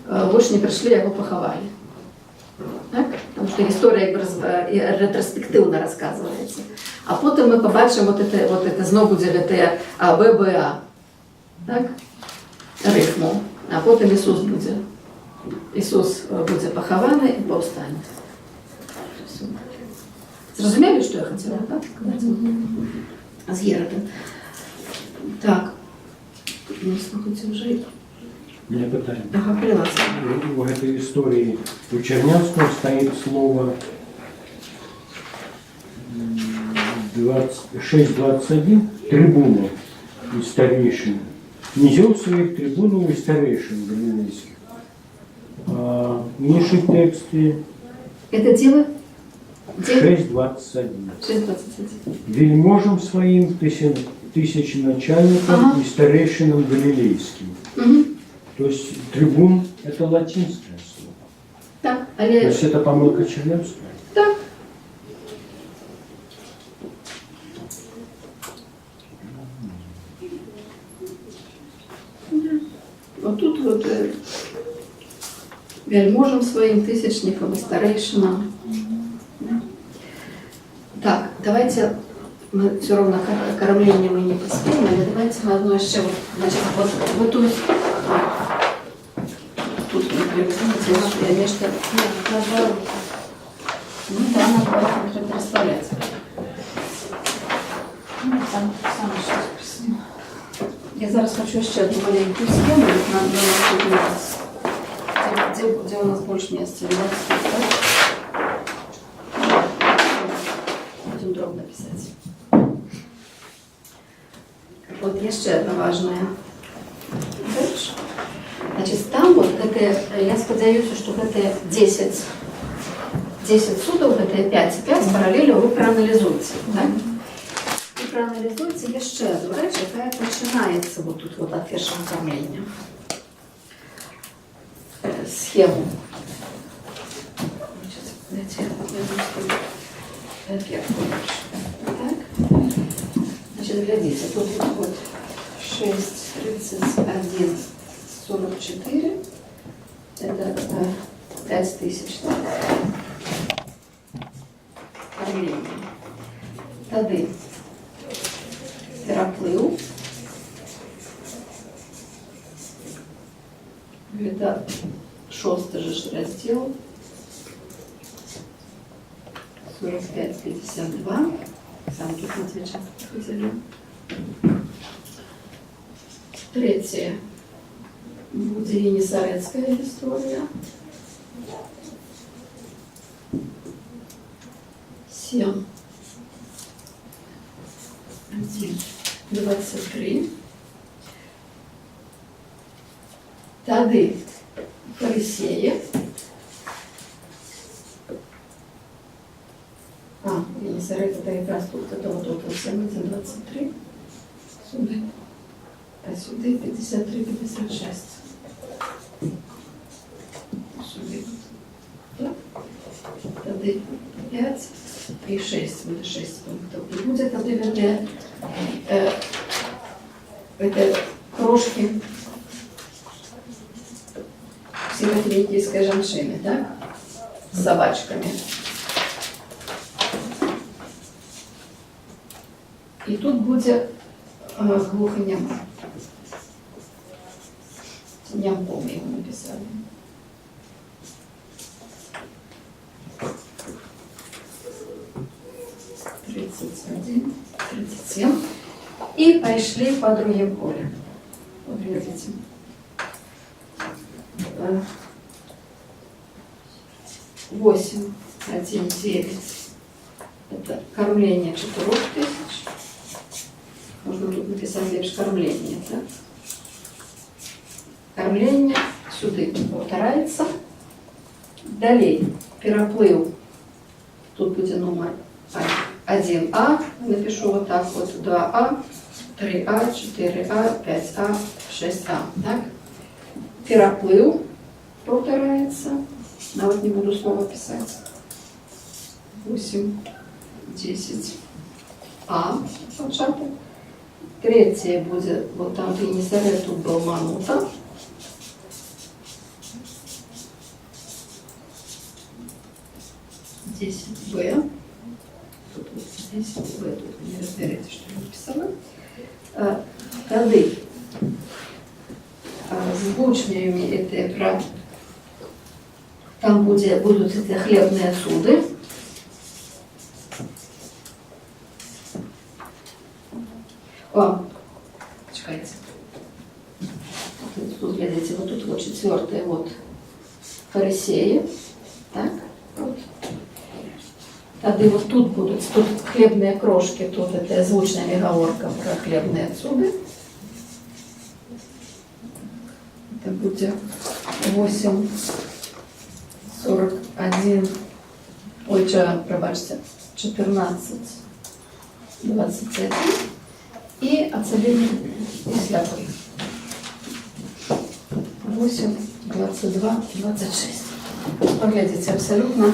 вучні прыйшлі, яго пахавалі. Так? Потому что гісторыя як бы рэтраспектыўна расказваецца. А потым мы пабачым вот это зноў будзе гэтыя А, Б, Б, А. Так? Рыфму. А потым Ісус будзе. Ісус будзе пахаваны і паўстане. Всё. Зразумелі, што я хацела, так, сказаць? З Ерадам. Так. Ну, слухайце, уже. У меня пытанне. Ага, калі ласка. В этой истории у Чернявского стоит слово 6.21 трибунов и старейшин. Низел своих трибунов и старейшин галилейских. А в іншых тэксце Это дело? Где? 6.21. 6.21. Вельможам своим, тысяченачальникам и старейшинам галилейским. То есть трибун – это латинское слово. Так, але. То есть это памылка Чернявского? Так. Да. Вот тут вот вельможам своим, тысячникам и старейшинам. Да. Так, давайте мы все равно кормление мы не поспеем, але давайте мы одно еще, вот, значит, вот, вот тут, тут мы привезли, я нечто. Наоборот. Ну да, наоборот, треба расставлять. Ну, там саме щось писано. Я зараз хочу ще одну маленькую схему на наступны раз. Где у нас больше места? 12, так? Будем дробно писать. Вот еще одна важная рэч. Значит, там вот гэта, я спадзяюся, што гэтыя 10 цудаў, гэтыя 5 і 5 паралеляў вы прааналізуеце. Так? І прааналізуйце яшчэ одну рэч, якая пачынаецца вот тут вот ад першага кармлення. Схему. Значит, дайте я первую рэч. Так? Значит, глядите, тут вот 6, 31, 44. Это 5 тысяч. Так? Кармлення. Тады пераплыў. Гэта шосты же ж раздзел. 45-52. Сам тут на две части поделю. Третье. Будзе Генесарецкая гісторыя. 7. 1, 23. Тады фарысеі. А, Генесарет это якраз тут, это вот тут, вот 7, 1, 23. Сюды. А сюды 53, 56. Сюды. Так? Тады 5 і 6, буде 6 пунктаў. І будзе тады гэтыя крошкі сірафінікійскай жанчыны, так? З сабачкамі. І тут будзе глуханема. Нямком його написали. 31, 37. И пошли по другим поле. Вот глядите. 8, 1, 9. Это кормление 4000. Можно тут написать лишь кормление, так? Кормление Сюды паўтараецца. Далей пераплыў. Тут будзе нумар 1А. Напишу вот так вот: 2А, 3А, 4А, 5А, 6А. Так? Пераплыў паўтараецца. Нават не буду слова пісаць. 8, 10, А пачатак. Трэцяе будзе, вот там Генесарет, тут Далманута. 10Б. Тут вот 10Б, тут вы не разберете, что я написала. Тады з вучнями это про там будут эти хлебные цуды. О, чакайце. Тут, глядзіце, вот тут вот четвертое, вот фарисеи. Так, вот. Тады вот тут будут, тут хлебные крошки, тут это з вучнямі гаворка про хлебные цуды. Это будет 8, 41, ой, прабачце, 14, 21 і ацаленне і сляпы. 8, 22, 26. Паглядзіце, абсалютна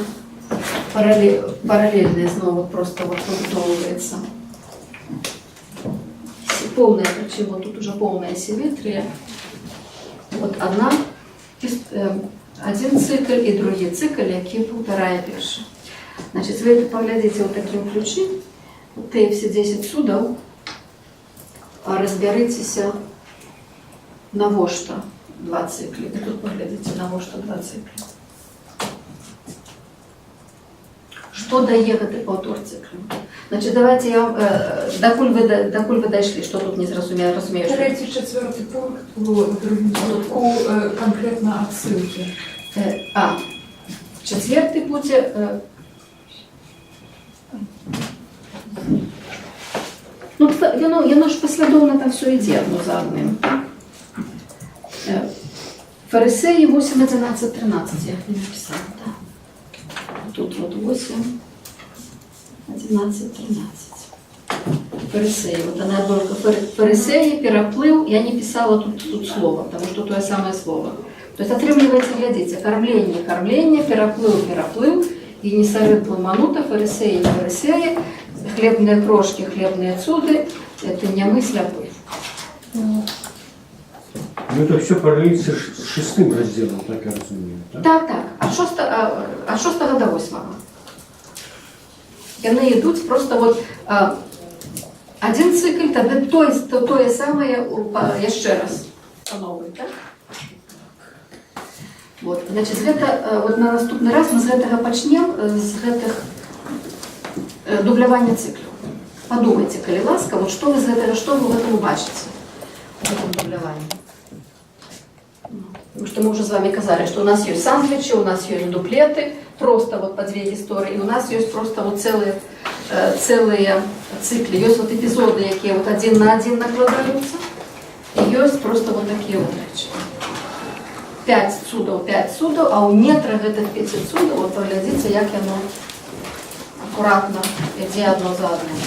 паралельныя зноў просто вот выбудоўваецца. Полная, причем вот тут уже полная симметрия. Вот один цикл і другі цикл, які паўтарае першы. Значит, вы паглядзіце ў такім ключі, вот тыя все 10 цудаў, а разбярыцеся, навошта два цыклі. І тут паглядзіце, навошта два цыклі. Што дае гэты паўтор цыклю? Значит, давайте я вам, дакуль вы дайшлі, што тут не зразумела, разумею, што Трэці, чацвёрты пункт у другім стаўку, канкрэтна адсылкі. Чацвёрты будзе, ну, яно ж паслядоўна там все ідзе адно за адным, так? Фарысеі 8, 11, 13, я іх не написала, да. Тут вот 8, 11, 13. Фарысеі, вот она только фарысеі, пераплыў, я не писала тут слово, потому что то самое слово. То есть атрымліваецца, глядзіце, кармленне, кармленне, пераплыў, пераплыў, Генесарет, Далманута, фарысеі, фарысеі, хлебныя крошкі, хлебныя цуды, это нямы, сляпы. Ну, это все параллелится с шестым разделом, так я разумею, так? Так. Ад шостага до восьмага. Яны ідуць просто вот, один цикл, тады тое самае яшчэ раз па новай, так? Вот, значит, гэта, вот на наступны раз мы з гэтага пачнем, з гэтых дублявання цыклю. Падумайце, калі ласка, вот што вы з гэтага, што вы в этом убачыце, в гэтым дубляванні. Потому что мы уже с вами казалі, что у нас есть сандвичи, у нас есть дуплеты, просто вот по две истории, и у нас есть просто вот целые циклы. Есть вот эпизоды, которые вот один на один накладаются, и есть просто вот такие вот речи. 5 цудаў, 5 цудаў, а ў нетрах гэтых 5 цудаў, вот паглядзіце, як яно акуратна ідзе адно за адным.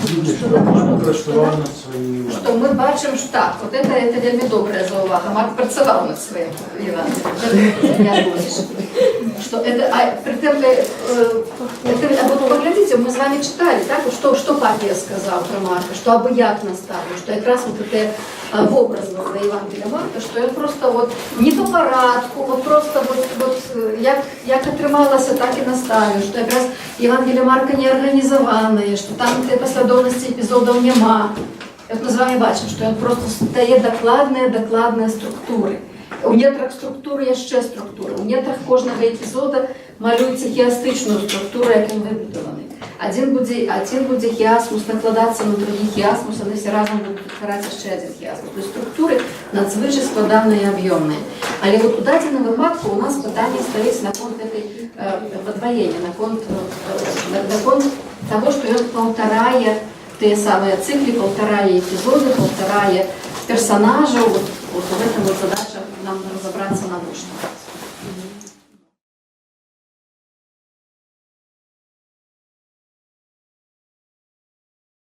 Видно, что Марк працаваў над сваім Што мы бачым, што так, вот это вельмі добрая заўвага. Марк працаваў над сваім Евангелием. Я згодзіш. Что это, а, при тем, это, а вот поглядите, мы с вами читали, так, вот что Папия сказал про Марка, что абы як наставил, что как раз вот это в образ вот, Евангелия Марка, что он просто вот не по порядку, вот просто вот, як атрымалася, так і наставил, что как раз Евангелие Марка не организованное, что там этой последовательности эпизодов нема. І от мы з вами бачым, што ён просто дае дакладныя структуры. У нетрах структуры яшчэ структуры. У нетрах кожнага эпізода малюецца хіастычную структуру, як ён выбудаваны. Адзін будзе хіасмус накладацца на другі хіасмус, яны все разам будуць утвараць яшчэ адзін хіасмус. То есть структуры надзвычай складаныя і аб'ёмныя. Але вот у дадзеным выпадку у нас пытанне стаіць наконт гэтай падваення, наконт таго, што ён паўтарае тыя самыя цыклы, паўтарае эпізоды, паўтарае персонажаў, вот, вот в этом вот задача нам разобраться навошта.